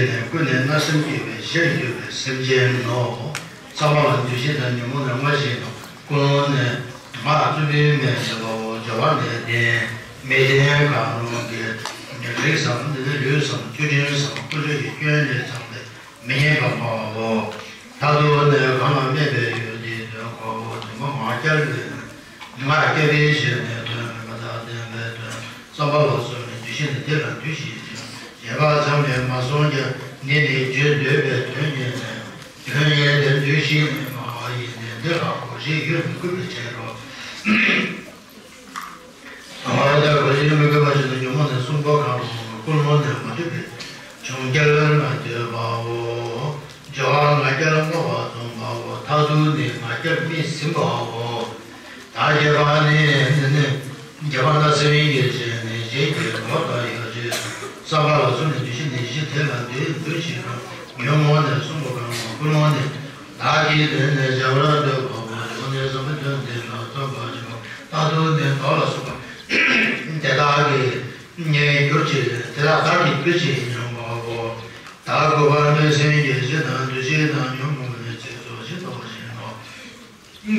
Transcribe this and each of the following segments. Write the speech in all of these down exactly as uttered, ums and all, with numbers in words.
ནས་ཀུན་ནས་བརྣབ་སེམས་སྐྱེ་བའི་ཞེ་རུ་གྱུར་པའི་སེམས་ཅན་ནོ། བསམ་པ་ལ་འདུ་ཤེས་དང་ཉོན་མོངས་ནི་སྔར་བཞིན་ནོ། ཀུན་སློང་ནི་ང་རྩོད་པའི་མེ་ལྟ་བུའོ། སྦྱོར་བ་ནི་ལྡན་མི་ལྡན་གང་རུང་གི་རིགས་སམ་ལུས་སམ་བཅུད་ཕྲན་སམ་ཀུན་རྫོབ་ཀྱི་སྐྱོན་ལས་བརྩམས་ཏེ། མི་སྙན་པ་སྨྲ་བའོ། མཐར་ཐུག་ནི་གང་ལ་སྨད་པའི་ཡུལ་དེའི་དོན་གོ་བོ། དེ་མོ་ངག་འཁྱལ་བའི་ངག་འཁྱལ་བའི་ཞེན་ནས་དོན་མེད་པ་དང་ལྡན་པའི་དོན་བསམ་པ་ལ་སོགས་པའི་འདུ་ཤེས་ནི་དེ་ལ་འདུ་ཞིང་ཞེན་པ་ཙམ་ལས་མ་བཟུང་ཀྱང་འདི་ནི་རྒྱུ་འདོད་པའི་དོན་ཉིད་ནས་དོན་ཡིན་ཏེ་འདུ་ཤེས་ནི་སྨྲ་བ་ཡིན་ཏེ། འདི་ལ་གོ་ཤེས་ཡོད་མི་དགོས་པའི་ཕྱིར་རོ། ཨ་ད་གོ་ཤེས་མི་དགོས་པ་ཞིག་ཏུ་ཉོན་མོངས་ནི་གསུམ་པོ་གང་རུང་ཀུན་སློང་ནི་མ་གྲུབ་པའི་བྱུང་རྒྱལ་ལ་ལྟོས་པའོ། སྦྱོར་བ་ངག་འཁྱལ་སྨྲ་བ་རྫོགས་པའོ། མཐར་ཐུག་ནི་ངག་འཁྱལ་སྨྲས་ཟིན་པའོ། ད་བརྒྱད་པ་ནི་འདི་ནི་བརྒྱད་པ་བརྣབ་སེམས་ཀྱི་ཞེན་ནས་ཞེན་ཀྱང་ངོ་བོ་དང་ཡོ་བྱད་བསམ་པ་ལ་སོགས་པའི་འདུ་ཤེས་ནི་ཞེན་དེ་ལ་འདུ་འདུ་ཞེན་དང་ཉོན་མོངས་ནི་གསུམ་པོ་གང་རུང་ཀུན་སློང་ནི། བདག་གིས་དེ་ནི་བྱ་བར་འདོད་པའོ། སྦྱོར་བ་ནི་བསམ་པའི་དོན་དེ་ལ་རྩོམ་པར་བྱེད་པ། མཐར་ཐུག་ནི་བདག་ལ་སོགས་པ་དེ་དག་གི་གྱུར་ཅིག་དེ་དག་བདག་གིས་གྱུར་ཅིག་སྙམ་པའོ། ད་དགུ་པ་བརྣབ་སེམས་ཀྱི་ཞེན་དང་འདུ་ཤེས་དང་ཉོན་མོངས་པའི་ཚིག་སོགས་ཞེས་བྱ་བ་བཞིན་ནོ།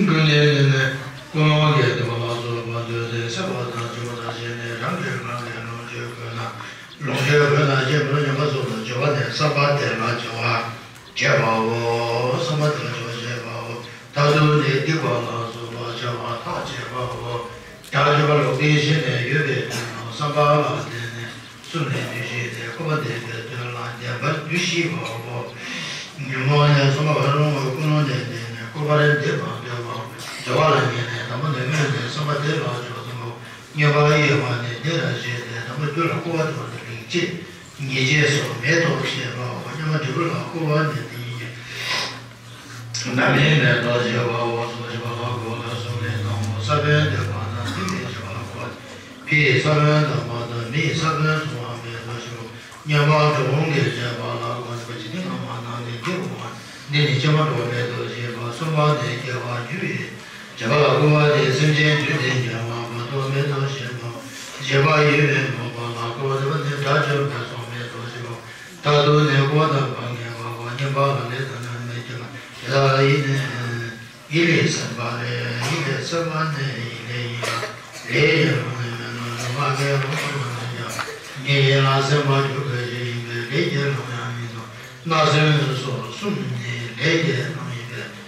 ཀུན་ནས་ནི་ནི་ཀུན་སློང་གི་སྡོམ་པ་ལ་སོགས་པ་འདོད་དེ་སེམས་པ་དང་སྤྱོད་པ་དང་ཞེན་ནས་རང་གིས་རང་གི་ལོངས་སྤྱོད་དགོས་ན་ལོངས་སྤྱོད་དགོས་ན་ཅི་མི་རུང་སྙམ་པ་སོགས་ལ་སྦྱོར་བ་ནི་བསམ་པ་དེ་ལ་སྦྱོར་བ། བྱེད་པའོ། བསམ་པ་དེ་ལ་སྦྱོར་བ་བྱེད་པའོ། མཐར་ཐུག་ནི་སྡིག་པ་ལ་སོགས་པ་བྱ་བ་ཐག་བཅད་པའོ། བདག་སྤྱོད་པ་ལོག་ལྟའི་ཞེན་ནས་ཡོད་པའི་དོན་དང་བསམ་པ་ལ་བརྟེན་ནས་གསུམ་ལས་འདུ་ཤེས་ཏེ་འཁོར་བ་འདས་པའི་དོན་ལ་བདེན་པར་འདུ་ཤེས་པའོ། ཉོན་མོངས་ནི་གསུམ་པོ་གང་རུང་ཀུན་སློང་ལས་བརྟེན་ནས་འཁོར་བར་འདས་པར་འདོད་པའོ། སྦྱོར་བ་ལ་ངེས་ནས་དང་པོ་ནི་སྨོན་ནས་བསམ་པ་དེ་ལ་སྦྱོར་བ་གསུམ་པོ། སྨྱོན་པ་གཡེང་བ་ནི་འདི་ལ་ཞེན་ཏེ་དང་པོ་རྒྱུ་ལ་སྐུར་བ་འདེབས་པ་ནི་རིགས་གཅིག་ཉེས་བྱས་སོ། མེ་ཏོག་བྱེད་པའོ། སྙེ་མ་འབྲས་བུ་ལ་སྐུར་བ་ནི་དེ་ཉིད་ཀྱི་རྣམ་སྨིན་མེ་ཏོག་བྱེད་པའོ། གསུམ་པ་བྱེད་པ་ལ་སྐུར་བ་དང་གསུམ་ལས་དང་པོ་ས་བོན་འདེབས་པ་དང་ཐིག་ལེ་བྱེད་པ་ལ་སྐུར་བ། ཕྱིའི་ས་བོན་དང་པོ་དང་མིའི་ས་བོན་གསུམ་པ་མེ་ཏོག་བྱེད་པའོ། སྙེ་མ་འབྲུ་དོང་གི་བྱེད་པ་ལ་སྐུར་བ་ནི་པ་ཇི་ནི་ང་མ་ནང་ནས་སྐྱེ་བོ་མ་འདི་ནི་ཕྱི་མ་འགྲོ་བ་མེད་དོ་ཞེས་པ། གསུམ་པ་ནི་སྐྱེ་བ་རྒྱུ་ཡི་བྱེད་པ་ལ་སྐུར་བ་སྟེ། སེམས་ཅན་རྒྱུད་དེ་ཉེ་བར་མ་གཏོགས་མེད་དོ་ཞེས་པའོ། བྱེད་པ་ཡོད་མེད་སྨོད་པ་ལ་སྐུར་བ་འདེབས་པ་ནི་དགྲ་བཅོམ་པའི་ཚོགས་མེད་དོ་ཞེས་པའོ། མཐར་ཐུག་ནི་སྐུར་བ་དང་བག་ངན་པའོ། སྙེམས་པ་ལ་ལས་དང་ནི་མི་སྐྱེ་བ་དེ་དག་ཡིན་ནི། ཡིད་ལས་སེམས་པ་ལས། ཡིད་ལས་སེམས་པ་ནི་ཡིད་ལས་ཡིན་ལ། ལས་ཡིན་རུང་ནི་མིན་ནོ། ལུང་མ་འགལ་རུང་རུང་ནི་ཀྱང་། ཉིད་ཡིད་ལ་སེམས་པ་འཇུག་པའི་གཞི་ཡིན་པས་ལས་ཀྱི་རང་ཡང་མིན་ནོ། བརྣབ་སེམས་སོགས་གསུམ་ནི་ལས་ཀྱི་རང་ཡིན་པས།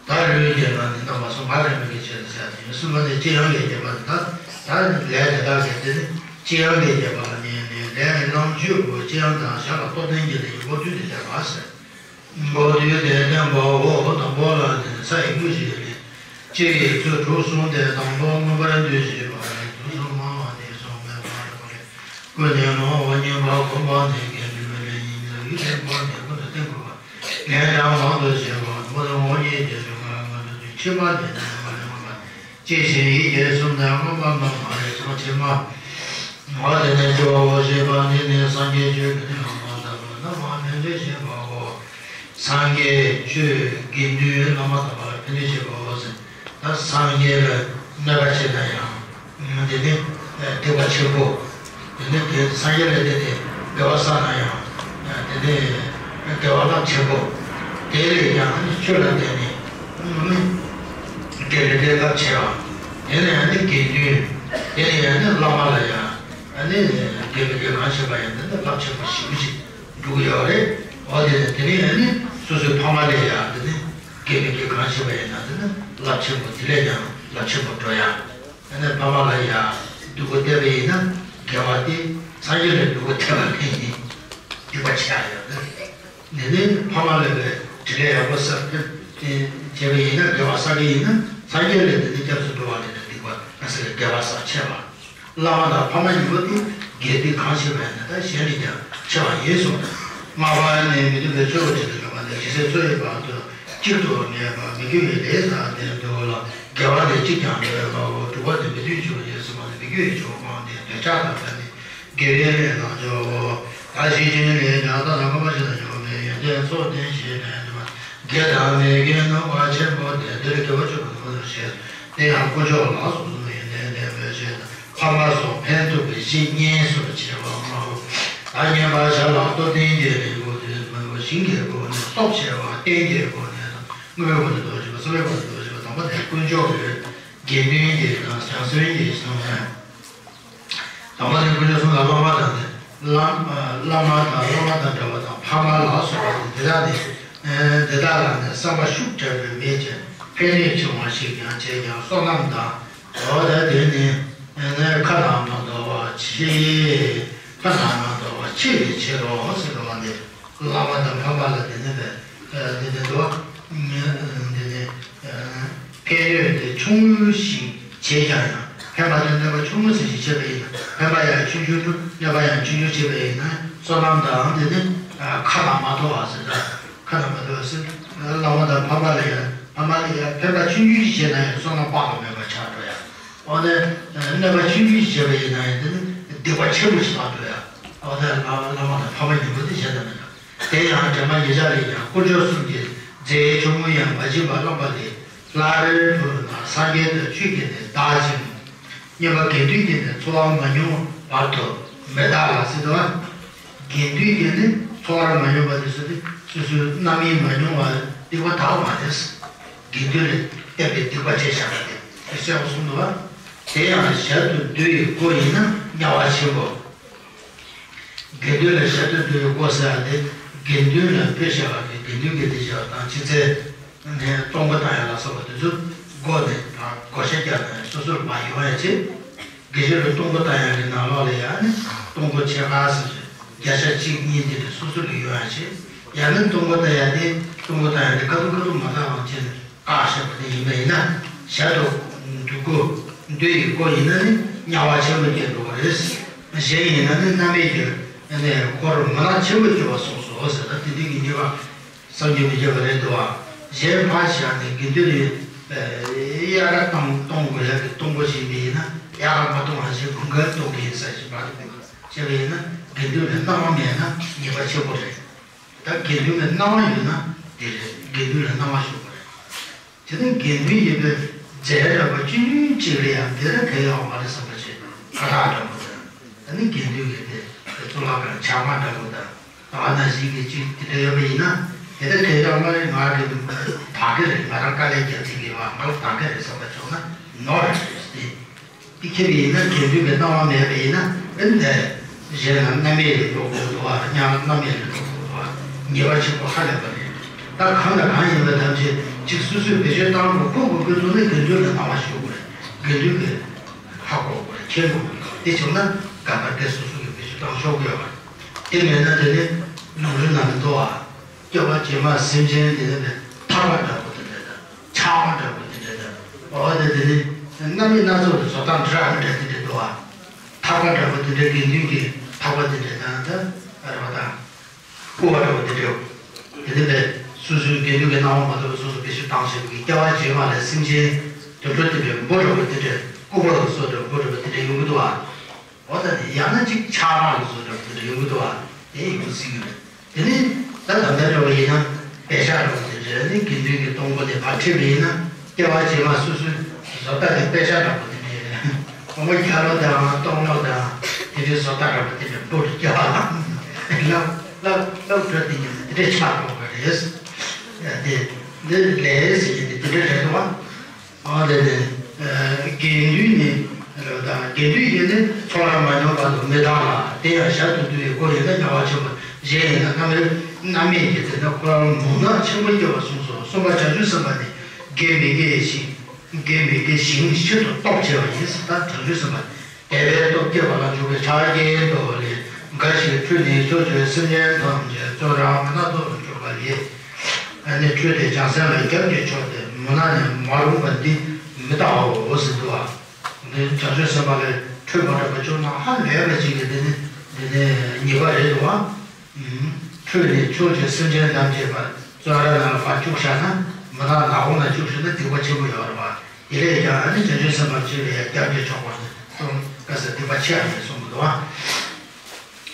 ད་ལུས་ཀྱི་རང་ནི་རྣམ་པ་གསུམ་མ་རིག་པའི་ཕྱིར་ཟེར་ཏེ། གསུམ་པ་ནི་ཅི་ཡང་ལས་བརྒྱད་པ་ནི་ད་ད་ལས་དེ་དག་གི་དེ་ནི་ཅི་ཡང་ལས་བརྒྱད་པ་ནི་ནི་ལས་ནི་རྣམ་བཅུ་པོ་ཅི་ཡང་དང་ཞར་ལ་རྟོགས་ལྡན་གྱི་ལས་ཀྱི་འགོ་བསྡུས་ཏེ་བརྒྱད་པ་ཟེར། འགོ་བསྡུས་ཏེ་བསྟན་པའོ། དང་པོ་ལ་ནི་ས་ཡི་དངོས་གཞི་ལས། སྤྱི་ཡི་ཚུལ་དྲུག་གསུངས་ཏེ་དང་པོ་མངོན་པར་འདུ་ཤེས་པ་ནི་དུས་གསུམ་སྨྲ་བ་ནི་གསུངས་མེད་པ་རེད། ཀུན་ནས་སྨྲ་བ་སྙེམས་པ་སྒོམ་པ་ནི་གལ་འདུས་པའི་ལས་ཉིད་ལ་ཡུལ་ལས་འགོ་ནས་ཀུན་ཏུ་བསྟན་དགོས་པ། ལན་གྲངས་མང་དུ་བྱེད་པ་དང་པོ་དང་འོག་གཉིས་ཀྱི་ལུགས་ལ་ང་ཚོ་དུས་ཕྱི་མ་ལས་ནི་མ་ལས་མ་པ། ཅེས་བྱས་ཡིད་ཀྱི་གསུམ་ནི་སྔོན་མ་རྣམས་མ་རེད་ཚང་ཕྱི་མ། འོ་དེ་ནས་སྤྱི་བོ་ཞེས་པ་འདི་ནི་སངས་རྒྱས་ཆོས་ཀྱི་ནི་ལམ་མ་དག་པ་རྣམ་མ་ཕན་ཚུན་བྱེད་པའོ། སངས་རྒྱས་ཆོས་དགེ་འདུན་རྣམ་པ་དག་པ་ལ་ཕན་ཚུན་བྱེད་པའོ་ཟེར། ད་སངས་རྒྱས་ལ་གནོད་པ་བྱེད་ན་ཡང་། འདི་ནི་སྡིག་པ་ཆེན་པོ། དེ་ནས་དེ་སངས་རྒྱས་ལ་དེ་ནས་དགེ་བ་བསགས་ན་ཡང་། དེ་ནས་དགེ་བ་རླབས་ཆེན་པོ། དེ་ལས་ཀྱང་ཆོས་ལ་བརྟེན་ནས་དགེ་བའི་དགེ་རླབས་ཆེ་བ། དེ་ནས་ཡང་ནི་དགེ་འདུན། དེ་ནས་ཡང་ནི་བླ་མ་ལ་ཡང་ནི་དགེ་བའི་དགེ་གང་བྱེད་པ་ཡང་འདི་ནི་རླབས་ཆེན་པོ་ཞེ་པོ་ཅིག་འགྲུབ་ཀྱི་ཡོད་རེད། འོ་དེ་ནས་དེ་ནས་ཡང་ནི་སོ་སོའི་ཕ་མ་ལ་ཡང་འདི་ནི་དགེ་བའི་དགེ་གང་བྱེད་པ་ཡིན་ན་འདི་ནི་རླབས་ཆེན་པོ་དེ་ལས་ཀྱང་རླབས་ཆེན་པོ་འགྲོ་ཡ། ཨ་ནི་ཕ་མ་ལ་ཡང་སྡུག་པོ་བསྟན་པ་ཡིན་ན་དགེ་བ་སྟེ། སངས་རྒྱས་ལ་སྡུག་པོ་བསྟན་པ་ལ་ཡིན་སྡིག་པ་ཆེ་ཡ་ཡོད་ནི། ནི་ཕ་མ་ལ་བའི་དྲིན་ལན་ཡག་པོ་བསགས་བྱས་པ་ཡིན་ན་དགེ་བ་བསགས་ཀྱི་ཡིན་ན་སངས་རྒྱས་ལ་དེ་ནི་སྐྱབས་སུ་འགྲོ་བ་ནི་སྡིག་པ་ང་ཟེར་དགེ་བ་བསགས་ཆེ་བ། བླ་མ་དང་ཕ་མ་གཉིས་པོ་དེ་དགེ་སྡིག་གང་བྱེད་པ་ཡིན་ན་ད་གཞན་ལས་ཀྱང་ཆེ་བ་ཡིན་གསུངས། ལྔ་པ་ནི་མི་མཐུན་པའི་ཕྱོགས་ཀྱི་དགེ་བ་ནི་ཇི་སྲིད་འཚོ་ཡི་བར་དུ་གཅིག་ཏུ་གནས་པ་མི་དགེ་བའི་ལས་བསགས་ཏེ་འདུལ་བ་ལ་དགེ་བ་ནི་གཅིག་ཀྱང་མེད་པའོ། དྲུག་པ་ནི་མི་མཐུན་ཕྱོགས་ཡིན་གསུངས་པ་ནི་མི་དགེ་བའི་ཕྱོགས་སྤངས་ཏེ་འདོད་ཆགས་དང་བྲལ་ནས་དགེ་བའི་ལས་ལ་སྦྱོར་བའོ། ད་ཤེས་བཞིན་ལས་ཀྱང་ད་ལྟ་ཁོ་པ་ཞིག་ལ་ཡོད་པའི་ཡོན་ཏན་ཚོགས་ལྡན་ཞེས་ལན་འདེབས་པ། དགེ་དང་མི་དགེ་སྣང་བ་ཆེན་པོ་སྟེ་འདིར་དགེ་བ་བཅུ་པོ་ནི་མ་ལུས་ཞེས། དེ་ཡང་དཀོན་མཆོག་ལ་སོགས་པའི་ཡོན་ཏན་ལྡན་པའི་ཕྱིར་དང་། ཕ་མ་སོགས་ཕན་ཐོགས་པའི་གཞི་གཉེན་སོགས་བྱེད་པ་སྨྲའོ། ད་བསྙེན་པར་བྱ་ལ་སྟོབས་ལྡན་གྱི་ལེའུ་ ཞིང་གི་སྒོ་ནས་སྟོབས་ཆེ་བ། རྟེན་གྱི་སྒོ་ནས་དང་། དངོས་པོ་ནས་རྡོ་རྗེ་པ། བསམ་པའི་སྒོ་ནས་རྡོ་རྗེ་པ། དང་པོ་ནས་དཀོན་མཆོག་གི་དགེ་འདུན་གྱི་དང་བྱང་སེམས་ཀྱི་གསུངས་ནས། དང་པོ་ནས་དཀོན་མཆོག་གསུམ་ལ་བླ་མ་དང་ནི། བླ་བླ་མ་དང་བླ་མ་དང་འདྲ་བ་དང་། ཕ་མ་ལ་སོགས་པ་དེ་དག་ནི། དེ་དག་ལ་ནི་བསམ་པ་ཤུགས་དྲག་པོས་མེད་ཅིང་ཕན་ནུས་ཆེ་བ་ཞིག་ཀྱང་བྱས་ཀྱང་བསོད་ནམས་དང་། འོ་ད་དེ་ནི་ཁ་དང་མ་འདོགས་པ་ཆེ། ཁ་དང་མ་འདོགས་པ་ཆེ་བའི་ཕྱིར་རོ་ཟེར་བ་ནི། བླ་མ་དང་ཕ་མ་ལ་དེ་ནི་བས་དེ་ནི་འདུག་དེ་ནི་ཕན་ཡོན་དེ་ཆུང་ངུ་ཞིག་བྱས་ཀྱང་ཡང་། ཕན་པ་དེ་གནོད་པ་ཆུང་ངུ་ཞིག་བྱས་པ་ཡིན་ན། ཕན་པ་ཡང་ཆུང་ཆུང་འགྲོ། གནོད་པ་ཡང་ཆུང་ཆུང་བྱས་པ་ཡིན་ན། བསོད་ནམས་དང་དེ་ནི་ཁ་དང་མ་འདོགས་པ་ཟེར། ད་ཁ་དང་མ་འདོགས་པ་ཟེར། བླ་མ་དང་ཕ་མ་ལ་ཡང་། ཕ་མ་ལ་ཡང་ཕན་པ་ཆུང་ཆུང་ཞིག་བྱས་ན་ཡང་བསོད་ནམས་དཔག་ཏུ་མེད་པ་ཆགས་འགྲོ་ཡ། འོ་ན་གནོད་པ་ཆུང་ཆུང་ཞིག་བྱས་པ་ཡིན་ན་ཡང་། དེ་ནི་སྡིག་པ་ཆེན་པོ་ཞིག་བཏང་འགྲོ་ཡ། འོ་ན་བླ་མ་དང་ཕ་མ་ཉེ་པོ་དེ་བྱས་ན་མི་འདུག་དེ་ཡང་སྒྲོལ་མ་ཉེ་ཆར་ལས་ཀྱང་། དཀོན་མཆོག་གསུམ་གྱི་རྫས་ཆུང་ངུ་ཡང་མ་བྱིན་པར་བླངས་པ་ལས། སླར་བུ་ན་སངས་རྒྱས་དང་ཆོས་ཀྱི་ནི་བདག་ཅིང་། སྙན་པ་དགེ་འདུན་གྱི་ནི་འཚོ་བ་མ་མྱོང་བར་དུ་མི་བདག་ལ་ཟེར་དུས། དགེ་འདུན་གྱི་ནི་འཚོ་བ་མ་མྱོང་བ་དེ་ཚོ་ནི་སོ་སོའི་རྣམ་སྨིན་མ་མྱོང་བ་སྡིག་པ་དག་མ་རེད། དགེ་འདུན་ལ་བསྟན་པའི་སྡིག་པ་བྱས་བཞག་པ་དེ་དེ་གསལ་པོ་གསུངས་འདུག་བ། དེ་ཡང་ཞལ་དུ་འདུད་པའི་སྒོ་ཡིན་ན་དམྱལ་བ་ཆེན་པོ། དགེ་འདུན་ལ་ཞལ་དུ་འདུད་པའི་སྒོ་ཟེར་བ་དེ། དགེ་འདུན་ལ་ཕེབས་བཞག་པ་དེ། དགེ་འདུན་གྱི་སྡེ་བྱས་པ་དང་། ཕྱི་རྩལ་ནས་གཏོང་སྒོ་བཏང་ཡ་ལ་སོགས་པ་དེ་ཚོ་སྒོ་ནས་ཕར་བགོ་བཤའ་རྒྱག་ནས་སོ་སོར་མ་ཡོང་ཡ་བྱེད། དགེ་སྦྱོར་ལ་གཏོང་སྒོ་བཏང་ཡ་གི་ནང་ལོགས་ལ་ཡང་ནི་གཏོང་སྒོ་ཕྱེད་ཀ་ཟེར་བྱས། བརྒྱ་ཆ་གཅིག་གཉིས་དེ་འདྲ་སོ་སོ་ལ་ཡོང་ཡ་བྱེད། ཡང་ན་གཏོང་སྒོ་བཏང་ཡ་དེ། གཏོང་སྒོ་བཏང་ཡ་དེ་ཁ་ཐུག་ཁ་ཐུག་མ་བཏང་བ་བྱས་ནས། བཀག་བཞག་པ་དེ་ཡིན་པ་ཡིན་ན། ཞལ་དུ་འདུད་སྒོ། འདུད་པའི་སྒོ་ཡིན་ན་ནི་དམྱལ་བ་ཆེན་པོ་སྐྱེ་འགྲོ་བ་རེད། གཞན་ཡིན་ན་ནི་རྣམ་སྨིན་གྱི་ནི་འཁོར་མུན་ནག་ཆེན་པོ་སྐྱེ་བ་གསུངས་སོ་ཟེར། ད་དེ་དུས་ཀྱི་ཉེས་པ་བསམ་གྱིས་མི་ཁྱབ་པ་རེད་འདུག་བ། གཞན་ཕར་བཞག་ནས་དགེ་འདུན་ནི་དབྱར་ཁ་གཏོང་གཏོང་དགོས་ཡག་གི་གཏོང་སྒོ་ཞིག་ཡིན་པ་ཡིན་ན། དབྱར་ཁ་མ་གཏོང་བ་ཞིག་དགུན་ཁ་གཏོང་གི་ཡིན་ས་ཞིག་མ་གཏོགས་བྱས་པ་ཡིན་ན། དགེ་འདུན་ལ་གནང་བ་མེད་ན་ཉེས་པ་ཆེན་པོ་རེད། ད་དགེ་འདུན་ལ་གནང་བ་ཡོད་ན་དེ་རེད། དགེ་འདུན་ལ་གནང་བ་ཞུ་དགོས་རེད། དེ་ནི་དགེ་འདུན་ཡིན་པའི་རྫས་འདྲ་པོ་ཆུང་ཆུང་གཅིག་ལ་ཡང་དེ་ལ་གལ་ཡོད་མ་རེད་བསམ་པ་བྱེད། ཁ་བཏགས་འདྲ་པོ་དང་། ད་ནི་དགེ་འདུན་གྱི་དེ་གཙུག་ལག་ཁང་ཆག་མ་འདྲ་པོ་དང་། ད་ནང་བཞིན་གྱི་གཅིག་དེ་འདྲ་ཡོད་པ་ཡིན་ན། དེ་ལ་གལ་ཡོད་མ་རེད། ང་གི་དག་གི་རེད། ང་རང་དཀའ་ལས་རྒྱབ་ཐེངས་ཀྱི་བ། ང་ལ་དག་གི་རེད་བསམ་པ་བྱུང་ན་ནོར་རེད་ཟེར་ཏེ། དེ་ཁྱེད་ཀྱི་ཡིན་ན། དགེ་འདུན་གྱི་གནང་བ་མེད་པ་ཡིན་ན། ཨེ་འདི་གཞན་ལ་རྣམ་སྨིན་ལ་འགྲོ་དགོས་འདུག་བ། དམྱལ་རྣམ་སྨིན་ལ་འགྲོ་དགོས་འདུག་བ། ཉེས་པ་ཆེན་པོ་ཧ་ལས་པ་རེད། ད་གང་དང་གང་ཡིན་པ་ཐམས་ཅད་ཅིག་སོ་སོས་བེད་སྤྱོད་བཏང་དགོས། ཁོ་དགོས་དགོས་འདུག་ན་དགེ་འདུན་ལ་གནང་བ་ཞུ་དགོས་རེད། དགེ་འདུན་གྱིས་ཧ་གོ་དགོས་རེད། མཁྱེན་དགོས་རེད། དེ་བྱུང་ན་གང་ལྟར་དེ་སོ་སོ་གིས་བེད་སྤྱོད་བཏང་ཆོག་གི་ཡོད་པ་རེད། དེ་མེད་ན་དེ་ནི་ལུང་རིགས་ནང་དུ་འདུག་བ། སྐྱེ་བ་རྗེས་མ་སེམས་ཅན་དེ་ནི་ཐག་པ་འདྲ་པོ་དེ་འདྲ་དང་། ཆག་པ་འདྲ་པོ་དེ་འདྲ་དང་། འོ་དེ་དེ་ནི་རྣམ་སྨིན་སྣ་ཚོགས་དེ་བཟོ་སྟངས་འདྲ་མི་འདྲ་དེ་འདྲ་འདུག་བ། ཐག་པ་འདྲ་པོ་དེ་འདྲ། དགེ་འདུན་གྱི་ཐག་པ་དེ་འདྲ་དང་། ད་རེ་བ་དང་། ཀུ་བ་འདྲ་པོ་དེ་འདྲ། དེ་ནི་བས་སོ་སོའི་དགེ་འདུན་གྱི་གནང་བ་མ་གཏོགས་སོ་སོ་བེད་སྤྱོད་བཏང་བྱེད་པའི། སྐྱེ་བ་རྗེས་མ་ལ་སེམས་ཅན་དུད་འགྲོ་དེ་འདྲ་འབུ་འདྲ་པོ་དེ་འདྲ། ཀུ་བ་ལ་སོགས་འདྲ་འབུ་འདྲ་པོ་དེ་འདྲ་ཡོང་གི་འདུག་བ། འོ་ད་དེ་ཡང་ན་གཅིག་ཆག་མ་ལ་སོགས་འདྲ་པོ་དེ་འདྲ་ཡོང་གི་འདུག་བ། དེ་ཡིན་པ་སྲིད་ཀྱི་རེད། དེ་ནི་ད་ད་ལྟ་འདྲ་བ་ཡིན་ན་པད་ཤག་འདྲ་པོ་དེ་འདྲ་ནི་དགེ་འདུན་གྱི་གཏོང་སྒོ་དེ་ཕར་ཁྲིད་པ་ཡིན་ན། སྐྱེ་བ་རྗེས་མ་སོ་སོའི་བཟོ་ལྟ་དེ་པད་ཤག་འདྲ་པོ་དེ་འདྲ་ཡིན། དང་པོ་རྒྱ་ལོ་དང་སྟོང་ལོ་དང་དེ་འདྲའི་བཟོ་ལྟ་འདྲ་པོ་དེ་འདྲ་འབུ་རུ་སྐྱེ་བ་དང་། ལབ་ལབ་ལབ་འགྲོ་དེ་ཉིད་དེ་འདྲ་ཆགས་འགྲོ་བ་རེད། དེ་འདི་ལས་ཟེར་གྱི་དེ་དེ་འདྲ་རེད་འདུག་བ། ཨ་ལས་ནས། དགེ་འདུན་ནི། དགེ་འདུན་གྱི་ནི་ཚོགས་ར་མ་མྱོང་བར་དུ་མི་བདག་ལ། དེ་ཡང་ཞལ་དུ་འདུད་པའི་སྒོ་ཡིན་ན་དམྱལ་བ་ཆེན་པོ། གཞན་ཡིན་ན་རྣམ་རྣམ་སྨིན་གྱི་དེ་ནི་འཁོར་མུན་ནག་ཆེན་པོ་སྐྱེ་བ་གསུངས་སོ། གསུམ་པ་བྱང་ཆུབ་སེམས་དཔའ་ནི། དགེ་མི་དགེའི་ཞིང་། དགེ་མི་དགེའི་ཞིང་ཤིན་ཏུ་སྟོབས་ཆེ་བ་ཡིན། ད་བྱང་ཆུབ་སེམས་དཔའ་དད་པའི་སྟོབས་བསྐྱེད་པ་ལ་འཇུག་པའི་ཆ་རྐྱེན་དུ་ལས། འགའ་ཞིག་ཁྲོས་ནས་ཕྱོགས་བཅུའི་སེམས་ཅན་ཐམས་ཅད་བཙོན་རར་མུན་ནག་ཏུ་གྱུར་པ་ལས། ཨ་ནི་ཁྲོས་ཏེ་བྱང་སེམས་ལ་རྒྱབ་ཀྱིས་ཕྱོགས་ཏེ་མུན་ནག་ནས་མ་རུངས་པ་འདི་མི་རྟག་པའོ་ཟེར་འདུག་བ། འདི་བྱང་ཆུབ་སེམས་དཔའ་ལ་ཁྲོས་པ་འདྲ་པོ་བྱུང་ན་ཧ་ལས་པ་ཅིག་གི་དེ་ནི་དེ་ནི་ཉེས་པ་རེད་འདུག་བ། ཁྲོས་ནས་ཕྱོགས་བཅུའི་སེམས་ཅན་ཐམས་ཅད་པ་བཙོན་ར་ནང་ལ་ཕར་བཅུག་བཞག་ན། མུན་ནག་ནག་ཁུང་ན་བཅུག་བཞག་ན་སྡིག་པ་ཆེན་པོ་ཡོད་རེད་བ། དེ་ལས་ཀྱང་ཨ་ནི་བྱང་ཆུབ་སེམས་དཔའ་ཅིག་ལ་ཡང་རྒྱབ་ཀྱིས་ཕྱོགས་པ་ནི་གསུངས། བཀའ་སྩལ་སྡིག་པ་ཆེ་བ་ནས་གསུངས་པ་འདུག་བ།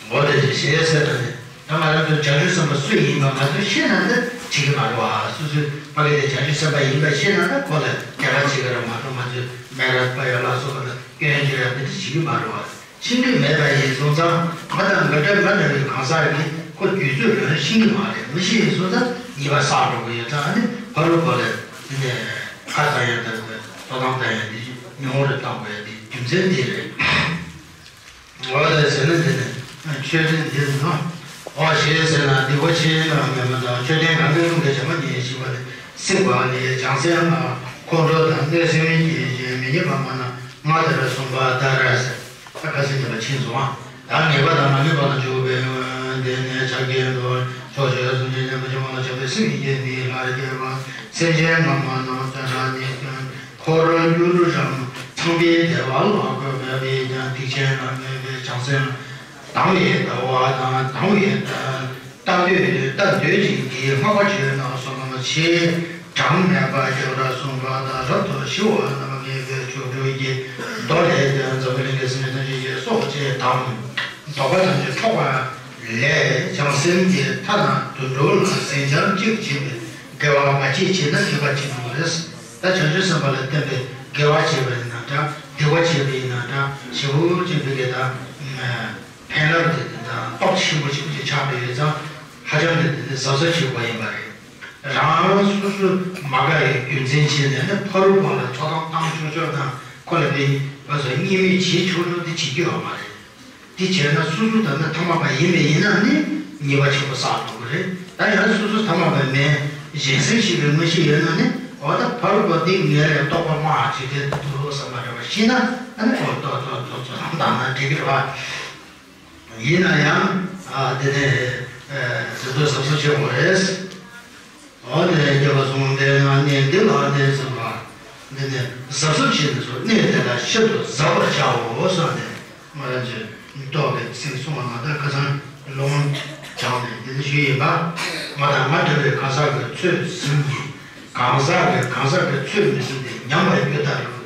འོ་དེ་ཞེས་ཟེར་ན་ནི། ད་ང་རང་ཚོ་བྱང་ཆུབ་སེམས་དཔའ་སུ་ཡིན་པ་ང་ཚོས་ཤེས་ན་ད་བྱེད་ཀྱི་མ་རེད་བ། སོ་སོའི་ཕ་གི་དེ་བྱང་ཆུབ་སེམས་དཔའ་ཡིན་པ་ཤེས་ན་ད་ཁོ་ལ་སྐྱོན་བརྗོད་ཡ་ལ་སོགས་པ་ལ་སྐྱོན་བརྗོད་ཡ་འདི་འདྲ་བྱེད་ཀྱི་མ་རེད་བ། ཕྱིན་དྲིག་མེད་པ་ཡིན་སོང་ཙང་། ང་དང་ང་འདྲ་ང་འདྲ་བའི་གང་ཟག་གིས་ ཁོ་རྒྱུད་ཚོད་རང་ཤེས་ཀྱི་མ་རེད། མི་ཤེས་ཡིན་སོང་ཙང་ཉེས་པ་བསགས་འགྲོ་གི་ཡོད་ཙང་། ཨ་ནི་ཕ་རོལ་པོ་ལ་དེ་ནས་ཁ་བཏང་ཡ་དང་ཐོ་རངས་བཏང་ཡ་དེ་ཉུང་རུ་བཏང་དགོས་ཡ་དེ་རྒྱུ་མཚན་དེ་རེད། འོ་དེ་ཟེར་ན་དེ་ནས་མཆོད་རྟེན་འདིར་ནོ། འོ་ཞེས་ཟེར་ན་སྡིག་པ་ཆེ་ན་མེད་པ་དང་། མཆོད་རྟེན་གང་གི་ཀུན་དགའ་བྱམས་པ་ཉིད་ཞེས་པ་ནི་སྲིད་པ་ལས་བྱང་སེམས་ལ་ཁོང་ཁྲོ་དང་གནོད་སེམས་ཀྱི་རྐྱེན་མི་ཉེས་པ་མ་ན་ང་དེར་གསུངས་པ་ལྟར་ཟེར། ད་ཁ་སེང་དེ་ལ་ཕྱིན་སོང་ཨ། ད་ངེས་པ་དང་མ་ངེས་པ་ལ་འཇུག་པའི་དེ་ནས་ཆགས་སྐྱེས་འགྲོ་ཕྱོགས་ཆོས་སུ་ཉེས་ཅན་པ་ཕྱི་མ་ལ་ཆགས་པའི་སེམས་ཡིན་གྱི་མི་ལ་རེ་སྐྱེས་པ་སེམས་ཅན་ངོ་མ་རྣམས་དོན་དག་ནི་དོན་འཁོར་སྒྱུར་རམ་ཚངས་པའི་བདེ་བ་ལ་འགོད་པའི་ཀྱང་སྡིག་ཅན་ལ་གནོད་པའི་བྱང་སེམས་དང་བའི་ལྟ་བ་དང་དང་བའི་ལྟ་འདོད་ལྟ་འདོད་ཅིག་གིས་སྔགས་པ་བརྗོད་ན་སོགས་ལམ་ཆེ་གྲངས་མེད་པ་རྒྱབ་ར་གསུངས་པ་དང་། རབ་ཏུ་ཞི་བ་རྣམ་ངེས་པའི་ཆོ་འཕྲུལ་གྱི་མདོ་ལས་ཀྱང་འཛམ་བུ་གླིང་གི་སེམས་ཅན་ཐམས་ཅད་ཀྱི་སྲོག་བཅད་དམ། དོགས་པ་ཐམས་ཅད་འཕྲོག་པ་ལས་བྱང་སེམས་ཀྱི་མཐའ་དང་དུད་འགྲོ་ལ་ཟིང་ཆ་གཅིག་བྱེད་པའི་དགེ་བ་མ་བྱེད་ཅེ་ན་སྡིག་པ་བྱེད་འགྲོ་རེད། ད་བྱང་ཆུབ་སེམས་དཔའ་ལ་བརྟེན་པའི་དགེ་བ་བྱེད་པ་ཡིན་ན་འདྲ། སྡིག་པ་བྱེད་པ་ཡིན་ན་འདྲ། ཞེ་པོ་ཅིག་བི་གེ་དང་ཕན་རླབས་དེ་དེ་དང་སྟོབས་ཆེན་པོ་ཆེན་པོ་ཅིག་ཆགས་པ་ཡོད་ཙང་། ཧ་ཅང་གི་དེ་དེ་གཟབ་གཟབ་བྱེད་དགོས་ཡིན་པ་རེད། རང་རང་སོ་སོ་མ་དགའ་བའི་རྒྱུ་མཚན་བྱས་ནས་ནི་ཕ་རོལ་པོ་ལ་ཐོ་རངས་བཏང་ཆོག་ཆོག་དང་། ཁོ་ལ་དཔེ་བ་སོ་བརྙས་སྨོད་བྱེད་ཆོག་ཆོག་དེ་བྱེད་རྒྱུ་ཡོད་མ་རེད། དེ་བྱས་ན་སོ་སོ་ད་ནི་ཐ་མལ་པ་ཡིན་པ་ཡིན་ན་ནི་ཉེས་པ་ཆེན་པོ་བསགས་འགྲོ་གི་རེད། ད་ཡང་སོ་སོ་ཐ་མལ་པ་མིན་གཞན་སེམས་ཤེས་པའི་མངོན་ཤེས་ཡོད་ན་ནི། འོ་ད་ཕ་རོལ་པོ་འདི་ངས་ལས་རྟོགས་པ་མ་བྱེད་དེ་འདུག་བསམ་པ་རེད་པ་ཤེས་ན། ཨ་ནི་ཁོ་ཏོག་ཏོག་ཏོག་ཏོག་བཏང་ན་འགྲིག་གི་རེད་པ། ཡིན་ན་ཡང་ཨ་དེ་ནས་ཨ་དེ་ཚོ་གཟབ་གཟབ་བྱེད་དགོས་རེད། འོ་དེ་ནས་རྒྱལ་བ་གསུངས་པས་ན་གནས་འདི་ལ་གནས་ཟིན་པ། འདི་ནས་གཟབ་གཟབ་བྱས་ནས་སོ་གནས་དེ་ལ་ཤིན་ཏུ་གཟབ་པར་བྱའོ་གསུངས་ནས། ང་རང་ཚོས་རྟོགས་པའི་ཚིག་གསུང་བ་ན་ད་ཁ་སང་ལུང་སྦྱངས་ནས་འདི་ནི་ཞུས་ཡིན་པ། ང་དང་ང་འདྲ་བའི་གང་ཟག་གི་ཚོད་ཟིན་གྱི། གང་ཟག་གི་གང་ཟག་གི་ཚོད་མི་ཟིན་ཏེ་ཉམས་པ་ཡོད་ལྟ་རུ།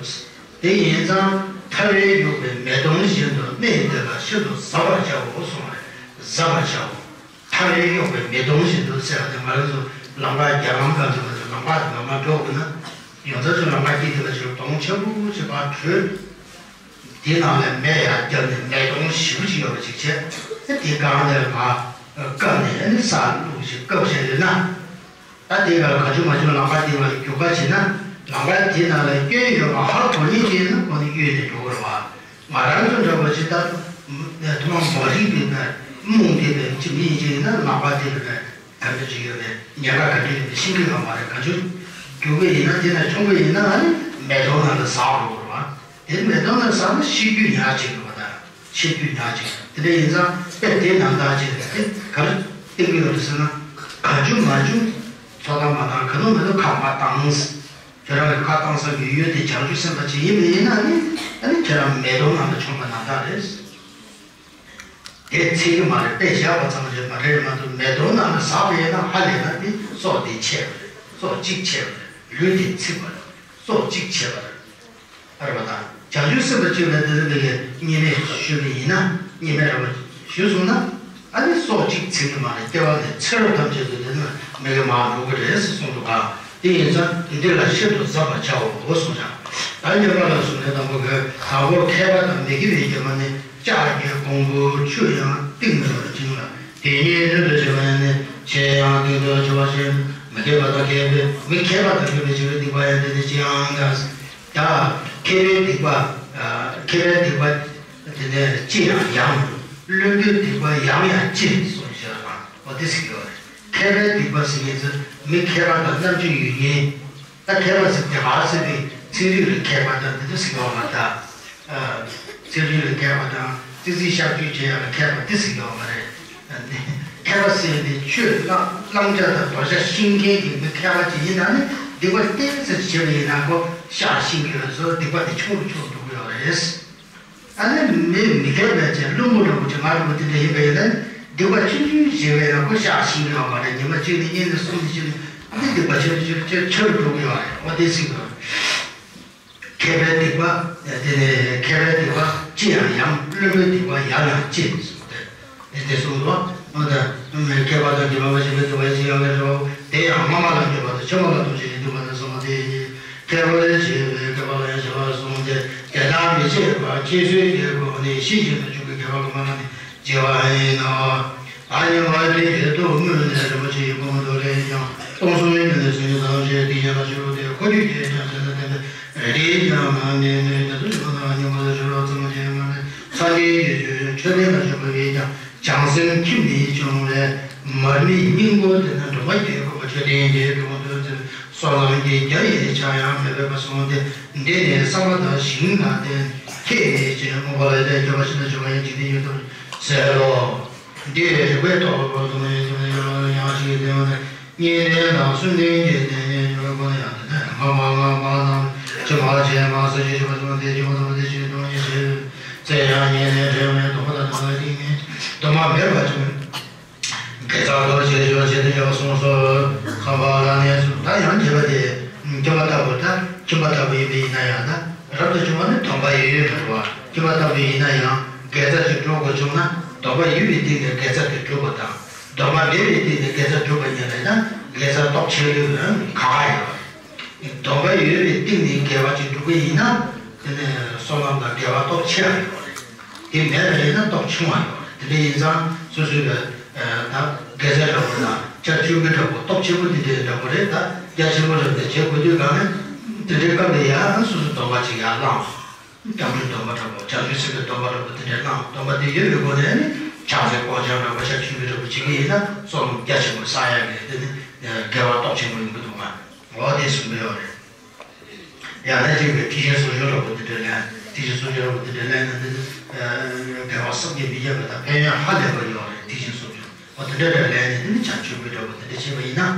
དེ་ཡིན་ཙང་ཐ་བས་གཡོགས་པའི་མེ་དོང་བཞིན་དུ་གནས་འདི་ལ་ཤིན་ཏུ་གཟབ་པར་བྱའོ་གསུངས་པ་རེད། གཟབ་པར་བྱའོ། ཐ་བས་གཡོགས་པའི་མེ་དོང་བཞིན་དུ་ཟེར་བ་དེ་ང་རང་ཚོ་ལམ་ཁ་རྒྱ་ལམ་གང་ཚོད་ལ་ལམ་ཁ་དེ་ངོ་མ་འགྲོ་དགོས་ན། ཡོངས་གྲགས་ཚོ་ལམ་ཁ་དཀྱིལ་དེ་ལ་ཅིག་དོང་ཆེན་པོ་ཅིག་ཕར་བྲུས། དེའི་ནང་ལ་མེ་ཡར་བརྒྱབ་ནས་མེ་དོང་ཞེ་པོ་ཅིག་ཡོད་པ་ཅིག་བྱས། དེ་སྒང་ལ་ཕར་བཀབ་ནས་ཨ་ནི་ས་བླུགས་ཤིག་བཀབ་བཞག་ཡོད་ན། ད་དེ་ག་ལ་གང་བྱུང་མང་བྱུང་ལམ་ཁ་དེ་ལ་རྒྱུག་པ་བྱས་ན། ལམ་ཁ་དེ་ནང་ལ་སྐྱོན་ཡོད་པ་ཧ་གོ་ཉེན་ཅིག་ཡིན་ན་ཁོ་ནི་གཡོལ་ནས་འགྲོ་དགོས་རེད་བ། ང་རང་ཚོ་འདྲ་བ་ཅིག་ད་ཐོག་མ་མ་རིག་པའི་ནས་རྨོངས་བསྡད་པའི་ཅིག་མི་ཡིན་ཅིག་ཡིན་ན། ལམ་ཁ་དེ་ལ་ནས་ག་འདྲ་ཅིག་ཡོད་པའི་ཉེན་ཁ་ག་འདྲ་ཡོད་པའི་ཤེས་ཀྱི་ཡོད་མ་རེད། གང་བྱུང་རྒྱུག་པ་ཡིན་ན། དེ་ནས་མཆོང་པ་ཡིན་ན། ཨ་ནི་མེ་དོང་ནང་ལ་ཟགས་འགྲོ་དགོས་རེད་བ། དེ་མེ་དོང་ནང་ཟགས་ན་ཤི་རྒྱུ་ཉག་གཅིག་རེད་བ། ད་ཤི་རྒྱུ་ཉག་གཅིག་དེ་འདྲ་ཡིན་ཙང་དཔེ་དེ་ནང་ལྟར་བྱས་ཏེ་ག་རེ་བསྟན་གྱི་ཡོད་རེད་ཟེར་ན། གང་བྱུང་མང་བྱུང་ཚོགས་གཏམ་མ་བཏང་། ག་ནོ་མེ་ནོ་ཁ་མ་བཏང་། ཁྱོད་རང་གི་ཁ་བཏང་ས་གི་ཡུལ་དེ་བྱང་ཆུབ་སེམས་དཔའ་ཅིག་ཡིན་པ་ཡིན་ན་ནི། ཨ་ནི་ཁྱེད་རང་མེ་དོང་ནང་ལ་མཆོངས་པ་ནང་ལྟར་རེད། དེ་ཚིག་གི་མ་རེད། དཔེ་བཞག་པ་ཙམ་རེད་མ་རེད་མ་གཏོགས། མེ་དོང་ནང་ལ་ཟགས་པ་ཡིན་ན་ཧ་ལས་ན་དེ་སྲོག་དེ་ཆད་པ་རེད། སྲོག་གཅིག་ཆད་པ་རེད། ལུས་དེ་ཚིག་པ་རེད། སྲོག་གཅིག་ཆད་པ་རེད། ཨ་རེད་པ། ད་བྱང་ཆུབ་སེམས་དཔའ་གཅིག་ལ་དེ་ཚོ་བི་གའི་བརྙས་སྨོད་ཞུས་པ་ཡིན་ན། བརྙས་སྨོད་རེད་པ་ཞུས་སོང་ན། ཨ་ནི་སྲོག་གཅིག་ཚིག་གི་མ་རེད། སྐྱེ་བ་ནས་ཚེ་རབས་ཐམས་ཅད་དུ་དེ་ནི་མི་དགེ་མར་འགྲོ་གི་རེད་ཟེར་གསུངས་འདུག་ག་དེ་ཡིན་ཙང་དེ་འདི་ལ་ཤིན་ཏུ་གཟབ་པར་བྱའོ་གསུངས་ཀྱང་། ད་སྙན་པ་ལ་གསུངས་ནས་དང་པོ་གི་དང་པོ་མཁས་པ་དང་མི་མཁས་པའི་རྒྱུ་མ་ནི། ལྕགས་ཀྱི་གོང་བུ་ཆུ་ཡང་གཏིང་མེད་པར་བྱིང་ལ། དེ་ཉིད་སྣོད་དུ་བྱེད་པ་ཡང་ནི། ཆུ་ཡང་གཏིང་དུ་བྱེད་པ་བཞིན། མི་མཁས་པ་དང་མཁས་པའི། མི་མཁས་པ་དང་མཁས་པའི་བྱེད་པའི་སྡིག་པ་ཡང་དེ་ནི་ཅི་ཡང་འགལ། ད་མཁས་པའི་སྡིག་པ། ཨ་མཁས་པའི་སྡིག་པ་དེ་ནས་ཅི་ཡང་ཡང་། བླུན་པོའི་སྡིག་པ་ཡང་ཡང་ཅི་གསུངས་ཤག་ལ། འོ་དེ་ཟེར་གྱི་ཡོད་རེད། མཁས་པའི་སྡིག་པ་ཟེར་མཁན་ཚོ་མི་མཁས་པ་དང་རྣམ་དཔྱོད་ཡོད་མཁན། ད་མཁས་པ་ཟེར་དེ་ག་ཟེར་བའི་ཚིག་རིས་ལ་མཁས་པ་དང་དེ་ཚོ་ཟེར་གྱི་ཡོད་མ་རེད་ད། ཨ་ཚིག་རིས་ལ་མཁས་པ་དང་ཙི་ཙི་ཤ་སྐྱུག་བྱེད་ཡག་ལ་མཁས་པ་དེ་ཟེར་གྱི་ཡོད་མ་རེད། མཁས་པ་ཟེར་དེ་ཆོས་བླང་བླང་བྱ་དང་དོར་བྱ་ཤེས་མཁན་གྱི་མི་མཁས་པ་ཅིག་ཡིན་ན་ནི་སྡིག་པ་ཏོག་ཙམ་བྱས་པ་ཡིན་ན་ཁོ་ཤ་ཤེས་ཀྱི་ཡོད་ཚོད་སྡིག་པ་དེ་ཆུང་རུ་ཆུང་རུ་འགྲོ་གི་ཡོད་རེད། ཨ་ནི་མི་མི་མཁས་པའི་ཅན་བླུན་པོ་འདྲ་པོ་ཅིག་ང་འདྲ་པོ་དེ་འདྲ་ཡིན་པ་ཡིན་ན་སྡིག་པ་ཆུང་ཆུང་བྱས་པ་ཡིན་ན་ཁོ་ཤ་ཤེས་ཀྱི་ཡོད་མ་རེད། ཉི་མ་གཅིག་ནས་གཉིས་ནས་གསུམ་ནས་བཞི་ནས་ཨ་ནི་སྡིག་པ་ཆེ་རུ་ཆེ་རུ་ཆེ་རུ་ཆེ་རུ་འགྲོ་གི་ཡོད་རེད། འོ་དེ་ཟེར་གྱི་ཡོད་རེད། མཁས་པའི་སྡིག་པ། དེ་ནས་མཁས་པའི་སྡིག་པ་ཅི་ཡང་ཡང་། བླུན་པོའི་སྡིག་པ་ཡང་ཡང་ཅི་གསུངས་ཏེ། དེ་དེ་གསུངས་སོ། འོ་ད་མཁས་པ་དང་མཁས་པ་མ་ཞིག་པའི་སྡིག་པ་ཅི་ཡང་ཡང་རོ། དེ་ཡང་སྔ་མ་ལ་འགྱོད་པ་དང་ཕྱི་མ་ལ་གཏོང་བྱེད་ཀྱི་སྡིག་པ་ནི་གསུངས་པ་དེ་ཉིད། མཁས་པ་ལས་བྱེད་པའི་མཁས་པ་ལ་ཡང་བྱེད་པར་གསུངས་ཏེ། དེ་དག་མི་བྱེད་པར་ཁྱད་གསོད་ཀྱི་སྒོ་ནས་ཤེས་བཞིན་དུ་འཇུག་པའི་མཁས་པ་ལ་མ་ལ་ནི་བྱེད་པ་ཡིན་ནོ། ཨ་ཉི་མ་དེ་ཡོད་དོ་དངོས་གནས་རིན་པོ་ཆེའི་དགོངས་དོན་ལས་ཀྱང་སྟོང་གསུམ་ཡོད་ནས་སུ་ཡི་དང་ཞེས་དེ་ཡང་ཞུ་སྟེ་ཁོ་རྒྱུད་ཀྱི་ཀྱང་ཆེ་ན་བསྟན་པའི་རིགས་ཀྱང་ནང་ནས་ནུས་ཀྱང་དུ་ཞུ་ན་ཉི་མ་དུ་ཞུ་རོགས་ཙམ་ཞེས་མ་ནས་སངས་རྒྱས་ཀྱི་ཆོས་མཆོད་རྟེན་ལ་བཞུགས་པ་ཡིན་ཀྱང་བྱང་སེམས་ཁྱིམ་ནས་བྱུང་བའི་མར་མེའི་སྙིང་པོ་དེ་ནི་འགྲོ་བ་ཀྱི་དགོངས་པ་མཆོད་རྟེན་གྱི་དགོངས་དོན་ཚུལ་སོ་ལམ་གྱི་རྒྱ་ཡི་ཆ་ཡང་མེད་པར་གསུངས་ཏེ་འདི་ནི་ས་པ་དང་ཞིང་ལ་བརྟེན་ཁྱེད་ནས་ཀྱང་མངོན་པ་ལ་བརྟེན་སྐྱོ་བ་ཤིན་ཏུ་འབྱུང་བ་ཡང་འཇིག་རྟེན་ཡོད་དུ་ཟེར་རོ། འདི་རིགས་པས་རྟོགས་པར་དུ་མ་ཡིན་ཀྱང་ཡང་ཡང་ཞིག་ལྡན་པ་ནི་གཉིས་ལྡན་དང་གསུམ་ལྡན་གྱི་ལྡན་ཉེ་ཉོན་ཀུན་ཡང་དེ་ནས་ང་མ་ང་མ་ནང་ཅི་མ་བྱས་མ་ཟེར་ཞིག་ཞིག་པ་ཙམ་དེ་ཅི་མ་ཙམ་དེ་ཅི་སྟོང་ཉིད་ཞེས་ཚེ་ཡང་ཉེ་ནས་དྲན་མེད་སྟོང་པ་དང་དང་ལ་ཏིང་ངེ་འཛིན་དུ་མ་མེད་པ་ཅིག་དགེ་རྩ་རྡོ་རྗེ་ཆོས་ཅན་དུ་ཡང་གསུངས་སོ། ཁམས་པ་ལ་ནས་སུ་ད་ཡང་བྱས་པ་དེ་ཁྱིམ་པ་ལྟ་བུ་ད་ཁྱིམ་པ་ལྟ་བུ་ཡིན་པ་ཡིན་ན་ཡང་ད་རབ་ཏུ་བྱུང་བ་ནི་སྡོམ་པ་ཡོད་ཡོད་མེད་པ་ཁྱིམ་པ་ལྟ་བུ་ཡིན་ན་ཡང་དགེ་རྩ་ཅིག་སྒྲུབ་དགོས་བྱུང་ན་སྡོམ་པ་ཡོད་པའི་སྟེང་ནས་དགེ་རྩ་དེ་སྒྲུབ་པ་དང་སྡོམ་པ་མེད་པའི་སྟེང་ནས་དགེ་རྩ་སྒྲུབ་པ་གཉིས་ལ་ཡང་དགེ་རྩ་སྟོབས་ཆེ་ལོས་གང་ག་ཡོད་པ་རེད། སྡོམ་པ་ཡོད་པའི་སྟེང་ནས་དགེ་བ་ཅིག་སྒྲུབ་ཀྱི་ཡིན་ན་དེ་ནས་བསོད་ནམས་དང་དགེ་བ་སྟོབས་ཆེ་བ་ཡོད་པ་རེད། དེ་མེད་པ་ཡིན་ན་སྟོབས་ཆུང་བ་ཡོད་པ་རེད། དེ་འདྲ་ཡིན་ཙང་སོ་སོའི་ལ་ད་དགེ་རྩ་འདྲ་པོ་དང་ལྕགས་ཆུ་མིག་འདྲ་པོ་སྟོབས་ཆེན་པོ་དེ་འདྲའི་འདྲ་པོ་རེད། ད་རྒྱ་ཆེན་པོ་རེད་དེ་བྱེད་དགོས་དུས་གང་ནས་དེ་འདྲའི་སྐབས་ལ་ཡང་སོ་སོ་སྡོམ་པ་ཅིག་ཡར་བླངས། སྐྱབས་འགྲོའི་སྡོམ་པ་འདྲ་པོ་བྱང་ཆུབ་སེམས་དཔའི་སྡོམ་པ་འདྲ་པོ་དེ་འདྲའི་བླངས། སྡོམ་པ་དེ་ཡོད་པའི་སྒོ་ནས་ནི་ཕྱག་འཚལ་སྐོར་སྦྱང་འདྲ་པོ་ལྕགས་ཆུ་མིག་འདྲ་པོ་བྱེད་ཀྱི་ཡིན་ན་བསོད་ནམས་རྒྱ་ཆེན་པོ་བསགས་ཡག་གི་དེ་ནི་དགེ་བ་སྟོབས་ཆེན་པོ་ཡོང་གི་འདུག་མ། འོ་དེ་གསུངས་པའི་ཡོད་རེད། ཡང་ན་གཅིག་པའི་ཐེག་ཆེན་གསུང་ཆོས་འདྲ་པོ་དེ་འདྲ་ལེན། ཐེག་ཆེན་གསུང་ཆོས་འདྲ་པོ་དེ་འདྲ་ལེན་ན་འདི་ནི་དགེ་བ་བསམ་གྱིས་མི་ཁྱབ་པ་དང་ཕན་ཡོན་ཧ་ལས་པ་ཡོད་རེད། ཐེག་ཆེན་གསུང་ཆོས་འོ་དེ་འདྲ་འདྲ་ལེན་ནས་འདི་ནི་བྱང་ཆུབ་པའི་འདྲ་པོ་དེ་འདྲ་བྱས་པ་ཡིན་ན་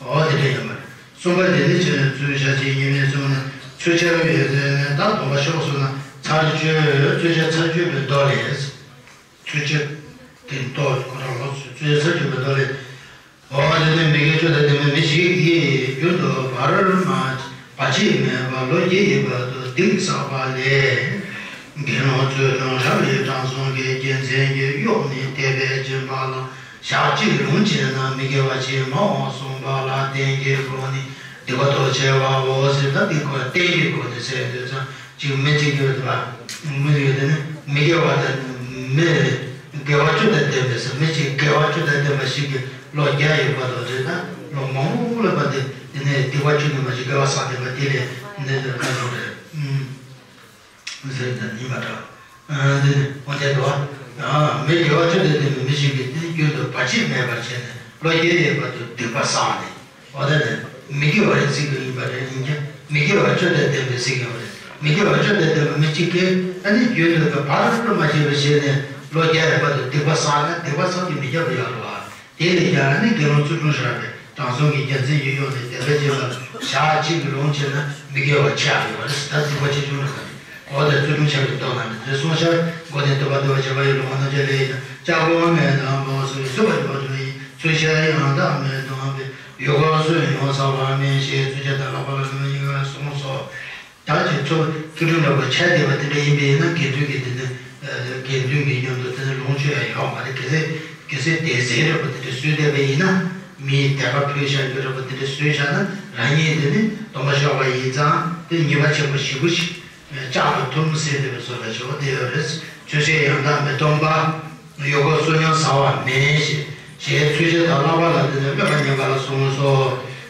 འོ་དེ་འདྲ་ཡོད་མ་རེད། གསུམ་པ་དེ་ནི་ཆེ་བའི་ཚུལ་བྱ་ཕྱིར་ཉི་མའི་གསུང་ནས་ཚུལ་འཆལ་བའི་ཡོན་ཏན་ནི་ད་སྡོམ་པ་ཤོར་སོང་ན་ཚར་གཅོད་ཚུལ་འཆལ་ཚར་གཅོད་པའི་མདོ་ལས། ཚུལ་འཆལ་དེ་མདོ་ཁོ་རང་ལོགས་སུ་ཚུལ་འཆལ་ཚར་གཅོད་པའི་མདོ་ལས། འོ་དེ་ནས་མི་དགེ་བ་བཅུ་དང་ལྡན་པའི་མི་ཞིག་གིས་རྒྱུན་དུ་བར་མ་བར་ཆད་མེད་པར་ལོ་བརྒྱ་ཡི་བར་དུ་སྡིག་བསགས་པ་ལས། དགེ་སློང་ཚུལ་ཁྲིམས་རབ་རིབ་དྲང་སྲོང་གི་རྒྱལ་མཚན་གྱི་གཡོག་ནི་དད་པས་སྦྱིན་པ་ལ་ཞག་གཅིག་ལོངས་སྤྱད་ན་མི་དགེ་བ་ཕྱིར་མ་འོང་གསུངས་པ་ལ་བརྟེན་གྱི་སྒོ་ནས་སྡིག་པ་སྟོབས་ཆེ་བའོ་ཟེར། ད་འདི་ཁོ་བརྟེན་གྱི་སྒོ་ནས་ཟེར་དུས་ཙང་གཅིག་མི་གཅིག་གི་དེ་མི་གཅིག་དེ་ནི་མི་དགེ་བ་དང་མི་དགེ་བ་བཅུ་དང་ལྡན་པའི་ས་མི་གཅིག་དགེ་བ་བཅུ་དང་ལྡན་པ་ཞིག་གིས་ལོ་བརྒྱ་ཡི་བར་དུ་རེད་ན་ལོ་མང་པོ་ལ་བར་དུ་དེ་ནས་སྡིག་པ་བཅུ་ནི་མ་ཞིག་དགེ་བ་བསགས་བསྡད་པ་དེ་ལས་ནི་དེ་ཁ་སོ་རེད། ཟེར་ནས་ཉིན་པ་འདྲ། འདི་ནི་འོ་དེ་འདྲ་བ། མི་དགེ་བ་བཅུ་དང་ལྡན་པའི་མི་ཞིག་གིས་དེ་རྒྱུན་དུ་བར་ཆད་མེད་པར་བྱས་ནས་ལོ་བརྒྱ་ཡི་བར་དུ་སྡིག་པ་བསགས་ནས། འོ་ད་ནི་མི་དགེ་བ་རེད་ཟེར་གྱི་ཡིན་པ་རེད། ཡིན་ཀྱང་མི་དགེ་བ་བཅུ་དང་ལྡན་པའི་ཟེར་གྱི་ཡོད་རེད། མི་དགེ་བ་བཅུ་དང་ལྡན་པའི་མི་གཅིག་གིས་ཨ་ནི་རྒྱུན་དུ་བར་མ་ཆད་པར་བྱས་ནས་ལོ་བརྒྱ་ཡི་བར་དུ་སྡིག་པ་བསགས་ན་སྡིག་པ་བསགས་ཀྱི་མི་ཁྱབ་པ་ཡོད་རེད་བ། དེ་ལས་ཀྱང་ཨ་ནི་དགེ་སློང་ཚུལ་ཁྲིམས་རབ་རིབ་དྲང་སྲོང་གི་རྒྱལ་མཚན་གྱི་གཡོག་ནི་དད་པས་སྦྱིན་པ་ཞག་གཅིག་གི་ལོངས་སྤྱད་ན་མི་དགེ་བ་ཆེ་བ་ཡོད་རེད། ད་སྡིག་པ་ཆེ་ཆུང་རེད་པ། འོ་དེ་ཚུལ་ཁྲིམས་འཆལ་བའི་མདོ་རྣམས་ནི་དེ་གསུངས་ཤར་སྒོ་ནས་འདོད་པ་འདོད་པ་བྱེད་པ་ཡི་ལོག་རྣམ་འཆལ་ལས་ཀྱང་ལྕགས་སྒོ་མེད་དང་འབོག་སོགས་སུ་བ་འཇོག་འཇོག་ཡིན་ཚུལ་ཤར་ཡང་དག་མེད་དང་པའི་ཡུལ་འཁོར་སུ་ཡང་ས་བ་མེད་ཞེས་ཚུལ་འཆལ་དང་ལྷག་པ་ལ་མི་མ་ཡིན་པ་གསུངས་སོ། ད་ཅིག་ཚུལ་ཁྲིམས་འདྲ་པོ་ཆ་དེ་བ་དེ་འདྲ་ཡིན་པས་ན་དགེ་འདུན་གྱི་དེ་ནི་དགེ་འདུན་གྱི་མཉམ་དུ་དེ་ནི་ལོངས་སྤྱོད་ཡ་ཡོག་མ་རེད། གལ་སྲིད་གལ་སྲིད་དེ་ཟས་འདྲ་པོ་དེ་འདྲ་བཟོས་བསྡད་པ་ཡིན་ན་མིའི་དད་པ་ཕུལ་བྱ་རྒྱུ་འདྲ་པོ་དེ་འདྲ་བཟོས་བཞག་ན་རང་ཉིད་དེ་ནི་སྡོམ་པ་ཤོར་བ་ཡིན་ཙང་དེ་ཉེས་པ་ཆེན་པོ་ཞེ་པོ་ཞིག་བཅག་ཏུ་ཐུབ་ཟེར་བསྡད་པའི་བཟོ་འདྲ་ཆེ་བོ་དེ་ཡོད་རེད། ཆོས་བཤད་ཡང་དག་མི་སྟོང་པ། ཡུལ་འཁོར་སུ་ཡང་ས་བ་མེད་ཞེས་ཞེས་ཚུལ་འཆལ་དང་བསླབ་པ་ལ་བརྟེན་ནས་སློབ་པ་ཉམས་པ་ལ་གསུངས་སོ།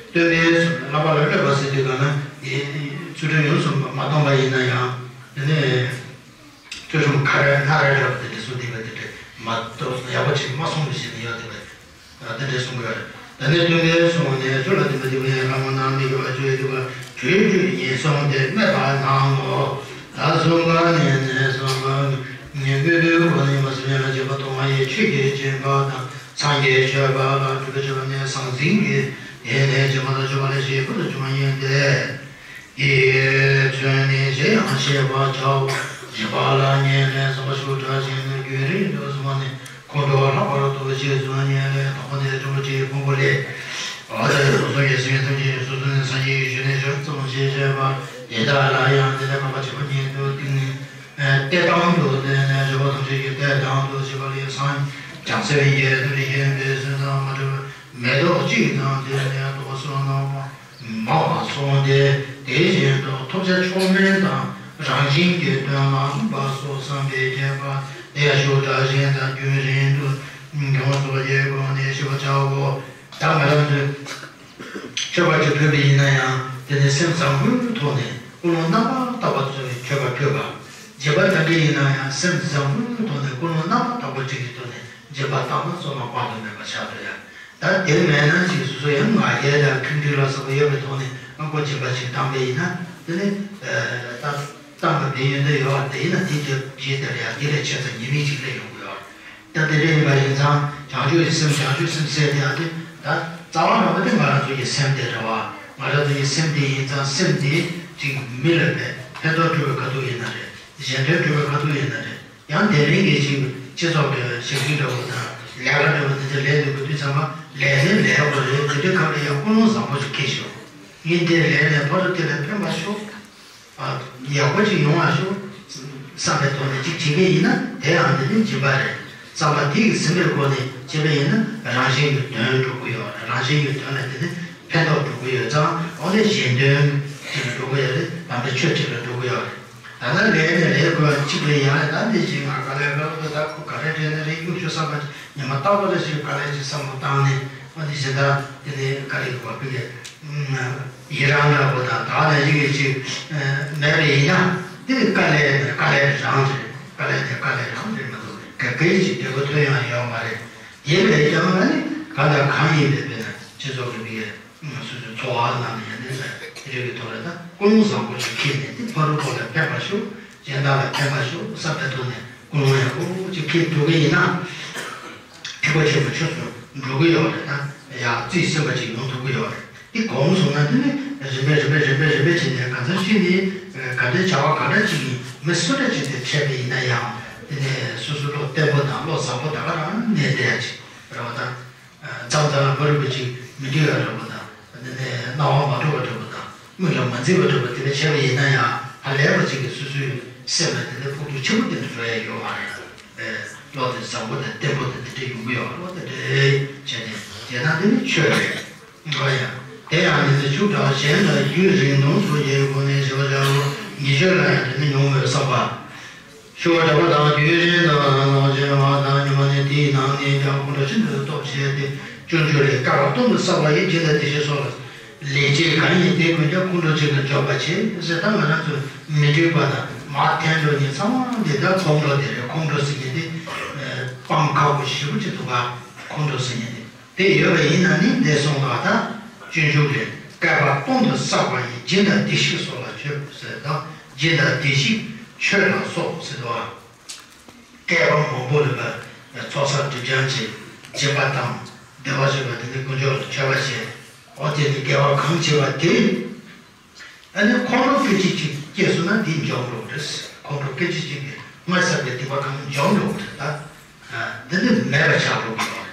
སྟོན་པས་བསླབ་པ་ལ་སློབ་པ་ཟེར་དུས་གང་ན་ཚུལ་ཁྲིམས་ཡོངས་སུ་མ་སྟོང་པ་ཡིན་ན་ཡང་དེ་ནས་ཚུལ་ཁྲིམས་ཁ་རས་སྣ་རལ་འདྲ་པོ་དེ་འདྲ་བཟོས་བསྡད་པ་དེ་འདྲ་མ་གཏོགས་ཡག་པོ་ཅིག་མ་སོང་བའི་ཞིག་ནི་ཡོད་བསྡད་པ། དེ་འདྲ་གསུང་གི་ཡོད་རེད། ད་ནི་སྟོན་པས་གསུངས་ནས་ཆོས་ལ་བརྟེན་པ་དེ་བས་ལྷ་མོ་རྣམས་མི་དགེ་བ་བཅུ་ཡི་སྡིག་པ་བཅུ་བཅུ་ཡིན་གསུངས་ཏེ་སྨྲས་པ་ན་ལོ། ད་གསུམ་པ་ནས་ནས་གསུམ་པ་ཉེ་དགོས་པའི་སྒོ་ནས་མ་སེམས་ལ་སྦྱིན་པ་གཏོང་བ་ཡི་ཆོས་ཀྱི་སྦྱིན་པ་དང་སངས་རྒྱས་མཆོད་པ་ལ་སྒྲུབ་པའི་སྦྱིན་པ་ནི་ཟང་ཟིང་གི་ཡེ་ནས་སྦྱིན་པ་དང་སྦྱིན་པ་ལས་བཞེས་པར་བྱུང་ཡིན་ཏེ། ཡིད་མཚོན་ནས་གཞན་ཡང་ཤེས་པར་བྱའོ། ཞེས་པ་ལ་ཉན་ནས་བསམ་པ་ཤུགས་དྲག་ཅིང་རྒྱུན་རིང་དུ་བསམ་ནས་ཁོང་ཁྲོ་ལྷག་པར་དུ་ཞེས་གསུངས་ཉན་ལས་དང་པོ་ནས་དྲུག་པོ་ཅིག་ཕུང་པོ་ལས། འོ་དེ་སོ་སོ་ཡི་སེམས་ཐམས་ཅད་སོ་སོ་ནས་སངས་རྒྱས་ཀྱི་ཞུ་ནས་ཞོར་ཙམ་ཞེས་བཤད་པ་དེ་དག་ལ་ཡང་དེ་ལས་འཕགས་པ་ཆེན་པོ་ཉིད་དུ་ཏིང་ངེ་གཏད་དང་དུ་བསྟན་ནས་འགྲོ་བ་ཐམས་ཅད་ཀྱི་གཏད་དང་དུ་བྱེད་པ་ལས་སངས་བྱང་སེམས་ཡེ་དུ་ལས་བཞེངས་པའི་སེམས་དང་མ་བྲལ་བའི་མེ་ཏོག་གཅིག་དང་དེ་ནས་རྡོ་སོལ་ནང་མ་བ་སོང་སྟེ་དེ་བཞིན་དུ་ཐོབ་བྱ་མཆོག་དམན་དང་རང་བཞིན་གྱི་དོན་ལ་མངོན་པ་སོགས་བསམ་པའི་ཁྱད་པར་དེ་ཡང་ཤུགས་དྲག་ཅན་དང་རྒྱུན་རིང་དུ་ མགོན་པོ་ཚོགས་པ་ཡོད་དགོས་ནས་ཞུ་བ་བྱའོ། ད་ང་རང་ཚོས་མཆོད་པ་ཅིག་ཕུལ་བ་ཡིན་ན་ཡང་དེ་ནི་སེམས་བཟང་པོའི་ཐོག་ནས་ཀུན་སློང་རྣམ་པར་དག་པ་ཚོས་མཆོད་པ་ཕུལ་བ། སྦྱིན་པ་གཏང་གི་ཡིན་ན་ཡང་སེམས་བཟང་པོའི་ཐོག་ནས་ཀུན་སློང་རྣམ་པར་དག་པ་ཅིག་གི་ཐོག་ནས་སྦྱིན་པ་བཏང་ན་བསོད་ནམས་དཔག་ཏུ་མེད་པ་ཆགས་འགྲོ་ཡ། ད་དེ་མེད་ན་ཅིག་སོ་སོ་ཡང་ང་རྒྱལ་དང་ཁྲིམས་སྒྲིག་ལ་སོགས་པ་ཡོད་པའི་ཐོག་ནས་ཨ་ཁོ་སྦྱིན་པ་ཅིག་བཏང་པ་ཡིན་ན་དེ་ནི་ད་བཏང་པ་དེ་ཡོན་ཏན་ཡོད་པ་དེ་ཡིན་ན་དེ་དེ་རྗེས་དེ་ལ་ཡང་དེ་ལས་ཆེ་ས་ཉེས་དམིགས་ཅིག་སླེབས་ཡོང་གི་ཡོད། ད་དེ་འདྲ་ཡིན་པ་ཡིན་ཙང་བྱང་ཆུབ་ཀྱི་སེམས་བྱང་ཆུབ་སེམས་ཟེར་དེ་ཡང་དེ་ད་རྩ་བ་རང་པ་དེ་ང་རང་ཚོ་ཡི་སེམས་དེ་རེད་བ། ང་རང་ཚོ་ཡི་སེམས་དེ་ཡིན་ཙང་སེམས་དེ་ཅིག་མི་ལ་ཕན་ཕན་ཐོགས་སྒྲུབ་པའི་ཁ་ཐུག་ཡིན་ན་རེད། གཞན་དོན་སྒྲུབ་པའི་ཁ་ཐུག་ཡིན་ན་རེད། ཡང་དེ་རིང་གི་ཅིག་སྤྱི་ཚོགས་ཀྱི་ཞབས་ཞུ་འདྲ་བོ་དང་ལས་ཀ་འདྲ་བོ་དེ་ཚོ་ལས་འདུག་གི་དུས་ཚང་མ་ལས་ནི་ལས་དགོས་རེད། དེ་དུས་སྐབས་ལ་ཡང་ཀུན་སློང་བཟང་པོ་ཞིག་འཁྱེར་ཤོག་ངས་འདིར་ལས་ནས་ཕ་རུ་དེ་ལ་ཕན་པ་ཤོག་ཨ། ཡག་པོ་ཅིག་ཡོང་བ་ཤོག་བསམ་པའི་ཐོག་ནས་ཅིག་བྱེད་ཀྱི་ཡིན་ན་དེ་ཡང་དེ་ནི་སྦྱིན་པ་རེད། བསམ་པ་དེ་གི་ཟིན་པའི་སྒོ་ནས་བྱས་པ་ཡིན་ན་རང་གཞན་གྱི་དོན་འགྲུབ་ཀྱི་ཡོད་རེད། རང་གཞན་གྱི་དོན་ལ་དེ་ནི་ཕན་ཐོགས་འགྲོ་གི་ཡོད་ཙང་འོ་ནས་གཞན་དོན་ཅིག་ལ་འགྲོ་གི་ཡོད་རེད། དམ་པའི་ཆོས་ཅིག་ལ་འགྲོ་གི་ཡོད་རེད། ད་ལྟ་ལས་ནས་ལས་དགོས་པ་གཅིག་ལས་ཡང་ད་འདི་བཞིན་ང་ག་ལས་ག་ལ་ད་ཁོ་ག་རེ་དྲན་ནས་རེད་གཡུག་ཤོག་བསམ་པ་ཉི་མ་རྟག་པར་ཞིག་ག་ལས་ཅིག་བསམ་བློ་བཏང་ནས་ཨ་འདི་བཞིན་ད་དེ་ནས་ག་རེ་དགོས་པ་ཕུལ་གྱི་ཡི་རང་འདྲ་པོ་དང་ད་ནས་ཡི་གེ་ཅིག་མེད་པ་ཡིན་ན་དེ་ནི་དཀའ་ལས་དཀའ་ལས་རང་རེད། དཀའ་ལས་དེ་དཀའ་ལས་རང་རེད་མ་གཏོགས་ག་གེ་ཅིག་བདེ་པོ་ཐོན་ཡང་ཡོད་མ་རེད། ཡིན་པས་ཀྱང་ཨ་ནི་གང་དང་གང་ཡིན་པའི་དཔེར་ན་སྤྱི་ཚོགས་ཀྱི་མི་སོ་སོའི་འཚོ་བ་ནང་ནས་ཡང་ནས་རེ་བའི་ཐོག་ལ་ད་ཀུན་སློང་བཟང་པོ་ཞིག་འཁྱེར་ནས་དེ་ཕ་རུ་ཁོ་ལ་ཕན་པ་ཤོག་གཞན་དག་ལ་ཕན་པ་ཤོག་བསམ་པའི་ཐོག་ནས་ཀུན་སློང་ཡག་པོ་ཅིག་འཁྱེར་འགྲོ་གི་ཡིན་ན་ཐེག་པ་ཆེན་པོ་ཆོས་སུ་འགྲོ་གི་ཡོད་རེད། ད་ཡང་རྩིས་ཟིན་པ་ཅིག་ཡོང་ཐུབ་ཀྱི་ཡོད་རེད། དེ་གོམས་སོང་ན་དེ་ནི་རིམ་པས་རིམ་པས་རིམ་པས་རིམ་པས་བྱས་ནས་གང་ཟག་གཅིག་ནི་ག་འདྲའི་བྱ་བ་ག་འདྲ་ཅིག་ཡིན་མི་སུ་འདྲ་ཅིག་དེ་འཕྲད་པ་ཡིན་ན་ཡང་དེ་ནས་སོ་སོ་བློ་བརྟན་པོ་དང་བློ་བཟང་པོ་ད་ག་རང་གནས་བསྡད་ཅིག་རེད་བ་དང་། མཚམས་མཚམས་ལ་མ་རུངས་པ་ཅིག་མི་འདུས་པ་འདྲ་པོ་དང་། དེ་ནས་སྣང་བ་མ་འགྲོ་བ་འདྲ་པོ་དང་དངོས་ལ་མ་འཛིན་པ་འདྲ་པོ་དེ་འདྲ་བྱས་པ་ཡིན་ན་ཡང་ཧ་ལས་པ་ཅིག་གིས་སོ་སོའི་སེམས་ལ་དེ་འདྲ་ཕོག་ཐུག་ཆེན་པོ་དེ་འདྲ་འགྲོ་ཡ་ཡོད་མ་རེད། བློ་དེ་བཟང་པོ་དང་བརྟན་པོ་དང་དེ་འདྲ་ཡོང་གི་ཡོད་རེད་བ། དེ་འདྲ་བྱས་ནས་བྱས་ན་དེ་ནི་ཆོས་རེད། འགྲོ་ཡ། དེ་ཡང་ནི་ནི་ཆུ་འདྲ་བ་གཞན་དང་རྒྱུན་རིང་ཐུང་སོགས་ཀྱི་སྒོ་ནས་ཞི་བ་སྦྱར་རོ། ཉེས་སྤྱོད་ལ་ཡང་དེ་ནི་ཉུང་མོད་བསགས་པ། ཞུ་བ་འདྲ་པོ་དང་རྒྱུན་རིང་དུ་ལོངས་སྤྱོད་པ་དང་ཉི་མ་ནི་དེའི་ནང་ནས་ཀྱང་ཁོང་ཁྲོ་ཤིན་ཏུ་སྟོབས་ཆེ་སྟེ་སྤྱོད་འཇུག་ལས་བསྐལ་པ་སྟོང་དུ་བསགས་པ་ཡི་སྦྱིན་དང་བདེ་གཤེགས་སོགས་ལ་ལེགས་སྤྱད་གང་ཡིན་དེ་ཀུན་ཀྱང་ཁོང་ཁྲོ་ཅན་དུ་འཇོག་པ་བྱེད་ཟེར། ད་ང་རང་ཚོ་མི་འགྲིག་པ་དང་མར་འཐེན་འགྲོ་མཁན་ཚང་མ་འདི་ལྟར་ཁོང་ཁྲོ་དེ་རེད། ཁོང་ཁྲོ་ཟེར་མཁན་དེ་སྤང་ཁག་པོ་ཞེ་པོ་ཅིག་འདུག་ག་ཁོང་ཁྲོ་ཟེར་མཁན་དེ། དེ་ཡོད་པ་ཡིན་ན་ནི་འདས་སོང་ལ་ད་སྤྱོད་འཇུག་ལས་བསྐལ་པ་སྟོང་དུ་བསགས་པ་ཡི་སྦྱིན་དང་བདེ་གཤེགས་སོགས་ལ་མཆོད་ཟེར་དང་། སྦྱིན་དང་བདེ་གཤེགས་མཆོད་ལ་སོགས་ཟེར་དོ། བསྐལ་པ་མང་པོ་ལ་ཚོགས་བསགས་སྒྲིབ་སྦྱང་བྱེད། སྦྱིན་པ་དང་བདེ་བ་བྱེད་པ་དེ་ནི་དཀོན་མཆོག་ལ་མཆོད་པ་བྱེད། འོ་དེ་ནི་དགེ་བ་གང་བྱེད་པ་དེ། ཨ་ནི་ཁོང་ཁྲོ་སྐད་ཅིག་ཅིག་སྐྱེས་སོང་ན་འདི་འཇོམས་འགྲོ་གི་རེད། ཁོང་ཁྲོ་སྐད་ཅིག་ཅིག་གིས་སྔར་བསགས་པའི་སྡིག་པ་གང་འཇོམས་འགྲོ་གི་རེད་ད། ཨ། འདི་ནི་མེད་པ་ཆགས་འགྲོ་གི་ཡོད་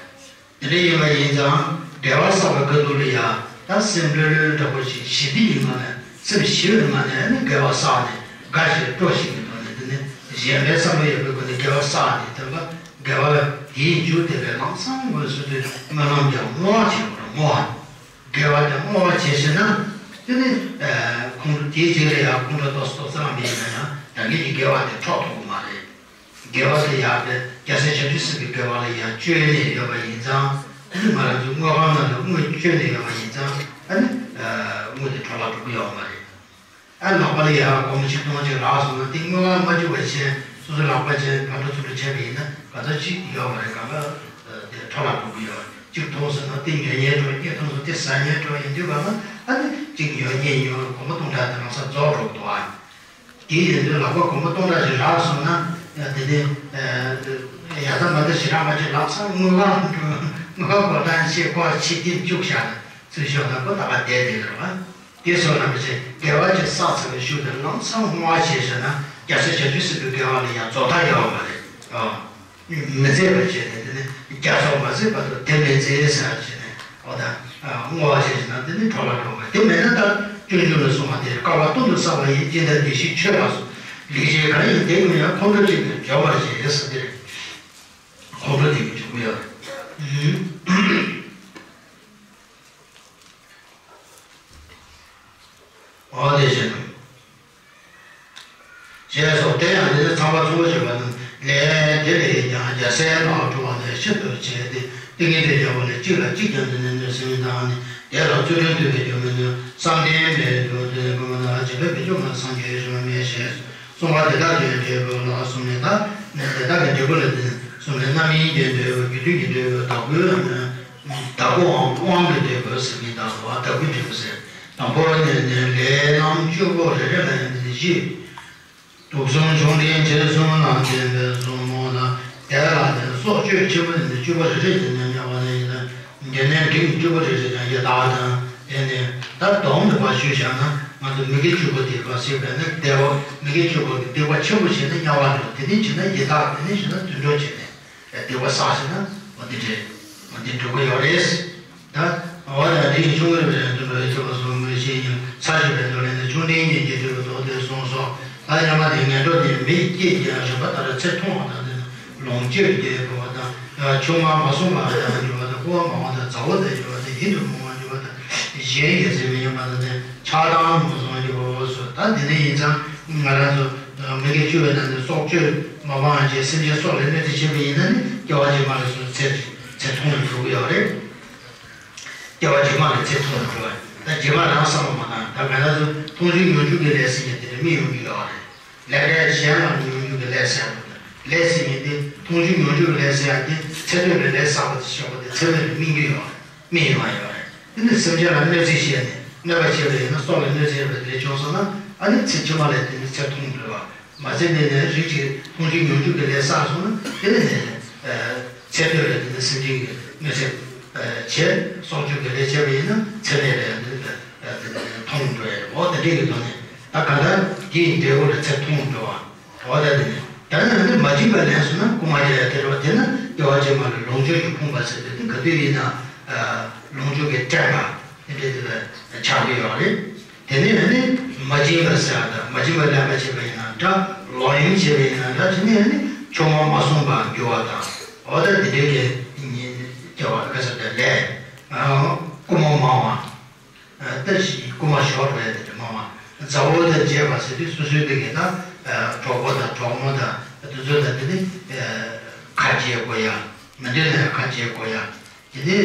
རེད། དེ་འདྲ་ཡིན་པ་ཡིན་ཙང་དགེ་བ་བསགས་པའི་སྐབས་དུ་ལ་ཡང་ད་སེམས་ལྷོད་ལྷོད་འདྲ་པོ་ཞིག་ཞི་བདེ་ཡི་ངང་ནས་སེམས་ཞི་བའི་ངང་ནས་ཨ་ནི་དགེ་བ་བསགས་ནས་དགའ་ཞིང་སྤྲོ་ཞིང་གི་ཐོག་ནས་འདི་ནི་གཞན་ཕན་བསམ་བློ་ཡོད་པའི་སྒོ་ནས་དགེ་བ་བསགས་ནས་དེ་ལ་དགེ་བ་ལ་དེའི་མཇུག་དེ་ལས་ལམ་སང་ངོས་སུ་དེ་སྨོན་ལམ་ཀྱང་བསྔོ་བ་བྱེད་དགོས་རེད། བསྔོ་བ། དགེ་བ་དེ་བསྔོ་བ་བྱས་ཟིན་ན། དེ་ནི་ཁོང་ཁྲོ་དེའི་རྗེས་ལ་ཡང་ཁོང་ཁྲོ་ཏོག་ཙམ་ཏོག་ཙམ་མེད་ན་ཡང་ད་གིན་གྱི་དགེ་བ་དེ་འཕྲོག་ཐུབ་ཀྱི་མ་རེད། དགེ་བ་དེ་ཡང་དེ་རྒྱལ་སྲས་བྱང་ཆུབ་སེམས་ཀྱི་དགེ་བ་ལ་ཡང་བཅོལ་ནས་ཡོད་པ་ཡིན་ཙང་། དེ་ནི་ང་རང་ཚོའི་དངོས་ཁང་ནང་ལ་དངོས་བཅོལ་ནས་ཡོད་པ་ཡིན་ཙང་། ཨ་ནི་དངོས་དེ་འཕྲོ་བརླག་འགྲོ་གི་ཡོད་མ་རེད། ཨ་ལག་པ་ལ་ཡང་སྒོར་མོ་ཆིག་སྟོང་ཅིག་རག་སོང་ན་དེ་དངུལ་ཁང་མ་བཅུག་པ་བྱས་སོ་སོ་ལག་པ་བྱས་ཕར་འགྲོ་ཚུར་འགྲོ་བྱས་པ་ཡིན་ན་ག་ཚོད་ཅིག་ཡོད་པ་རེད། གང་ག་དེ་འཕྲོ་བརླག་འགྲོ་གི་ཡོད། གཅིག་མཐོང་སོང་ན་དེ་ཉོ་མཁན་འགྲོ། གཉིས་མཐོང་སོང་དེ་ཟ་མཁན་འགྲོ་ཡིན་དུས་ག་ལ་ཨ་ནི་གཅིག་ཉོ་མཁན་ཉོ་སྒོར་མོ་སྟོང་ཕྲག་དེ་རང་སར་རྫོགས་འགྲོ་གི་འདུག་ཨ། དེ་ཡིན་དུས་ལག་པ་སྒོར་མོ་སྟོང་ཕྲག་ཞིག་རག་སོང་ན་དེ་ནས་ཡ་ད་མ་ད་ཞེ་དྲག་མ་བྱེད། ལམ་སང་དངུལ་ཁང་འགྲོ། དངུལ་ཁང་སྒོར་གྲངས་ཤེས་སྒོར་ཆིག་སྟོང་བཅུག་བཞག་ན་ཚུར་ཤོག་ན་ཁོ་ད་ག་བསྡད་དེ་རེད་བ། དེ་སོགས་རྣམ་པ་ཅན་དགེ་བ་ཅིག་བསགས་ཚར་བའི་གཞུག་ཏུ་ལམ་སང་བསྔོ་བ་བྱས་ཟེར་ན་རྒྱལ་སྲས་བྱང་ཆུབ་སེམས་དཔའི་དགེ་བ་ལ་ཡང་རྫོགས་མཐའ་ཡོད་པ་རེད། ཨོ། མི་ཟད་པར་བྱས་ནས་དེ་ནི་རྒྱ་མཚོ་མ་ཟད་བར་དུ་དེ་མི་ཟད་ཟེར་བྱས་ནས་ཨོ་ད་བསྔོ་བ་བྱས་ཟེར་ན་དེ་ནི་འཕྲོ་བརླག་འགྲོ་བ་དེ་མེད་ན་ད་སྤྱོད་འཇུག་ལ་གསུངས་པ་དེ་བསྐལ་པ་སྟོང་དུ་བསགས་པ་ཡི་སྦྱིན་དང་བདེ་གཤེགས་མཆོད་ལ་སོགས་ལེགས་སྤྱད་གང་ཡིན་དེ་ཀུན་ཡང་ཁོང་ཁྲོ་ཅན་དུ་འཇོག་པར་བྱེད་ཟེར་དེ་རེད། ཁོང་ཁྲོ་དེ་ཀུན་འཇོག་གི་ཡོད་རེད། འོ་དེ་བཞིན་དུ། ཞེས་སོགས་དེ་ཡང་འདི་ནི་ཚངས་པ་མཚོ་སྐྱེས་པ་རྣམས་ལས་དེ་ལས་ཀྱང་རྒྱལ་སྲས་ལ་འགྲོ་བ་ནས་ ཆེད་དུ་བྱས་ཏེ། ཏིང་ངེ་འཛིན་རྒྱལ་པོ་ལས་གཅིག་ལ་གཅིག་ཀྱང་འཛིན་ནས་གནོད་སེམས་དང་ནི། དེ་ལ་ཚུལ་ཁྲིམས་བསྟོད་པའི་རྒྱུ་མི་གནོད། བསམ་གཏན་མེད་དུ་དེ་ཀུན་ན་བྱེད་པའི་བེད་སྤྱོད་ལ་སངས་རྒྱས་གཞན་མེད་ཞེས་གསུངས་པ་དེ་དག་གི་འབྲས་བུ་ལ་གསུངས་ནས། ད་ནི་དེ་དག་གི་འབྲས་བུ་ལ་དེ་གསུངས་ནས། རྣམ་སྨིན་གྱི་འབྲས་བུ། རྒྱུ་མཐུན་གྱི་འབྲས་བུ། བདག་པོའི་བདག་པོའམ་དབང་གི་འབྲས་བུ་ཟེར་མི་དག་ལ་བདག་པོའི་འབྲས་བུ་ཟེར། དང་པོ་ནི་ནི་ལས་རྣམས་བཅུ་པོ་རེ་རེ་ལ་ཡང་དེ་ནི་བཞི། དུག་གསུམ་མཆོག་ལྡན་ཆེར་གསུམ་ལ་བརྟེན་པའི་གཟུགས་མོ་ལ། དེ་ལ་ནི་སྲོག་གཅོད་ཆེན་པོ་དེ་ནི་བཅུ་པོ་རེ་རེ་དེ་ནི་དམྱལ་བ་ལ་ཡིན་ན། དེ་ནས་འབྲིང་བཅུ་པོ་རེ་རེ་ཀྱང་ཡི་དྭགས་དང་། དེ་ནས་ད་སྡོམ་དུ་བ་ཞུས་བཞག་ན། ང་ཚོ་མི་དགེ་བཅུ་པོ་དེ་བ་ཟེར་བས་ན། བདེ་བ་མི་དགེ་བཅུ་པོ་གི་སྡིག་པ་ཆེན་པོ་བྱས་ན་དམྱལ་བ་འགྲོ། དེ་ནས་བྱས་ན་ཡི་དྭགས། དེ་ནས་བྱས་ན་དུད་འགྲོ་བྱས་ནས། སྡིག་པ་བསགས་ཟིན་ན་འོ་འདི་འདྲས། འོ་འདི་འགྲོ་གི་ཡོད་རེད། ད་འོ་ད་འདི་ཡི་ཆུང་ངུ་རེ་བའི་དུད་འགྲོ་ཡི་ཆོས་པ་གསུམ་མོས་ཤིང་ཡིན། ས་བཞི་པའི་འདོད་ལས་ནི་ཆུང་འབྲིང་གཉིས་ཀྱི་འབྲས་བུ་ལྡོག་སྟེ་གསུངས་སོ། ད་ཡང་མ་དེ་ངན་འགྲོ་དེ་མི་སྐྱེས་ཀྱང་རིམ་པ་ལྟར་ཚེ་ཐུང་བ་དང་། དེ་ནི་ལོངས་སྤྱོད་ཀྱི་དགོས་པ་དང་། ཆུང་མ་མ་བསྲུངས་པ་དང་འགྱུར་བ་དང་། རྐུ་བ་མ་བ་དང་། མཛའ་བོ་དང་འགྱུར་བ་དང་། ཡིད་དུ་མི་འོང་བ་འགྱུར་བ་དང་། གཞན་གྱི་སེམས་མི་སྙན་པ་དང་། ཆགས་སྡང་མུ་གསུམ་འགྱུར་བའོ་སོ། ད་འདི་ནི་ཡིན་ཙང་ང་རང་ཚོ་མི་དགེ་བཅུ་པའི་ནང་ནས་སྲོག་གཅོད་མ་སྤངས་བྱས་སེམས་ཅན་སྲོག་ལ་གནོད་འཚེ་བྱས་པ་ཡིན་ན་ནི་སྐྱེ་བ་རྗེས་མ་ལ་སོགས་ཚེ་ཚེ་ཐུང་དུ་འགྲོ་གི་ཡོད་རེད། སྐྱེ་བ་རྗེས་མ་ལ་ཚེ་ཐུང་དུ་འགྲོ་བ། ད་རྗེས་མ་རང་བསམ་བློ་མ་བཏང་། ད་ག་ན་ཚོ་མཐོང་ཆུང་མྱོང་འཇུག་གི་ལས་ཟེར་མཁན་དེ་འདྲ་མི་ཡོང་རྒྱུ་ཡོད་རེད། ལས་འབྲས་གཞན་ལ་མྱོང་འཇུག་གི་ལས་ཟེར་བ་དང་། ལས་ཟེར་མཁན་དེ་མཐོང་ཆུང་མྱོང་འཇུག་གི་ལས་ཟེར་ཡག་དེ་ཚེ་སྟོད་ལ་ལས་བསགས་པ་དེ་ཤོག་པ་དེ་ཚེ་སྨད་ལ་སྨིན་རྒྱུ་ཡོད་རེད། མི་ཡོང་བ་ཡོད་རེད། དེ་ནི་སེམས་ཅན་ལ་གནོད་འཚེ་བྱས་ནས། གནོད་པ་བྱས་པ་ཡིན་ན། སྲོག་ལ་གནོད་འཚེ་བ་དེ་འདྲ་བྱུང་སོང་ན། ཨ་ནི་ཚེ་ཕྱི་མ་ལ་དེ་ནི་ཚེ་ཐུང་འགྲོ་བ། མ་ཚད་ནས་ནི་རིགས་ཀྱི་མཐོང་ཆུང་མྱོང་འཇུག་གི་ལས་བསགས་སོང་ན། དེ་ནི་ནི་ཚེ་སྟོད་ལ་དེ་ནི་སེམས་ཅན་གྱི་གནོད་འཚེ་བྱས། སྲོག་གཅོད་ཀྱི་ལས་བྱས་པ་ཡིན་ན། ཚེ་སྨད་ལ་ཡང་དེ་ནི་ཐུང་འགྲོ་ཡ་རེད། འོ་དེ་འདྲ་གི་ཐོག་ནས་ད་ག་ད་དེའི་འབྲས་བུ་ལ་ཚེ་ཐུང་འགྲོ་བ། འོ་ད་དེ་ནི་ད་ནི་མ་བྱིན་པའི་ལས་སོང་ན་རྐུ་མ་བྱས་ཡ་དེ་རེད་བ། དེ་ན་སྐྱེ་བ་རྗེས་མ་ལ་ལོངས་སྤྱོད་ཀྱིས་ཕོངས་པ་ཟེར་དུས། དེ་ག་དུས་ཡིན་ན་ལོངས་སྤྱོད་ཀྱིས་བཀྲེས་པ་དེ་འདྲ་དེ་ལ་ཆགས་ཀྱི་ཡོད་རེད། དེ་ནས་ནི་མ་བྱིན་པ་ཟེར་བ་དང་། མ་བྱིན་པའི་ལས་ཀ་བྱས་པ་ཡིན་ན་འདྲ། ལོག་གཡེམ་བྱས་པ་ཡིན་ན་འདྲ། དེ་ནས་ནི་ཆུང་མ་མ་བསྲུངས་པར་འགྱུར་བ་དང་། འོ་ད་དེ་འདྲའི་གི་སྐྱེ་བ་ག་ཟེར་དེ་ལས་རྐུ་མ་མང་བ། ལྟ་ཞིག་རྐུ་མ་ཤོར་བས་དེ་འདྲ་མང་བ། མཛའ་བོ་དང་བཅས་པ་ཟེར་དུས་སོ་སོའི་སྡེ་དགེ་དང་གྲོགས་པོ་དང་གྲོགས་མོ་དང་དེ་ཚོ་དང་དེ་ནི་ཁ་འབྱེད་དགོས་ཡ། མི་འདོད་ན་ཡང་ཁ་འབྱེད་དགོས་ཡ། དེ་ནི་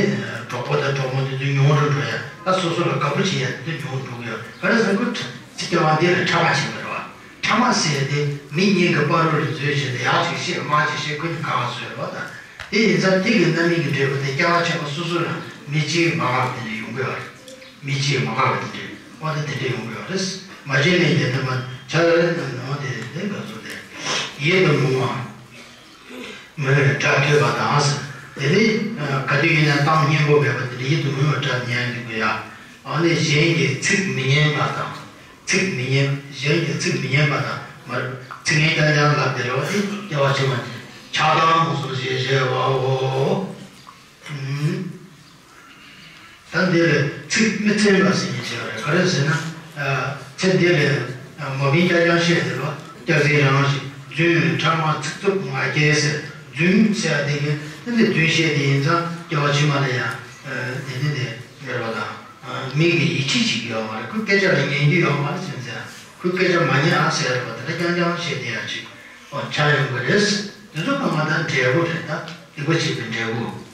གྲོགས་པོ་དང་གྲོགས་མོ་དེ་ཚོ་ཉུང་རུ་འགྲོ་ཡ། ད་སོ་སོ་ལ་དགའ་པོ་བྱེད་ཡ་དེ་ཚོ་ཉུང་རུ་འགྲོ་གི་ཡོད། ག་རེ་ཟེར་ན་ཁོ་ཚེ་སྐྱེ་བ་འདི་ལ་ཕྲ་མ་བྱེད་པ་རེད་བ། ཕྲ་མ་ཟེར་ཡ་དེ་མི་གཉིས་ཀྱི་བར་རུ་ལ་འཛུལ་བྱས་ཏེ། ཡག་ཅིག་བཤད་དམའ་ཅིག་བཤད། ཁོ་གཉིས་དགའ་བ་བཟོས་རེད་བ། ད་དེ་ཡིན་ཙང་དེ་གི་རྣམ་སྨིན་གྱི་འབྲས་བུ་དེ་སྐྱེ་བ་ཕྱི་མ་སོ་སོ་ལ་མི་གཅིག་མ་འགག་དེ་འདྲ་ཡོང་གི་ཡོད་རེད། མི་གཅིག་མ་འགག་པ་དེ་འདྲ། འོ་ད་དེ་འདྲ་ཡོང་གི་ཡོད་རེད། མ་བྱས་ནས་དེ་ནི་མ་བྱ་རེད། ནང་དེ་དེ་ག་ཚོད་དེ་ཡིད་དུ་མི་འོང་བ། མོས་སྒྲ་ཐོས་པ་དང་། དེ་ནི་ག་དུས་ཡིན་ན་གཏམ་སྙན་པོ་མེད་པ་དེ་འདྲ་ཡིད་དུ་མི་འོང་བའི་སྒྲ་ཉན་འདུག་གི་ཡ། ཨ་ནི་གཞན་གྱི་ཚིག་མི་སྙན་པ་དང་། ཚིག་མི་སྙན། གཞན་གྱི་ཚིག་མི་སྙན་པ་དང་། མར་ཚིག་ངན་རྐྱང་རྐྱང་ལབ་བསྡད་པ་དེ་སྐྱེ་བ་ཕྱི་མ་དེ་ཆགས་སྡང་མུ་གསུམ་ཞེས་བྱ་བའོ། ད་འདི་ལ་ཚིག་མི་བཙན་པ་ཟེར་མཁན་ཅིག་ཡོད་རེད། ག་རེ་ཟེར་ན། ཚེ་འདི་ལ་མ་བིན་རྐྱང་རྐྱང་བཤད་དེ་ལ་སྐྱག་རྫུན་རང་ཞིག་རྫུན་ཕྲ་མ་ཚིག་རྩུབ་ང་རྒྱལ་ཟེར། རྫུན་ཟེར་བ་དེ་གི་ད་འདི་རྫུན་བཤད་དེ་ཡིན་ཙང་སྐྱེ་བ་ཕྱི་མ་ལ་ཡང་དེ་འདི་འདི་ཡོད་རེད་བ། ད་མི་གི་ཡིད་ཆེས་བྱེད་ཀྱི་ཡོད་མ་རེད། ཁོའི་སྐད་ཆ་ལ་ཉན་རྒྱུ་ཡོད་མ་རེད་ཟེར་ཟེར། ཁོའི་སྐད་ཆ་མ་ཉན་ཨ་ཟེར་རེད་བ། དེ་འདྲ་རྐྱང་རྐྱང་བཤད་བསྡད་ཡ་ཅིག་ཨོ་ཆགས་ཡོང་གི་རེད། དེ་ཚོ་གང་ག་ད་འབྲས་བུ་རེད། ད་སྡིག་པ་བྱས་པའི་འབྲས་བུ།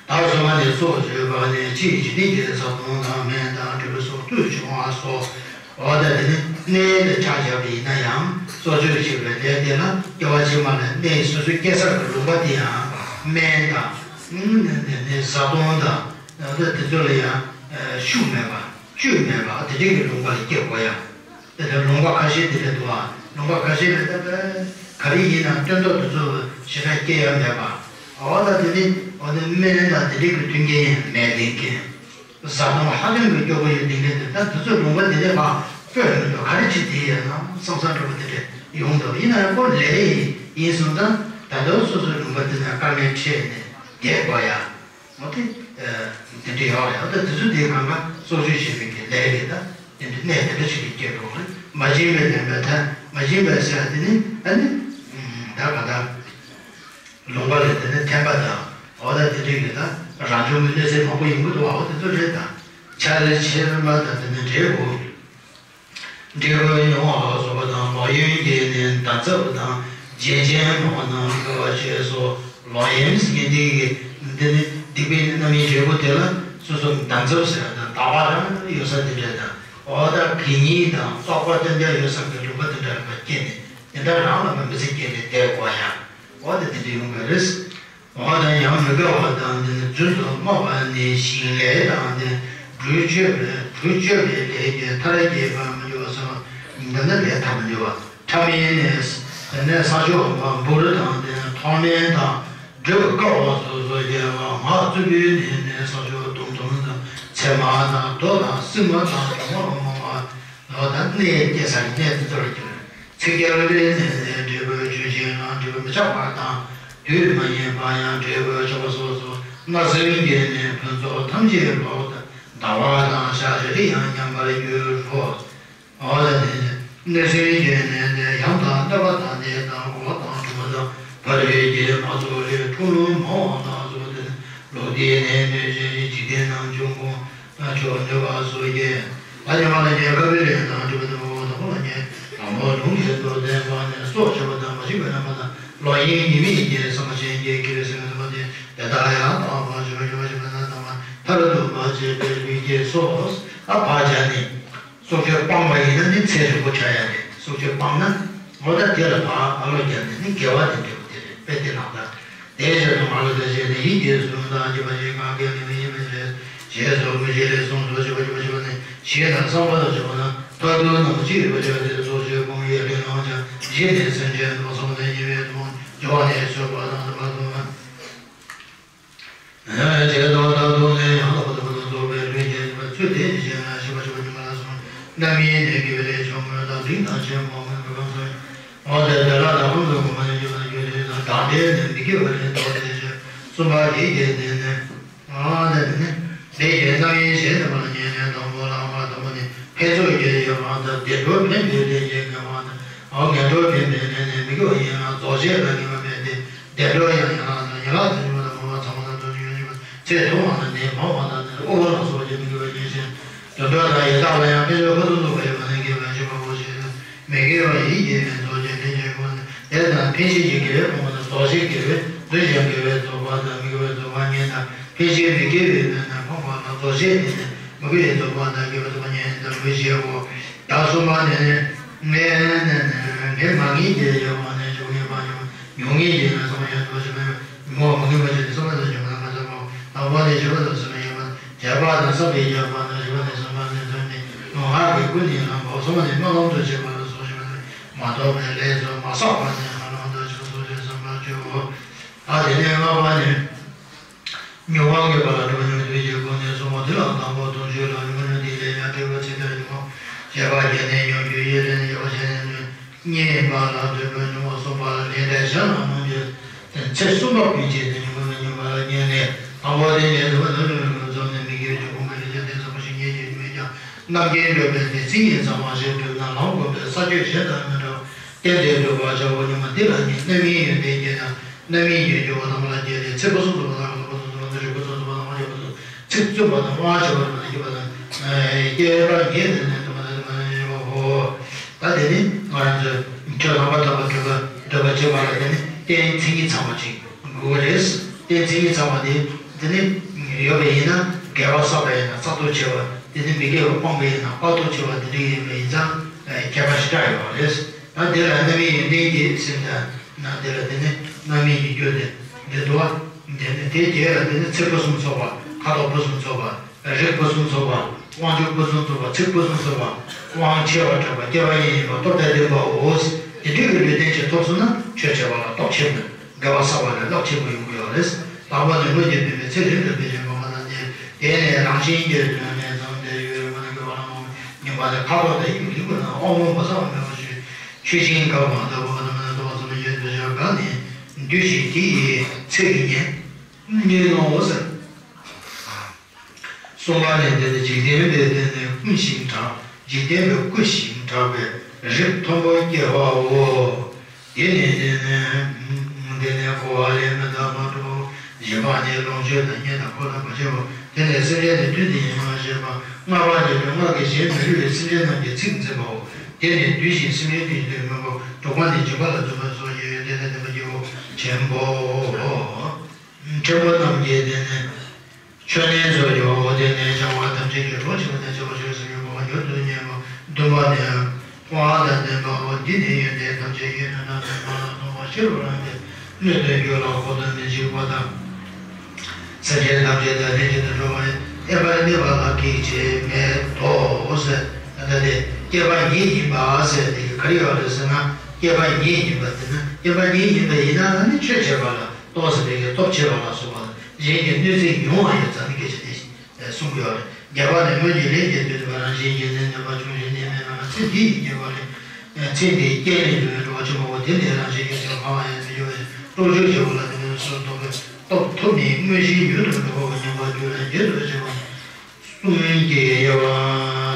བདག་བསོད་ནམས་ཀྱི་ཚོགས་བརྗོད་པ་ནི། ཕྱིའི་འཇིག་རྟེན་གྱི་བཟའ་བཏུང་དང་། སྨན་དང་འབྲས་བུ་སོགས་བཏུས་བྱུང་བ་སོགས། འོ་ད་དེ་ནི་གནས་དེ་ཆ་བཞག་པ་ཡིན་ན་ཡང་། གསོག་སྤྱོད་བྱེད་པའི་ལས་དེ་ལ་སྐྱེ་བ་ཕྱི་མ་ལ་གནས་སོ་སོའི་སྐྱེ་སར་གྱི་ལུང་པ་དེ་ཡང་སྨན་དང་། ནི་ནི་ནི་བཟའ་བཏུང་དང་། འོ་ད་དེ་ཚོ་ལ་ཡང་ཤུགས་མེད་པ། བཅུད་མེད་པ་དེ་འདྲའི་གི་ལུང་པ་ལ་སྐྱེ་དགོས་ཡ། དེ་ལྟར་ལུང་པ་ཁ་ཤས་དེ་འདྲ་འདུག་ཨ། ལུང་པ་ཁ་ཤས་ལ་ད་ལྟ་ག་རེ་ཡིན་ན་སྟོན་ཐོག་དེ་ཚོ་ཞེ་དྲག་སྐྱེ་ཡ་མེད་པ། འོ་ད་དེ་ནི་འོ་ན་སྨན་དང་དེ་འདྲའི་གི་མཐུན་རྐྱེན་ཡང་མེད་མཁན། བཟའ་བཏུང་ཧ་ཅང་གི་སྐྱོ་པོ་ཡོད་མཁན་དེ། ད་དེ་ཚོ་ལུང་པ་དེ་འདྲ་ལ་སྤོས་མི་འདུག་ག་རེ་བྱེད་དེ་ཡོད་ན་བསམ་བསམ་འདྲ་པོ་དེ་འདྲ་ཡོང་འདུག་ཡིན་ན་ཡང་ཁོ་ལས་ཡིན་སོང་ཙང་ད་དུང་སོ་སོའི་ལུང་པ་དེ་ན་དཀའ་ངལ་འཕྲད་ནས་བསྡད་དགོས་ཡ། འོ་དེ། དེ་འདྲ་ཡོད་རེད། འོ་ད་དེ་ཚོ་དེའི་སྒང་ག་གསོག་སྤྱོད་བྱེད་པའི་གི་ལས་རེད། ད་དེ་འདྲ་གནས་དེ་འདྲ་ཞིག་གི་སྐྱེ་འགྲོ་རེད། མ་བྱིན་པའི་ལན་པའི་མཐའ། མ་བྱིན་པའི་ཟེར་བ་དེ་ནི་ཨ་ནི། ད་ག་ད། ལུང་པ་ལ་དེ་ནི་འཐེན་པ་དང་། འོ་ད་དེ་འདྲ་གི་ད་རང་བྱུང་གི་གནོད་འཚེ་མང་པོ་ཡོང་གི་འདུག་འོ་དེ་ཚོ་རེད། ད་ཆར་ཆེན་མ་དང་དེ་ནི་འབྲས་བུ། འབྲས་བུ་མྱོང་བ་ལ་སོགས་པ་དང་། ལོག་གཡེམ་གྱི་ནི་འདམ་རྫབ་དང་། རྗེས་བྱེད་མང་བ་རྣམས་བསྐོལ་བ་བཅས་སོ། ལོག་གཡེམ་ཟེར་མཁན་དེ་གི་འདི་ནི་སྡིག་པའི་རྣམ་སྨིན་འབྱུང་པོ་དེ་ལ་སོ་སོ་འདམ་རྫབ་ཟེར་བ་དང་འདག་པ་རང་ཡོད་ས་དེ་འདྲ་དང་། འོ་ད་གད་སྙིགས་དང་བཙོག་པ་དེ་འདྲ་ཡོད་ས་གི་ལུང་པ་དེ་འདྲ་ལ་སྐྱེས་ནས་དེ་འདྲ་རང་ལ་མི་ཚེ་སྐྱེལ་ནས་བསྡད་དགོས་ཡ། འོ་ད་དེ་འདྲ་ཡོང་གི་རེད། འོ་ད་ཡང་མི་དགའ་བ་དང་དེ་ནི་རྫུན་དུ་སྨྲ་བ་ནི་ཞིང་ལས་དང་དེ་གྲོས་གཅོད་པའི་གྲོས་གཅོད་པའི་ལས་ཀྱི་མཐར་གྱིས་པར་མི་འགྱུར་བ་ཟེར་བ་འདི་ནི་ལས་མཐར་མི་འགྱུར་བ། ཕྲ་མེན་ནས་དེ་ནས་ས་ཕྱོགས་འབུར་དང་དེ་ནས་ཐོགས་མེད་དང་སྒྲིབ་པ་དཀར་བ་སོ་སོ་རྒྱལ་བ་ངག་རྩུབ་པོའི་ནས་ནས་ས་ཕྱོགས་དུམ་དུམ་དང་ཚེར་མ་དང་རྡོ་དང་སྲིབ་མ་དང་གྲང་མོ་རོ་མོ་བ་ལོ་དང་གནས་སྐྱེ་ས་ཡི་གནས་དེ་ཚོར་གྱུར། ཚིག་རྒྱལ་བའི་ནས་ནས་འབྲས་བུ་ཆོས་ཅན་ལ་འབྲས་བུ་མི་ཆགས་པ་དང་དུས་མ་ཡིན་པ་ཡང་འབྲས་བུ་ཆགས་པ་སོ་སོ་སྣ་ཟིན་གྱི་ནས་ཕུན་ཚོགས་ཐམས་ཅད་ལོག་ལྟ་བ་དང་ཤ་ཞེ་ཡང་ཉམས་པར་འགྱུར་རོ། འོ་ད་ནི་གནོད་སེམས་ཀྱི་ནས་ནས་ཡང་དག་གནོད་པ་དང་ནས་དང་འོ་དང་གྲུབ་པ་དང་བར་བའི་རྒྱལ་མ་ཚོགས་ལས་འཁྲུངས་ལུང་མང་བ་དང་སོགས་ཏེ་ལོག་ལྟའི་ནས་ནས་གཞན་གྱི་འཇིག་རྟེན་ནང་འབྱུང་ཁུངས་ཆོག་ནུས་པ་སོགས་ཀྱིས། ད་ཉི་མ་ལ་ཉེ་དགའ་བའི་ལས་དང་གྲུབ་པ་དང་འོ་དང་པོ་ལ་ཉེ་དང་པོ་ལུང་གི་མདོ་ལྡན་པ་ནས་སྲོག་ཆགས་པ་དང་མ་ཤི་བའི་རྣམ་པ་དང་ལོག་གཡེམ་ཉེས་དམིགས་ཀྱི་བསམ་པ་ཅན་གྱི་སྐྱེ་བའི་སེམས་ཀྱི་དམ་པ་དེ་དེ་དག་ཡང་དག་པར་བྱེད་པ་ཞུ་བ་ཞུ་བ་ན་དང་པ་མཐར་ཐུག་པ་བྱེད་པའི་ལུས་ཀྱི་སྲོག་ཨ་ཕར་བྱ་ནི། སྲོག་གཅོད་སྤངས་པ་ཡིན་ན་ནི་ཚེ་རིང་པོ་ཆགས་ཡ་རེད། སྲོག་གཅོད་སྤངས་ན་འོ་ད་དེ་ལ་ཕར་ཨ་ལོ་བརྒྱབ་ནས་ནི་དགེ་བ་དེ་འབྲས་བུ་དེ་རེད་པས། དེ་ལགས་ད། དེའི་ཕྱིར་དུ་མ་ལུས་པའི་ཆེད་དུ་ཡིད་ཀྱིས་བཟུང་དང་བགྱིས་པ་ཞིག་གང་གིས་ནི་མི་ཉན་པའི་ཕྱིར་ཞེས་སོགས་མི་ཤེས་ལས་གསུངས་སོ། ཞེས་པ་ཞེས་པ་ཞེས་པ་ནི་ཞེས་དང་བསམ་པ་དང་བཅས་པ་ན་མཐར་ཐུག་རྣམ་པ་གཅིག་ཡོད་པ་ཆགས་ཏེ་སྲོག་གཅོད་སྤོང་བའི་ལུས་ལོངས་ཀྱང་བཞི་ནས་སེམས་ཅན་སྡུག་བསྔལ་ཉེས་པའི་དོན་སྦྱོར་བ་ནས་བཟོད་པ་དང་སྡུག་པ་དང་། བྱས་དོ་ལྟར་དུ་ནི་ཡང་དག་པར་རྫོགས་པའི་ལུས་ཀྱི་ཚུལ་དེ་ཉིད་ཅན་ལ་ཞེས་པ་ཞེས་པ་ཉི་མ་ལ་སོགས་རྣམ་སྨིན་ནས་དགེ་བའི་ལས་བྱུང་མོད་དང་འབྲིང་དང་ཆེན་པོ་མངོན་པར་གང་སོགས་འོ་དེ་དེ་ལ་དང་ཁོང་ཚོ་གོང་མ་ནས་བརྗོད་པ་ནས་བརྗོད་དུས་དང་དང་འབྲེལ་ནས་མི་དགེ་བའི་ལས་མདོར་བསྟན་བྱས། གསུམ་པ་ཡིད་ཀྱི་ནི་ནི། ཨ་ནི་ནི། དེ་ཡི་རྣམ་དབྱེ་ཞེས་བསྟན་པ་ལ་ཉན་ནས་དང་པོ་ལ་མ་དང་པོ་ནི་ཕན་ཚུན་གྱི་དབྱེ་བ་དང་བདེ་འགྲོར་ཕན་པའི་ལས་ཀྱི་དབྱེ་བ་དང་། ཨ་ངན་འགྲོར་ཕན་པའི་ལས་ནི་མི་དགེ་བ་ཡིན་ལ་རྫོགས་བྱེད་ལ་ངེས་པ་མེད་དེ། བདེ་འགྲོར་ཡང་ཡན་ལག་དང་ཡན་ལག་ཏུ་འབྱུང་བ་དང་མ་བ་ཚང་བ་དང་དོན་ཡོད་འབྱུང་བ་ཚེ་ཐུང་བ་དང་ནད་མང་བ་དང་ནི་དབུལ་བ་ལ་སོགས་ཀྱི་མི་དགེ་བ་ཡིན་ཞིང་། དུད་འགྲོ་དང་ཡི་དྭགས་ལ་ཡང་ཕན་ཕྱིར་ཕུན་སུམ་ཚོགས་པ་ཡོད་པ་ནི་དགེ་བའི་བྱེད་པ་པོ་ཞེས་མི་དགེ་བ་ཡིད་ཀྱིས་མི་རྫོགས་ཀྱི་ལས་ཀྱི་སྒོ་ནས་དེ་དང་ཕན་བྱེད་ཀྱི་དགེ་བས་ཕོངས་པ་དང་རྫོགས་བྱེད་དགེ་བས་འདུལ་ཞིང་དགེ་བས་རྫོགས་པ་དང་མི་དགེ་བས་རྫོགས་པ་ཉིད་དང་ཕན་བྱེད་མི་དགེ་བས་ནི་ཕོངས་པ་དང་རྫོགས་བྱེད་ཉིད་ནི་མི་དགེ་བས་རྫོགས་པ་དང་དགེ་བས་རྫོགས་པ་ཉིད་དང་མི་བྱེད་དགོ། ད་གསུམ་པ་ནི་ངས་ནི་ངས་མ་ངེས་ཀྱི་ཡོད་པ་ནི་ཆོས་ངེས་པ་ཉོན་ངེས་ཀྱི་ཡོད་ན་བསམ་པ་ཡང་འདུ་ཞིག་མེད་པ་ཉོན་མ་ངེས་པ་ཞིག་ནི་བསམ་པ་དང་ཉོན་མ་ལ་མ་བྱ་བའོ། དང་པོ་ནི་བྱེད་པ་དང་སེམས་ཡོད་པ་བྱས་པ་དང་བསམ་པའི་རྒྱབ་པ་དང་བཞི་པ་ནི་བསམ་པ་ནི་དོན་ནི་ངོ་མ་གི་ཀུན་ནས་བསླངས་པའོ། གསུམ་པ་ནི་སྨོན་ལམ་དུ་བྱེད་པ་ལ་སོགས་བཞི་པ་ནི་མ་ཐོགས་པའི་ལས་སུ་མ་བསགས་པ་ནི་སྨོན་ལམ་དུ་བྱེད་པ་སོགས་བྱས་བསམ་པ་བཅུའོ། ཨ་དེ་ནས་ལྔ་པ་ནི། མྱོང་བ་དངོས་པ་ལ་སྒྲིབ་པ་མྱོང་འདོད་ཀྱི་སྒོ་ནས་གསུངས་པ་དེ་ལ་དང་པོ་དོན་བྱེད་ལ་སྒྲིབ་པ་མྱོང་འདོད་ལས་ཡང་སྒྲིབ་པ་ཚིག་དོན་ཉོན་མོངས་བྱས་པ་བརྒྱད་ནས་མྱོང་འགྱུར་ཡིད་ལས་ནི་ཡོད་པ་བྱས་ནས་ནི་རྙེད་པ་ལ་འདོད་པའི་ཉོན་མོངས་གསུངས་པ་ལ་དེ་འདྲ་གཞན་ལ་སྣང་རྒྱུ་ཚེ་གསུམ་པ་ཀུན་བྱེད་དེ་ཉོན་མོངས་ཉོན་པ་ལ་ཉེ་ནས་དང་པོ་དེ་ཉེ་ཟེར་བ་ནི་ལུས་ལ་འཛོམས་ནས་མི་དགེ་བ་བཅུ་སྤོང་བའི་ལས་ཀྱི་རྟེན་ཚང་བ་ཞིག་རྙེད་ཀྱི་མེད་ཀྱང་རྣམ་མཁྱེན་སྒྲུབ་པའི་དེ་མཚན་ཉིད་ཚང་བ་ཞིག་བསྒྲུབས་ན་ལམ་བསྒོམ་པའི་ས་བཅུད་གཞན་དང་མི་འདྲ་བ། རྟེན་དེ་སྒྲུབ་པར་བྱའོ་སྙམ་པ་འདི་ལ་ནི་རྣམ་སྨིན་ཡོན་ཏན་གྱི་དང་རྣམ་སྨིན་གྱི་སྦྱོར་བ་དང་པོ་ལ་བརྒྱད་དེ་ཚིག་ཕུན་སུམ་ཚོགས་པ་དང་རིགས་ཕུན་སུམ་ཚོགས་པ་དང་རིགས་ཕུན་སུམ་ཚོགས་པ་དང་དབང་ཆེ་བ་དང་དབང་ཆེ་བ་དང་དབང་ཆེ་བ་དང་བསྐྱེད་པ་ཉིད་ནི་ནི་དུ་མ་དང་དུ་མ་དང་ཞེས་པའོ། ད་དེ་ནི་ང་རང་ཚོས་ཆོས་དང་པོ་དམ་པ་སྒྲུབ་པ་སྒྲུབ་པ་བྱེད་པ་ལ་དེ་ནི་རྟེན་མཚན་ཉིད་ཚང་བ་ཅིག་དགོས་ཀྱི་རེད། རྟེན་མཚན་ཉིད་ཚང་བ་དེ་དེ་ནི་ཡོད་པ་ཡིན་ན་དགེ་བ་བསགས་པ་ཡིན་ན་བསགས་སྡུག་ཆེ་བ་དེ་ནི་མི་དགེ་བ་སྤངས་པ་ཡིན་ན་དཔག་སྡུག་ཆེ་བ་དེ་འདྲ་ཡིན་པ་ཡིན་ཙང་ཁྱད་པར་ཞེ་དྲག་ཡོད་པ་རེད། ད་དེ་ལ་རྣམ་སྨིན་ཡོན་ཏན་གྱི་སེམས་དང་ན་དེ་ལ་དེ་ནི་རྣམ་སྨིན་གྱི་རྒྱུ་དེ་འདི་འདུག་བ། དེ་ནི་དེ་རྗེས་ལ་དེ་ནི་ཚིག་ཕུན་སུམ་ཚོགས་པ་ཁ་དོག་ཕུན་སུམ་ཚོགས་པ་རིགས་ཕུན་སུམ་ཚོགས་པ་དབང་ཕྱུག་ཕུན་སུམ་ཚོགས་པ་ཚིག་ཕུན་སུམ་ཚོགས་པ་དབང་ཆེ་བ་གྲགས་པ་སྐྱེ་བ་ཡིན་པ་སྟོབས་དང་ལྡན་པའོ། དེ་འདྲའི་གི་ལུས་རྟེན་ཅིག་ཐོབ་སོང་ན་ཆོས་བྱེད་པ་ལ་སྟོབས་ཆེན་པོ་དགེ་བ་བསགས་པ་ལ་རླབས་ཆེན་པོ་ཡོང་གི་ཡོད་རེད། དང་པོ་ནི་བློ་སྐྱེད་པའི་ཚེ་རིང་དུ་འཕེལ་ཞིང་གོང་མ་དང་ནི་དེ་ནས་རང་བཞིན་གྱི་དོན་ནས་ཙམ་དེ་ཡོད་རེད་མ་ནི་དགེ་བ་རང་ངོ་ཉིན་པ་ནི་ཁ་དོག་དང་ཡིད་ཀྱི་ལུས་ཀྱི་ནང་དབང་པོ་མ་བསགས་པ་མེད་པ་ཞིག་ཆུ་ཤིང་གང་མ་ལྟ་བུ་དང་མ་ནི་ལྟ་བ་ཙམ་ཡོད་དུ་བཞག་ག་ནི་འདུས་ཤིང་དེ་ཡི་ཚིག་ཉན་ཉན་ནོ་ཟེར། གསུམ་པ་ནི་དེ་ནི་འཇིག་རྟེན་པའི་དེ་ནི་ཀུན་ཤིང་གྲགས་འཇིག་རྟེན་པའི་སྐུ་ཞིང་གྲགས་པའི་རིགས་མཐོན་པོ་སྐྱེ་བའོ། དེ་ནི་དེ་ནི་དེ་ནི་འཁོར་བ་ལས་མི་འདའ་བར་འགྲོ། བཞི་པ་ནི་ལོངས་སྤྱོད་དང་གཉེན་དང་འཁོར་དང་བར་ཆད་པོ། དེ་ནི་སེམས་ཅན་ནི་མཐུན་དེ་ཡིན་མ་ཞེས་པ། ལྔ་པ་ནི་ལུས་ངག་གི་ཞེན་མི་རུང་བའི་སེམས་ཅན་རྣམས་ཀྱི་ཚིག་འཛིན་པའོ། དེ་ནི་འདུས་ཤིང་སེམས་ཅན་ཀུན་ཏུ་སྨོན་པ། དྲུག་པ་ནི་སྦྱིན་པ་ལ་བརྩོན་པ་སོགས་ཀྱི་ཡོན་ཏན་དང་ལྡན་པ་སྐྱེ་བོ་ཆེན་པོའོ། ཕྲན་བུ་རྣམས་ཀྱི་དེ་ནས་མཆོད་གནས་སུ་ཡོད། དེ་ནས་བྱ་བ་ཐམས་ཅད་ཀྱི་གྲོགས་བྱེད་པ་དང་བྱ་བ་ཆོས་སུ་ཡོད་པ་མྱུར་དུ་མྱོང་བ་འདུན་པ་དང་། མཐོང་བ་དང་ལྡན་པའོ། འདི་ནི་ཡོན་ཏན་ཐམས་ཅད་ཀྱི་དོན་དམ་པའི་མ་ལ་སོགས་པ་ཕྱི་རུ་རང་གི་སྣོད་དུ་འགྱུར་ལ། འཁོར་དུ་མི་འཇིགས་པ་དང་། སེམས་ཅན་ཐམས་ཅད་དང་ལྷན་ཅིག་ཏུ་འགྲོ་བ་ཡི། གནས་པར་གནས་པ་ལ་གེགས་བྱེད་མེད་དོ་ཟེར། ད་ལྟ་དེ་སྐྱེས་པ་ཉིད་ཡིན་པ་ཟེར་དེ་ག་རེ་ཡོད་རེད་ཟེར་ན། སྐྱེས་པ་ཉིད་ཡིན་པ་དེ་ན། སྐྱེས་པ་ཉིད་ཡིན་པ་ཡིན་ན་ནི་ཆོས་བྱེད་པ་ལ་རྟོགས་ཟེར་བའི་གི་སྟོབས་ཆེ་བ་ལ་སོགས་པ་གཞན་གྱི་གནོད་འཚེ་ཉུང་བ་ཡོད་ཙང་ནི་སྐད་ཆ་དེ་གསུང་གི་ཡོད་རེད། རྒྱས་པ་ནི། སྔོན་གྱི་ལས་ཀྱི་དུས་དེ་བ་རང་བཞིན་གྱིས་ནི་ནུས་པ་ཆུང་ཞིང་གནས་མེད་པ། ཚེ་འདི་ཡི་སྐྱེ་བ་ལས། ཚེ་འདིའི་རྐྱེན་ལས་ལུས་པའི་འགྲོ་བ་ཆེན་པོ་དེ་ལས་རང་བཞིན་གྱིས་ནི་འཕང་བ་ཡང་མི་འགྱུར་བའི་སྟོབས་ཆུང་ཞིང་ལ་དེ་ནས་སུ་རྟོགས་པའི་སྟོབས་ཐོབ་ནས་དངོས་གཞིའི་ཡུལ་དུ་འགྲོ་བ་ཉམས་པར་འགྱུར་ལ། རྒྱུན་དུ་བྱེད་པ། གསུམ་གྱི་དབྱེ་བ།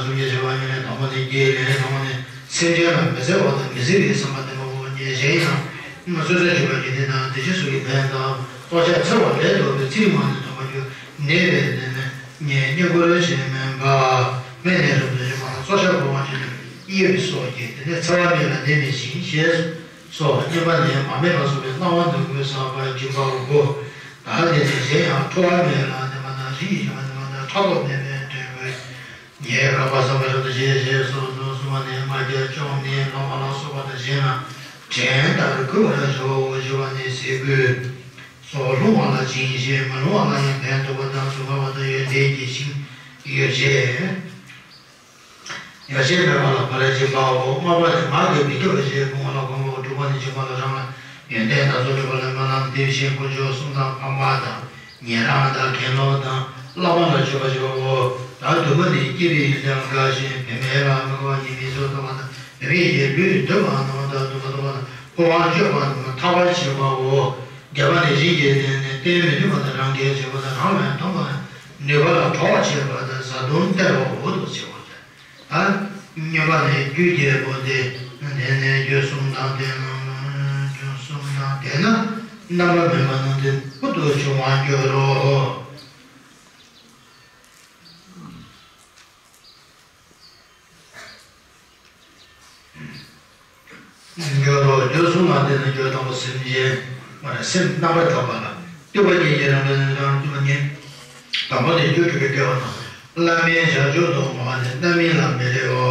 གསུམ་གྱི་དབྱེ་བ་ཉིད་ནི་དང་པོ་ནི་དགེ་ལས་དང་པོ་ནི་སེམས་ཅན་ལ་མི་བརྩེ་བ་དང་མི་བརྩེ་བའི་བསམ་པ་ལྡན་པའོ། གཞན་ཡང་སོ་སོའི་སྤྱོད་པ་ཉིད་དེ་དང་དེ་བཞིན་གཤེགས་པའི་ཕན་དང་སྲོག་ཆགས་འཚེ་བ་ལས་ལྡོག་པའི་ཚེའི་ངང་ནས་ཐོབ་པར་འགྱུར། ནད་པའི་ནད་ནི་བསྙེན་བཀུར་བྱེད་མིན་པ། སྨན་ནི་རབ་ཏུ་ཞིག་པ་དང་སྲོག་ཆགས་ཕོ་མོ་ཆེ་ཆུང་དབྱེ་བའི་སྲོག་གི་དེ་ནི་འཚེ་བ་སྨན་ལ་ནད་མེད་ཅིང་ཞེས་སོ། སྙན་པ་ནི་མ་སྨད་པ་སོགས་པའི་རྣ་བ་འདོན་ཀུན་བསགས་པ་སྦྱིན་པའོ། ད་དེ་ནི་གཞན་ཡང་ཁྲོ་བ་མེད་ལ་ནི་མ་ན་རི་ཡི་ཞིང་ནི་མ་ན་ཕྲག་དོག་མེད་པའི་དོན་ཀུན་ཉེ་དགག་པ་བསམ་པ་རབ་ཏུ་བྱེད་ཅེས་སོ། གསུམ་པ་ནི་རྨ་རྒྱལ་ལྕོག་ནི་ལོང་བ་ལ་སོགས་པ་དང་གཞན་ལ་བྲན་ལྟར་གུས་པར་བྱའོ། བཞི་པ་ནི་ཟས་གོས་སོགས་ལོང་བ་ལ་སྦྱིན་ཞིང་མ་ལོང་བ་ལ་ཡང་ཕན་ཐོགས་པ་དང་གཟུགས་ཕམ་པ་དང་ཡོན་ཏན་གྱི་ཞིང་ཡོ་བྱད། ཡོ་བྱད་མེད་པ་ལ་ཕར་སྦྱིན་པའོ། ལྔ་པ་ནི་ངག་གིས་མི་བསྐྱོད་པ་ཞིག་བསྒོམ་པ་ལ་གོམས་པའོ། དྲུག་པ་ནི་སྦྱིན་པ་ལ་རང་ལ་ཡོན་ཏན་དག་ཚོགས་སྒྲུབ་པ་ལ་སྨོན་ལམ་འདེབས་ཤིང་དཀོན་མཆོག་གསུམ་དང་ཕ་མ་དང་ཉེ་རང་དང་དགེ་སློང་དང་བླ་མ་ལ་མཆོད་པ་བྱའོ། ད་བདུན་པ་ནི་སྐྱེས་པའི་ཡོན་ཏན་ལ་དགའ་ཞིང་བུད་མེད་ལ་མི་དགའ་བ་ཉིད་མི་ཚོར་བ་དང་བུད་མེད་ཀྱི་ལུས་འདོད་པ་རྣམས་དང་སྡུག་པ་སྡུག་པ་དང་འཁོར་བར་སྤྱོད་པ་རྣམས་ཐར་བར་བྱེད་པའོ། བརྒྱད་པ་ནི་གཞན་གྱི་དོན་ནི་བསྟེན་མི་ནུས་པ་དང་རང་གིས་བྱེད་པ་དང་རང་ལ་ཡང་དོན་དུ་ནུས་པ་ལ་གྲོགས་བྱེད་པ་དང་བཟའ་བཏུང་སྟེར་བའོ་དོ་ཞེས་པ་སྟེ། ཨ། སྨྱོན་པ་ནི་རྒྱུ་བརྒྱད་པོ་སྟེ། དེ་ནས་རྒྱུ་གསུམ་དང་ལྡན་ན། རྒྱུ་གསུམ་དང་ལྡན་ན་རྣམ་པ་མེད་པ་རྣམས་ཏེ་ཀུན་ཏུ་འབྱུང་བར་འགྱུར་རོ། འགྱུར་རོ། རྒྱུ་གསུམ་ལ་བརྟེན་ནས་རྒྱུ་དང་པོ་སེམས་ཅན་མ་རེད། སེམས་རྣམ་པར་དག་པ་ལ་ལྟོས་པ་ཉིད་ཀྱིས་རང་གི་ནི་རང་ལྟོས་པ་ཉིད། དང་པོ་ནི་རྒྱུ་སྒྲུབ་པའི་སྐལ་བ་དང་། བླ་མའི་བྱ་སྤྱོད་དུ་མ་བ་ནི་རྣམ་སྨིན་ལ་མི་རེ་བའོ།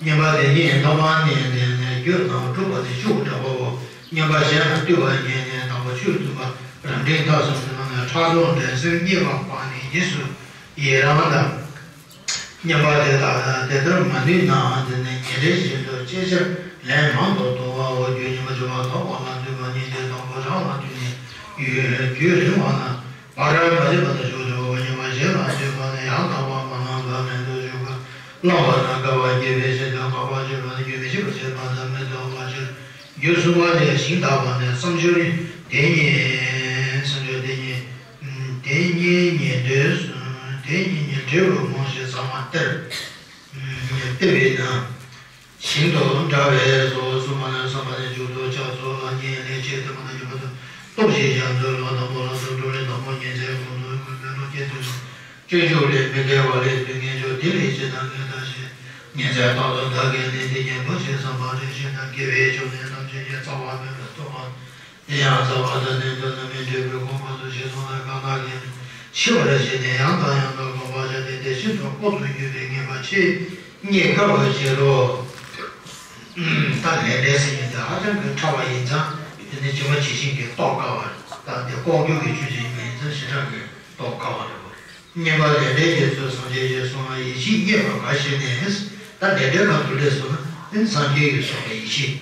གཉིས་པ་དེ་ཉིད་མཐོང་བ་ནི་དེ་ནི་རྒྱུ་དང་སྒྲུབ་པ་དེ་ཤུགས་དྲག་པའོ། གཉིས་པ་གཞན་ལ་ལྟོས་པ་ཉིད་ནི་དང་པོ་ཆོས་སྟོན་པ་རབ་འབྲིང་ཐབས་གསུམ་དུ་མ་ནི་ཕྲག་དོག་འགྲན་སེམས་རྙེད་པ་སྤངས་ནས་རྗེས་སུ་ཡི་རང་དང་། གཉིས་པ་དེ་དག་དེ་ལྟར་མ་ནུས་ནའང་དེ་ནི་ཉིན་རེ་བཞིན་དུ་ཅིག་ཅར་ལན་མང་དུ་གཏོང་བའོ། རྒྱུ་ཉིད་མ་བྱུང་བ་ཐོབ་པ་ལ་འདུན་པ་ཉིད་དེ་དང་པོ་རང་ལ་བསྟུན་ནས་ཡུན་རྒྱུན་རིང་བ་ན་བར་མ་ཆད་པ་དང་ཞུགས་འགྲོ་བ་ཉིད་མ་ཞེན་ལ་འདུན་པ་ནི་ཡང་དག་པ་མ་ལང་བ་མེད་དུ་ཞུགས་པ་བླང་བ་དང་དགའ་བ་སྐྱེ་བའི་ཕྱིར་དུ་དགག་པ་སྤྱོད་པ་ནི་རྒྱུན་མི་ཆད་པར་བྱེད་པ་དང་མི་ལྡོག་པ་ཕྱིར། རྒྱུ་གསུམ་པ་ལས་ཞིང་དག་པ་ནི་བསམ་སྦྱོར་དེ་ཉིད་བསམ་སྦྱོར་དེ་ཉིད། དེ་ཉིད་ཉན་ཐོས་སུ། དེ་ཉིད་ཉན་ཐོས་པོ་མང་ཞིང་ཚང་མ་སྟེར། སྟེར་བའི་དང་། ཞིང་དུ་འདྲ་བས་སོ། གསུམ་པ་ནི་བསམ་པ་ནི་མཇུག་ཏུ་ཕྱག་འཚལ་ལ་ཉེ་ལས་བྱེད་དུ་མ་ན་འཇུག་པ་དང་སྟོབས་ཤིག་ཀྱང་མཛོད་ལ་དང་པོ་ལ་སོགས་འགྲོ་བའི་དང་པོ་ཉིན་མཚན་གང་དུ་དགོན་པའི་ལོ་སྐྱེ་ཚུལ་དང་། སྤྱོད་འཇུག་ལས་མི་དགེ་བ་ལས་དུས་ངན་འཇུག་དེ་ལས་ཅི་དང་ངན་དང་ཞེས། ཉིན་མཚན་རྟག་ཏུ་བདག་གིས་ནི་འདི་ཉིད་འདུག་ཅེས་བསམ་པ་རེ་ཞིག་དང་དགེ་བའི་ཕྱོགས་ནས་ཐམས་ཅད་ཀྱི་རྩ་བ་སྨོན་པའི་ཐོག་མ། དེ་ཡང་རྩ་བ་དང་ནི་མདོར་ན་མི་འབྲལ་བའི་དགོངས་པ་དང་རྗེས་སུ་ལ་གང་དག་གིས་ནི་ཤེས་པར་བྱས་ནས་ཡང་དང་ཡང་དུ་སྒོམ་པར་བྱ་སྟེ་དེ་བཞིན་དུ་ལྐོག་ཏུ་གྱུར་པའི་ངེས་པ་ཆེས་རྙེད་དཀའ་བར་བྱེད་རོ། ད་ལས་འབྲས་ཟེར་མཁན་དེ་ཧ་ཅང་གི་ཕྲ་བ་ཡིན་ཙང་དེ་ནི་ཇི་མ་ཇི་བཞིན་གྱིས་རྟོགས་དཀའ་བ་རེད། ད་དེ་ལྐོག་གྱུར་གྱི་ཆོས་ཅིག་ཡིན་པ་ཡིན་ཙང་ཞེ་དྲག་གི་རྟོགས་དཀའ་བ་རེད་བ། གཉིས་པ་ལས་འབྲས་ཀྱི་ཚུལ་སངས་རྒྱས་ཀྱི་གསུང་ལ་ཡིད་ཆེས་རྙེད་པར་དཀའ་ཞེས་ནས། ད་ལས་འབྲས་ཁ་ཐུག་ལས་སོང་ན་ནི་སངས་རྒྱས་ཀྱི་གསུང་ལ་ཡིད་ཆེས་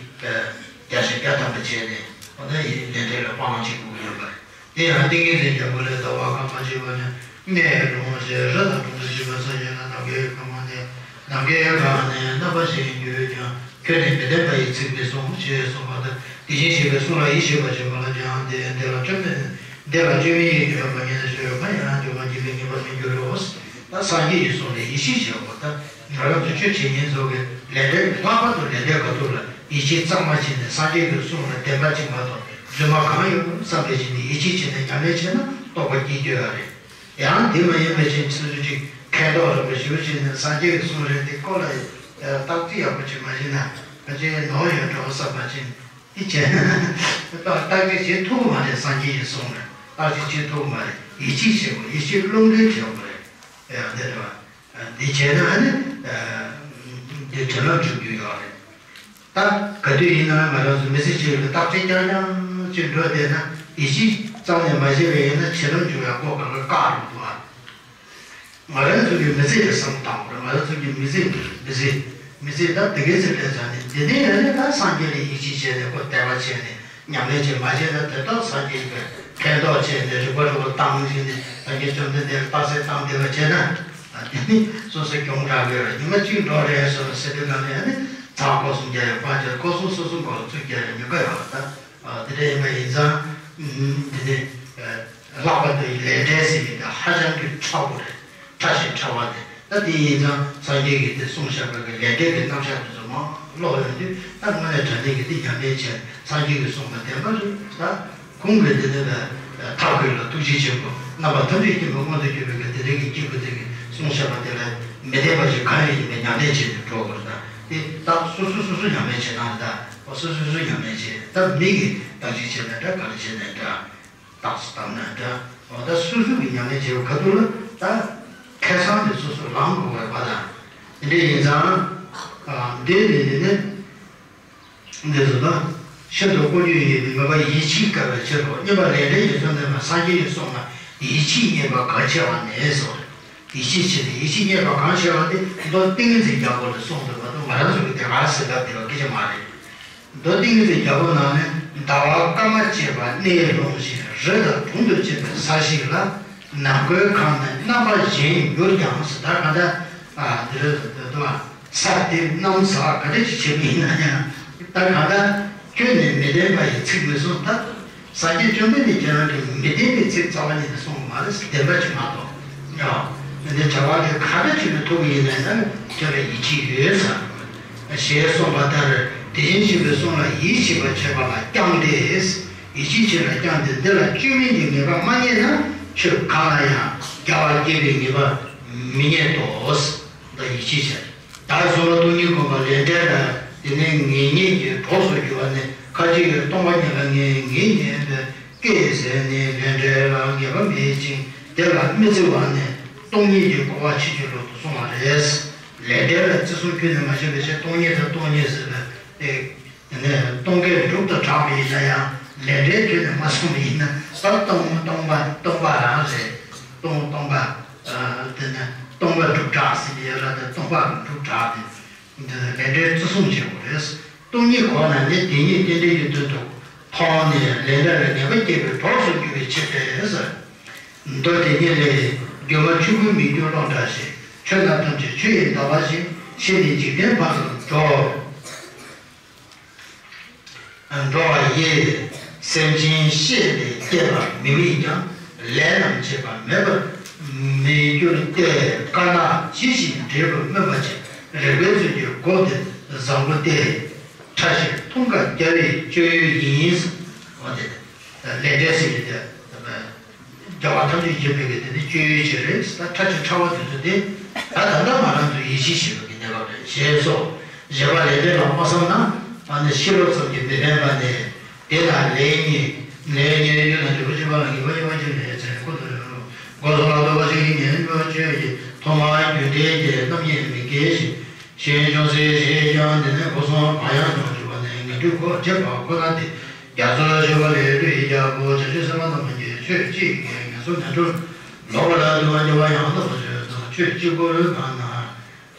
རྒྱ་ཆེ་རྒྱ་ཐམ་པ་བྱས་ནས་འོ་ན་ཡིད་ལས་འབྲས་ལ་སྤང་བླང་བྱེད་དགོས་ཀྱི་ཡོད་པ་རེད། དེ་ཡང་ཏིང་ངེ་འཛིན་རྒྱལ་པོ་ལས་ཟླ་བ་ཁ་མ་ཕྱེ་བ་ནས་གནས་ལུང་ཞེས་རི་དང་གྲོང་དུ་བྱེད་པ་ས་ཡོད་ན་ནམ་མཁའི་གང་ནས་ནམ་མཁའི་གང་ནས་རྣམ་པ་ཞིག་འགྱུར་ཀྱང་། ཁྱོད་ནི་མི་ལྡན་པ་ཡི་ཚིག་མི་གསུང་ཞེས་གསུངས་པ་དང་། དེ་བཞིན་གཤེགས་པའི་གསུང་ལ་ཡིད་ཆེས་པར་བྱེད་པ་ལ་ཀྱང་དེ་འདི་ལ་བཅོམ་ལྡན་འདི་ལ་བཅོམ་ལྡན་ཡིད་ཀྱི་འོས་པ་ཉིད་ནས་ཞུ་བ་ཡང་འདུན་པ་བགྱིས་པས་ཉེས་པར་མི་འགྱུར་རོ། ད་སངས་རྒྱས་ཀྱི་གསུང་ལ་ཡིད་ཆེས་བྱེད་པ་དང་ང་རང་ཚོ་ཆོས་བྱེད་མཁན་ཚོ་གི་ལས་འབྲས་ལྷག་པར་དུ་ལས་འབྲས་ག་ཐུག་ལ་ཡིད་ཆེས་གཙང་མ་བྱས་ནས་སངས་རྒྱས་ཀྱི་གསུང་ལ་བདེན་པ་གཅིག་མ་གཏོགས་རྫུན་མ་གང་ཡོད་བསམ་པའི་ཕྱིར་ནས་ཡིད་ཆེས་བྱས་ནས་ཉམས་ལེན་བྱས་ན་རྟོགས་པ་སྐྱེ་རྒྱུ་ཡོད་རེད། ཡང་དེ་མ་ཡིན་པའི་ཕྱིར་སོ་སོ་ཅིག་མཁས་མདོག་རིན་པོ་ཞེ་པོ་ཅིག་ནས་སངས་རྒྱས་ཀྱི་གསུང་རེད་དེ་ཁོ་ལ་བརྟག་དཔྱད་ཡག་པོ་ཅིག་མ་བྱས་ན་ཕལ་ཆེར་ནོར་ཡོད་འགྲོ་བསམ་པ་ཅིག་དེ་བྱས་ན་བརྟག་དཔྱད་བྱེད་ཐུབ་ཀྱི་མ་རེད། སངས་རྒྱས་ཀྱི་གསུང་རེད། བརྟག་དཔྱད་བྱེད་ཐུབ་མ་རེད། ཡིད་ཆེས་བྱེད་དགོས། ཡིད་ཆེས་བློ་འགེལ་བྱེད་དགོས་རེད། ཡ་འདི་རེད་བ། འདི་བྱས་ན་ཨ་ནི་འདི་དྲིན་ལན་འཇུག་རྒྱུ་ཡོད་རེད། ད་ག་དུས་ཡིན་ན་ང་རང་ཚོ་མི་ཚེ་གཅིག་ལ་བརྟག་དཔྱད་རྐྱང་རྐྱང་བྱེད་འགྲོ་བསྡད་ན། ཡིད་ཆེས་རྩ་ནས་མ་བྱས་པ་ཡིན་ན་དྲིན་ལན་འཇུག་ཡག་པོ་གང་ག་བཀག་འགྲོ་འདུག་ཨ། ང་རང་ཚོ་གི་མི་ཚེ་ལ་བསམ་བློ་བཏང་དགོས། ང་རང་ཚོ་གི་མི་ཚེ་མི་ཚེ་མི་ཚེ་ད་དེ་གའི་ཚེ་ལས་ཚར་ནས་འདི་ནས་ཡང་ནས་ད་སངས་རྒྱས་ལ་ཡིད་ཆེས་བྱས་ནས་ཁོ་དད་པ་བྱས་ནས་ཉམས་ལེན་བྱས་མ་བྱས་ན། དེ་དག་སངས་རྒྱས་ཀྱི་ཕན་ཐོགས་བྱས་ནས་རིག་པ་རིག་པ་བཏང་བྱས་ནས་སངས་རྒྱས་བཅོམ་ལྡན་འདས་ལ་རྟགས་གསལ་བཏང་བསྡད་པ་བྱས་ན། དེ་ནི་སོ་སོ་གྱོང་རག་གི་རེད། ཉི་མ་གཅིག་འགྲོ་རེད་སོ་སོ་ཟེར་དུས་ནང་ནས་ཨ་ནི་ཚར་སྐོར་གསུམ་བརྒྱ་ཡང་སྤང་བྱས། སྐོར་གསུམ་སོ་སོ་མགོ་ལ་ཚུར་བརྒྱབ་ཡང་ཉེན་ཁ་ཡོད་རེད་ད། ཨ་དེ་འདྲ་ཡིན་པ་ཡིན་ཙང་། ཨ་འདི་ནི་ཨ་ལྷག་པར་དུ་ལས་འབྲས་ཟེར་མཁན་དེ་ཧ་ཅང་གི་ཕྲ་བོ་རེད། ཕྲ་ཞིང་ཕྲ་བ་རེད། ད་དེ་ཡིན་ཙང་སངས་རྒྱས་ཀྱིས་དེ་གསུངས་བཞག་པའི་ལས་འབྲས་ཀྱི་རྣམ་གཞག་དེ་ཚོ་མར་ཀློག་ཡོང་དུས། ད་དངོས་གནས་དྲང་གནས་ཀྱི་དེ་ཉམས་ལེན་བྱས། སངས་རྒྱས་ཀྱིས་གསུངས་པ་བདེན་པ་རེད་ད། ཁོང་གིས་དེ་ནི་ཐབས་མཁས་ལ་ཐུགས་རྗེ་ཆེན་པོ་རྣམ་པ་ཐམས་ཅད་མཁྱེན་པའི་མངོན་དུ་གྱུར་པའི་དེ་འདྲའི་གི་སྐྱེས་བུ་དེ་གིས་གསུངས་བཞག་པ་དེ་ལ་མི་བདེན་པ་ཞིག་གང་ཡང་ཡིན་པའི་ཉམས་ལེན་བྱས་ནས་འགྲོ་དགོས་རེད་ད། དེ་ད་སོ་སོ་སོ་སོ་ཉམས་ལེན་བྱེད་སྟངས་རེད་ད། སོ་སོ་སོ་སོ་ཉམས་ལེན་བྱེད། ད་མི་གིས་བརྟག་དཔྱད་བྱས་ན་འདྲ། ག་རེ་བྱས་ན་འདྲ། རྟགས་སུ་བཏང་ན་འདྲ། འོ་ད་སོ་སོ་གི་ཉམས་ལེན་བྱེད་པའི་ཁ་ཐུག་ལ་ད་ཁ་སང་དེ་སོ་སོ་ལངས་དགོས་པ་དང་། དེ་འདྲ་ཡིན་ཙང་། ཨ་འདི་ནི་འདི་ནི་འདི་ཚོ་ད་ཤིན་ཏུ་དཀོན་རྒྱུ་ཡིན་པས་མོས་པ་ཡིད་ཆེས་དཀའ་བའི་ཕྱིར་རོ། སྙན་པ་ལས་འབྲས་ཀྱི་ཚོད་འདས་པ་སངས་རྒྱས་ཀྱིས་གསུངས་ན། ཡིད་ཆེས་རྙེད་པ་གང་ཆེ་བ་ནས་སོ། ཡིད་ཆེས་ཆེ་ནས། ཡིད་ཆེས་རྙེད་པ་གང་ཆེ་བ་དེ་མདོ་ཏིང་ངེ་འཛིན་རྒྱལ་པོ་ལ་གསུངས་འདུག་པ་དང་། ང་རང་ཚོ་གི་དེ་ག་ཟེར་སྐབས་དེ་བ་སྐད་ཆ་མ་རེད། མདོ་ཏིང་ངེ་འཛིན་རྒྱལ་པོ་ནང་ནས། ཟླ་བ་སྐར་མ་བཅས་པ་གནས་ལོང་ཞིང་། རི་དང་གྲོང་དུ་བཅས་པའི་ས་ཞིག་ལ། ནམ་མཁའི་ཁམས་ནི་རྣམ་པ་གཞན་གྱུར་ཀྱང་ཟེར། ད་གང་ལྟར་ཨ་འདི་རེད་འདུག་པ། ས་དེ་གནམ་ས་ག་འདྲ་ཞིག་བྱེད་པ་ཡིན་ན་ཡང་། ད་གང་ལྟར་ཁྱོན་ནས་མི་ལྡན་པ་ཡི་ཚིག་མི་གསུང་ད། སངས་རྒྱས་བཅོམ་ལྡན་འདས་ཁྱེད་རང་གིས་མི་ལྡན་པའི་ཚིག་རྩ་བ་ཉིད་ནས་གསུངས་པ་མ་རེད། བདེན་པ་ཅིག་མ་གཏོགས། ཡ། འདི་བྱ་བ་དེ་ག་འདྲ་ཅིག་ལ་ཐུག་གི་ཡིན་ན་ཡང་ཁྱོད་ལ་ཡིད་ཆེས་ཡོད་ཟེར། ཞེས་གསུངས་པ་ལྟར། དེ་བཞིན་གཤེགས་པའི་གསུང་ལ་ཡིད་ཆེས་པར་བྱེད་པ་ལ་བསྐྱངས་ཏེ། ཡིད་ཆེས་བྱེད་ལ་བསྐྱངས་ཏེ། འདི་ལ་བཅོས་མིན་གྱི་ངེས་པ་མ་རྙེད་ན། ཆོས་གང་ལ་ཡང་རྒྱལ་བ་དགྱེས་པའི་ངེས་པ་མི་རྙེད་དོ། འདི་ཡིད་ཆེས་བྱེད། བདག་གིས་གསུངས་པ་སྟོང་ཉིད་སྒོམ་པ་ལས་འབྲས་ལ། དེ་ནས་ངེས་རྙེད་ཀྱི་གྲོགས་སུ་གྱུར་པ་ནི། ཁ་ཅིག་གིས་སྟོང་པ་ཉིད་ལ་ངེས་ངེས་རྙེད་པའི་སྐད་ཟེར་ནས། ལས་འབྲས་ལ་ངེས་པ་མེད་ཅིང་དེ་ལ་མི་བརྩི་བ་ནི་སྟོང་ཉིད་ཀྱི་གོ་བ་ཕྱེ་བྱེད་ལུགས་སུ་གསུངས་པ་རེད། ལས་འབྲས་ལ་བརྩི་སྲུང་ཁྱོན་ནས་མ་བྱས་པའི་ཕྱིར། སྟོང་ཉིད་དང་སྟོང་ཉིད་ཟེར་བའི་དེ་ནས་སྟོང་གི་གྲུབ་ཏུ་གྲགས་པ་ཡིན་ན་ཡང་། ལས་འབྲས་ཁྱོན་ནས་མ་གསུངས་པ་ཡིན་ན། ད་སྟོང་སྟོང་པ་སྟོང་པ་རང་རེད། སྟོང་སྟོང་པ། དེ་ནས་སྟོང་པ་སྒྲུབ་གྲགས་ཟེར་གྱི་ཡོད་རེད་དེ། སྟོང་པ་སྒྲུབ་གྲགས་དེ། འདི་ལས་འབྲས་བརྩི་སྲུང་བྱེད་དགོས་རེད། སྟོང་ཉིད་གོ་ན་ནི་དེ་ཉིད་རྟེན་འབྲེལ་གྱི་དོན་དུ་མཐོང་ནས། ལས་འབྲས་ལ་ངེས་པ་སྐྱེད་པའི་གྲོགས་སུ་འགྱུར་བའི་ཕྱིར་ཏེ་ཟེར། མདོ་དེ་ཉིད་ལས། སྒྱུ་མ་ཆོས་སྐུའི་མིག་གྱུར་ཀློང་དྲངས་ཤིང་། ཆོས་རྣམས་ཐམས་ཅད་ཆོས་ཡིན་གདམས་པ་བཞིན། ཕྱིས་ནས་འཇིག་རྟེན་ཕ་རོལ་འགྲོ། འགྲོ་བ་ཡི། སེམས་ཅན་ཤེས་ཏེ་སྐྱེས་པ་མི་དམིགས་ཀྱང་། ལས་རྣམས་བྱེད་པ་མེད་པར་མི་འགྱུར་ཏེ། དཀར་ནག་ཇི་བཞིན་འབྲས་བུ་སྨིན་པ་ཅན། རིགས་པའི་ཚུལ་གྱིས་གོ་དེ་བཟང་པོ་སྟེ། ཕྲ་ཞིང་མཐོང་དཀའ་རྒྱལ་བའི་སྤྱོད་ཡུལ་ཡིན། འོ་དེ་ལས་འབྲས་ཟེར་གྱི་དེ། རྒྱལ་བ་ཐམས་ཅད་མཁྱེན་པའི་གི་དེ་ནི་སྤྱོད་ཡུལ་ཅིག་རེད། ད་ཕྲ་ཞིང་ཕྲ་བ་དེ་ཚོ་དེ་ད་ད་ལྟ་ང་རང་ཚོ་ཡིད་ཆེས་བྱེད་པའི་གི་གནས་བབ་རེད། ཞེས་སོ། བཞི་པ་ལས་འབྲས་ལ་མ་བསམ་ན། ཨ་ནི་ཤི་ལོ་ཙམ་གྱིས་མི་ཕན་པ་ནི། དེ་ལ་ལས་ཉོན། ལས་ཉོན་ཡོད་ན་འབྲས་བུ་སྐྱེད་པ་ལ་ངེས་པ་ཡོད་པ་ཅིག་མེད་ཚེ་ཁོ་ཐུག་ཡོང་རུང་། སྒོ་གསུམ་ལ་ལྟོས་པ་ཞིག་གིས་ཉོན་མོངས་སྤྱོད་ཀྱི། ཐོག་མར་རྒྱུ་འབྲས་ཀྱི་རྣམ་གཡེང་མི་སྐྱེ་ཞིང་། ཞེས་ཅུང་ཟད་བཞེད་ཀྱང་། འདི་ནི་སྒོ་གསུམ་བག་ཡངས་སུ་གྱུར་པ་ནི་ངན་འགྲོའི་སྒོ་འབྱེད་པ་ཁོ་ན་སྟེ། རྒྱ་མཚོ་བཞི་པ་ལས་ལུས་ཡིད་རྒྱལ་པོ། བྱང་ཆུབ་སེམས་དཔའ་རྣམས་ཀྱིས་ཆོས་གཅིག་གིས་ངན་སོང་ནས་འགྲོ། ལོག་པར་སྡུག་བསྔལ་བ་ཡང་དག་པར་ཆོས་དང་། ཆོས་གཅིག་པུར་སྣང་ན།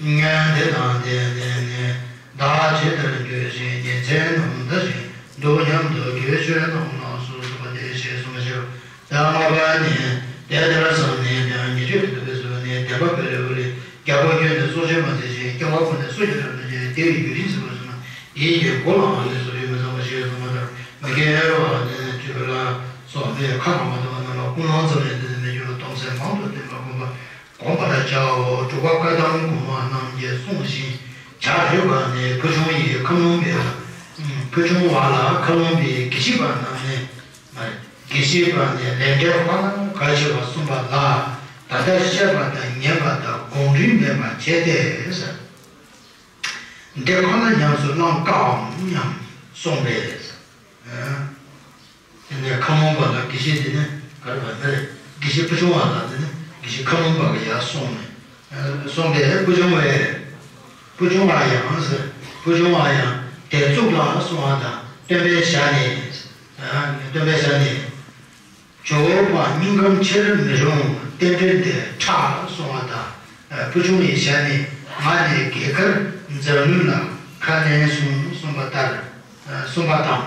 ཉན་དེ་དང་ལྡན་ནས་ནི། བདག་ཇི་ལྟར་འགྱུར་ཞིང་ཉིན་མཚན་ནམ་ཟླ་བཞིན་དུ་སྙམ་དུ་གྱུར་ཆོས་རྣམས་ལ་སོགས་པ་སྟེ། ཞེས་གསུངས་པ་ཞིག་ད་ལྔ་པ་ནི། དེ་ལྟར་བསམས་ནས་ཀྱང་ཉེས་སྤྱོད་ཀྱི་སྡུག་པའི་ཚུལ་ནི། དད་པ་བེ་རི་ཝི་ལི་རྒྱལ་པོ་ཁྱོད་ནི་སྲོག་ཆགས་མ་མཛེས་ཤིང་། སྐྱེ་བ་ཀུན་ནས་སྲོག་གི་རང་བཞིན་ཅན། དེ་ཡི་ཡུན་རིང་ཟིན་པར་བྱུང་ན། ཡིད་ཀྱི་མགུ་ལའང་ནི་སོ་སོའི་མི་ཚངས་པ་ཞེས་གསུངས་པ་ལྟར། མི་དགེ་བ་ནི་སྤྱོད་ལ་སོགས་པའི་ཁ་ལ་མ་ཐོ་བ་རྣམས་ལ་ཀུན་སློང་ཙམ་ཡང་འདི་ནི་མི་འགྱུར། སྡོམ་སེམས་མང་དུ་བསྟེན་པར་བསྒོམ་པ། བསྒོམ་པར་བྱའོ། འབྲུག་པ་བཀའ་གདམས་གོང་མ་རྣམས་ཀྱིས་གསུངས་ཤིང་། བྱ་རྒོད་པ་ནི་ཕུ་ཆུང་ཡི་ཁམས་ལུང་པའི། ཕུ་ཆུང་བ་ལ་ཁམས་ལུང་པའི་དགེ་བཤེས་པ་རྣམས་ནི། དགེ་བཤེས་པ་ནི་ལས་འབྲས་ཁོ་ན་གལ་ཆེ་བར་གསུངས་པ་ལ། ད་ལྟ་བཤད་པ་དང་ཉན་པ་དང་དགོངས་འགྲེལ་མེད་པར་བྱས་ཏེ་ཟེར། འདི་ཁོ་ན་ཉམས་སུ་བླང་དཀའམ་སྙམ་གསུངས་པས། དེ་ནས་ཁམས་ལུང་པ་ལ་དགེ་བཤེས་དེ་ནས། ག་རེ་བ་མེད། དགེ་བཤེས་ཕུ་ཆུང་བ་ལགས་དེ་ནི་དགེ་བཤེས་ཁ་ལོང་པ་གི་ཡར་སོང་ནས། སོང་པས་ཕུ་ཆུང་བས། ཕུ་ཆུང་བ་ཡང་ཟེར། ཕུ་ཆུང་བ་ཡང་དེ་གཙུག་ལག་སོང་བ་དང་སྟོན་པའི་ཞལ་ནས། སྟོན་པའི་ཞལ་ནས། ཇོ་བོ་སྙིང་ཁམས་ཕྱིར་མི་རུང་རྟེན་འབྲེལ་འདི་ཁྲག་སོང་བ་དང་། ཕུ་ཆུང་བའི་ཞལ་ནས་ང་ནི་རྒས་ཁར་འཛམ་གླིང་ལ་ཁས་ལེན་སོང་གསུངས་པ་ལྟར། གསུངས་པ་དང་།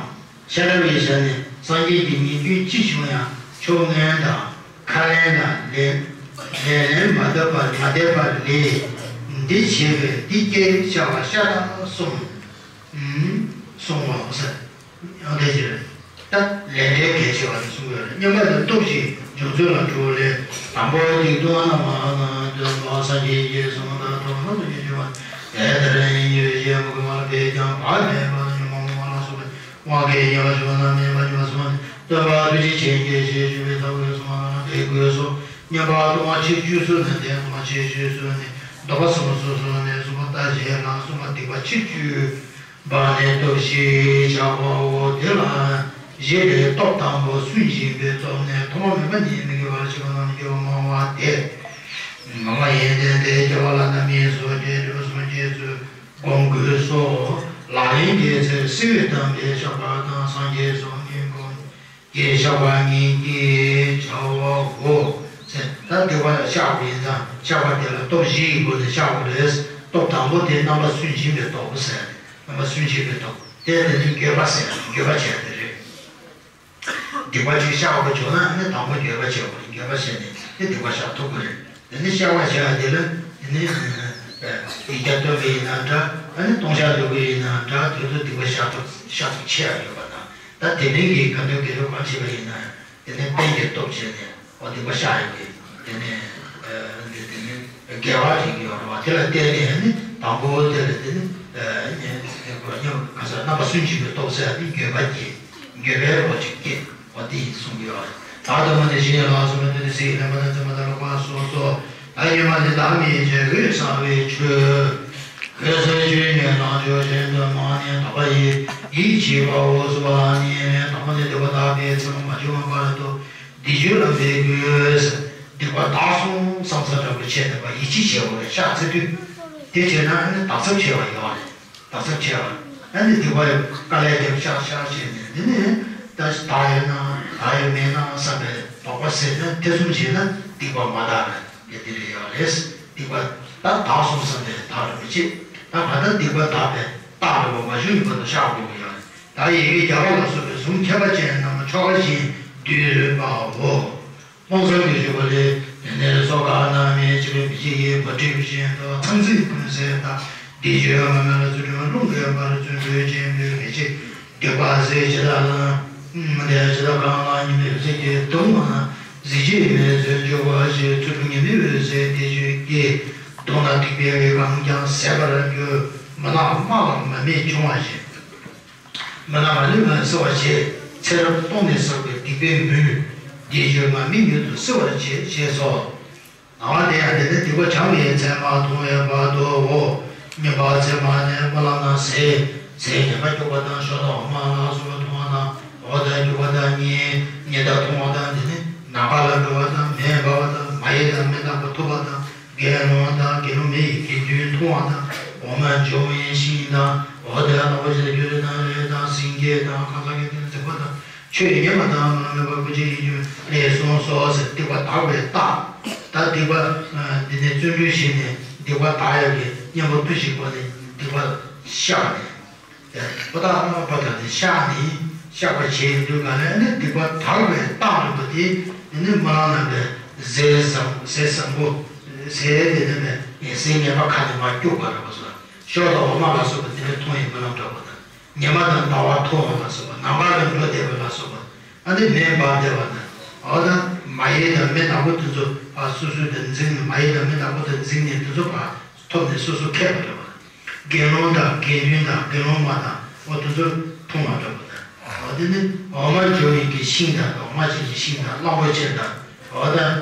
ཤ་ར་བའི་ཞལ་ནས་སངས་རྒྱས་ཀྱི་ཉེས་སྐྱོན་ཅི་བྱུང་ཡང་ཕྱོགས་ངན་དང་ཁས་ལེན་ལ་ལན་ལན་ལན་མ་བཏབ་པར་མ་བསྡད་པར་ལས་འདི་བྱས་པས་འདི་སྐད་བཤད་པ་ཤ་སྟག་གསུངས། གསུངས་པའོ་ཟེར། ཡང་དེ་ཕྱིར། ད་ལས་འབྲས་གལ་ཆེ་བ་དེ་གསུངས་ཡོད་རེད། བསྙེན་པ་དེ་སྟོབས་ཤིག་འབྱུང་ཚུལ་ལ་འགྲོ་ལས། དང་པོ་སྡིག་ལྟུང་རྣམ་ལྔ་སྟོན་པ་སངས་རྒྱས་ཀྱིས་གསུངས་པ་ལྟར་ཐོག་མར་དུ་ཉེས་སྤྱོད་པ། དེ་ལྟར་ཡིན་གྱི་ཞེས་མུ་གེ་བ་ལ་བས་ཀྱང་བག་མེད་པ་ཉོན་མོངས་པ་ལ་སོགས་པའི་དབང་གིས་ཉེས་པ་བྱུང་ན་མེད་པ་ཉེས་པ་སོང་སྟོན་པ་ཐུགས་རྗེ་ཆེན་པོས་ཞེས་ཞུ་བའི་ཐབས་ལ་གསུངས་པ་ལ་དེ་དགོས་སོ། བསྙེན་པ་ལྟུང་བ་ཕྱིར་བཅོས་སོགས་ནི་དེ་ལྟུང་བ་ཕྱིར་བཅོས་སོགས་ནི་ལྡོག་པ་གསུམ་སོ་སོ་ནས་གསུངས་པ་ལྟར་བྱས་ལ་གསུངས་པ་སྡིག་པ་ཕྱིར་བཅོས། བ་ནི་སྟོབས་བཞི་བྱ་བའོ། དེ་ལ་བཞི་ལས་སྟོབས་དང་པོ་སུན་འབྱིན་པའི་སྟོབས་ནི་ཐོག་མ་མེད་པ་ནས་མི་དགེ་བ་ལ་སྤྱོད་པ་རྣམས་ཀྱི་སྤོང་བ་སྟེ། ངོ་མ་ཡོན་ཏན་དེ་སྐྱེ་བ་ལ་རྣམ་སྨིན་སོགས་ཀྱི་སྒྲིབ་པ་གསུམ་གྱིས་སྒོམ་དགོས་སོ། ལག་ལེན་གྱི་ཚེ་བསིལ་བའི་གཏམས་པའི་བཤགས་པ་དང་སངས་རྒྱས་སོགས་ཀྱིས་སྒོམ། ཀྱི་བཤགས་པ་ཉིད་ཀྱི་བྱ་བའོ། ཟེར། ད་སྡིག་པ་ལ་བཤགས་པ་ཡིན་ཙང་བཤགས་པ་དེ་ལ་སྟོབས་བཞི་ཡི་སྒོ་ནས་བཤགས་པ་རེད། སྟོབས་དང་པོ་དེ་རྣམ་པ་སུན་འབྱིན་པའི་སྟོབས་ཟེར། རྣམ་པ་སུན་འབྱིན་པའི་སྟོབས་དེ་དེ་ནི་འགྱོད་པ་ཟེར། འགྱོད་པ་བྱས་དེ་རེད། སྡིག་པ་ཅིག་བཤགས་པ་བྱུང་ན་ནི་དང་པོ་འགྱོད་པ་བྱེད་དགོས་རེད། འགྱོད་པ་བྱས་ནས་དེ་སྡིག་པ་བཤགས་ཐུབ་ཀྱི་རེད། དེ་ནི་བཤགས་པ་བྱས་པ་དེ་ལ་དེ་ནི་ཡིག་བརྒྱ་འདོན་པ་ཡིན་ན་འདྲ། ཨ་ནི་ལྟུང་བཤགས་འདོན་པ་ཡིན་ན་འདྲ། དེ་ཚོ་སྡིག་པ་བཤགས་ཐུབ་བཤགས་ཐུབ་ཆེ་བ་ཡོད་པ་དང་། ད་དེ་རིང་གི་ག་འདོད་དགེ་སྦྱོར་གང་བྱེད་པ་ཡིན་ན་དེ་ནི་རྟེན་གྱི་སྟོབས་བྱས་ནས་འོ་སྡིག་པ་བཤགས་ཡོང་གི། དེ་ནི་འདི་དེ་ནི་དགེ་བ་རིགས་ཡོད་རེད་བ། དེ་ལ་བརྟེན་ནས་ནི་དང་པོ་དེ་ལ་དེ་ནི་ཉེ་དེ་གོ་ཉེ་ག་ས་རྣམ་པ་སུན་འབྱིན་པའི་སྟོབས་ཟེར་ཡ་དེ་འགྱོད་པ་སྐྱེ། འགྱོད་པའི་རོ་གཅིག་སྐྱེ། འོ་དེ་ཡིན་གསུང་གི་ཡོད་རེད། ད་དུ་མ་ནི་གཞན་ལ་སོགས་པའི་དོན་དུ་སྲིད་ལེན་པ་དང་བཙུན་པ་དང་ལོག་པ་སོགས་སོ། ད་སྙོན་མ་ནི་བདག་མེད་ཅེས་འོད་གསལ་བའི་ཆོས། འོད་གསལ་ཆོས་ཉིད་ལ་འཇུག་བཞིན་དུ་མ་ནི་དག་པ་ཡི་ཡིད་ཆེས་པའོ། སོ་པ་ནི་དང་པོ་ནི་སྡིག་པ་དག་པའི་ཚེ་མ་བྱུང་བར་དུ་སྡིག་སྤྱོད་ལ་འབད་དགོས། སྡིག་པ་དག་སོང་བསམ་ས་འདྲ་པོ་བྱས་ནས་པ་ཡིད་ཆེས་བྱེད་དགོས་རེད། བཤགས་ཚར་དུས་དེ་བྱས་ན་ཨ་ནི་དག་ཚབ་ཆེ་བ་ཡོད་རེད། དག་ཚབ་ཆེ་བ། ཨ་ནི་སྡིག་པ་ཡི་དཀའ་ལས་དེ་བཤགས་བཤགས་བྱས་ནས་འདི་ནི་ད་དག་ཡོད་ན་དག་ཡོད་མེད་ན་བསམ་པའི་དོགས་པ་ཟད་ན་ཐེ་ཚོམ་བྱས་ན་སྡིག་པ་མ་དག་རེད། དེ་དེ་རེད་ཡོད་རེད། སྡིག་པ་ད་དག་སོང་བསམ་པའི་ཐག་རིང་པོ་བྱེད། ད་ག་ད་སྡིག་པ་དག་པའི་རྟགས་རིང་པོ་མ་བྱུང་ཡོད་པ་དང་བཤགས་དགོས་ཀྱི་ཡོད་རེད། ད་ཡི་གེ་བརྒྱ་པ་ལ་སོགས་པའི་གཟུངས་ཁྱད་པར་ཅན་རྣམས་ཆོ་ག་བཞིན་བསྡུས་པའོ། སྟོང་གསལ་གྱི་བཞུགས་པ་ལས། དེ་ནས་སོ་ག་རྣམས་མེད་ཅེས་པའི་མི་ཅིག་གིས་བ་ཊི་བཞིན་དུ་ཚང་ཚིང་ཀུན་གསལ་དང་བདེ་སྤྱོད་མ་མེད་ལ་ཚུལ་ཁྲིམས་ལུང་གིས་འབར་བརྩོན་འགྲུས་ཆེན་པོས་མི་ཕྱེད་སྡིག་པ་ཟད་ཇི་ལྟར་ལ། དེ་ཇི་ལྟར་གང་ལ་ཉི་མའི་འོད་ཟེར་གྱིས་གདུང་བ་ན་གཟི་བརྗིད་མེད་ཚུལ་འཇུག་པ་ཞེས་ཚུལ་ཁྲིམས་ཉི་མའི་འོད་ཟེར་བདེ་སྤྱོད་ཀྱིས་གདུང་ན་སྡིག་པའི་འོད་གང་ཀྱང་ཟད་པར་འགྱུར། མུན་ནག་དམག་ལ་མར་མེ་འབྱུང་བ་བཞིན། མུན་ནག་མ་ལུས་པ་སེལ་བར་བྱེད། ཚེ་རབས་སྟོང་ནས་བསགས་པའི་སྡིག་པའི་མུན། བདེ་སྤྱོད་མར་མེ་མྱུར་དུ་སེལ་བར་བྱེད། ཞེས་སོ། ལྔ་པ་དེ་ཡང་དེ་ནི་སྡིག་པ་བྱང་བའི་མཚན་མ་མཐོང་བའི་བར་དུའོ། བསྙེན་པ་མཚན་མ་ནི་སྨོན་ལམ་རྣམས་ཟད། ཟས་ངན་པ་སྐྱུག་པ་དང་ཞོ་དང་འོ་མ་ལ་སོགས་པ་མཐོང་བ་དང་། འོ་དང་སྐྱུག་པ་དང་གཉིད། གཉིད་ལྟར་མཐོང་བ་དང་། དེ་ནི་ནམ་མཁའ་ལ་འགྲོ་བ་དང་། མེ་འབར་བ་དང་། མ་ཡི་དང་མེ་ནག་པོ་ཐུག་པ་དང་། དགེ་སློང་དང་དགེ་སློང་མ་ཡི་དགེ་འདུན་མཐོང་བ་དང་། འོ་མ་འབྱུང་བའི་ཤིང་དང་། འོ་དེ་ལ་ནག་པོ་ཆེ་དང་སྐྱུ་རུ་དང་རི་དང་སེང་གེ་དང་ཁ་སང་གི་དེ་ལ་འཛེག་པ་དང་། ཆོས་ཉན་པ་དང་མ་ནུས་པ་ཀུན་གྱི་ཡིད་འགྱུར་ལས་གསུངས་སོ་ཟེར། སྡིག་པ་དག་པའི་རྟགས། ད་སྡིག་པ་འདི་ནས་བརྩོན་འགྲུས་བྱས་ནས་སྡིག་པ་དག་ཡག་གི་གཉེན་པོ་བསྟུན་ཞིག་པ་ནས་སྡིག་པ་བཤགས་ནས། ཨོ་ད་ཨ་པ་ད་ནི་བཤགས་ནི་བཤགས་པ་བྱེད་དུས་ག་ལ་ནི་སྡིག་པ་དག་པའི་རྟགས་རིག་པ་དེ་ནི་སྨོན་ལམ་རྣམ་པའི་ཟས་བཟང་ཟས་བཟང་པོ་ཟས་དེ་ནི་ནི་ཟས་ངན་པ་ཁ་ནས་མར་སྐྱུག་པ་རེད་པ་སོ། ཞོ་དང་འོ་མ་ལ་སོགས་པ་དེ་ནི་མཐོང་བའི་སྨོན་ལམ་འདྲ་པོ་དང་། ཉི་མ་དང་ཟླ་བ་མཐོང་བ་ལ་སོགས་པ། ནམ་མཁའ་ལ་འགྲོ་བསྡད་པ་ལ་སོགས་པ། ཨ་ནི་མེ་འབར་བསྡད་པ་དང་། འོ་ད་མ་ཡི་དང་མེ་ནག་པོ་དེ་ཚོ་ཕར་སོ་སོའི་དང་འཛིང་ནས། མ་ཡི་དང་མེ་ནག་པོ་དང་འཛིང་ནས་དེ་ཚོ་ཕར་ཐོབ་ནས་སོ་སོ་ཁེགས་པ་རེད་པ། དགེ་སློང་དང་དགེ་འདུན་དང་དགེ་སློང་མ་དང་འོ་དེ་ཚོ་མཐོང་བ་འདྲ་པོ་དང་། འོ་དེ་ནི་འོ་མ་འབྱུང་བའི་གི་ཤིང་དང་། འོ་མ་ཅན་གྱི་ཤིང་དང་གླང་པོ་ཆེ་དང་། འོ་ད་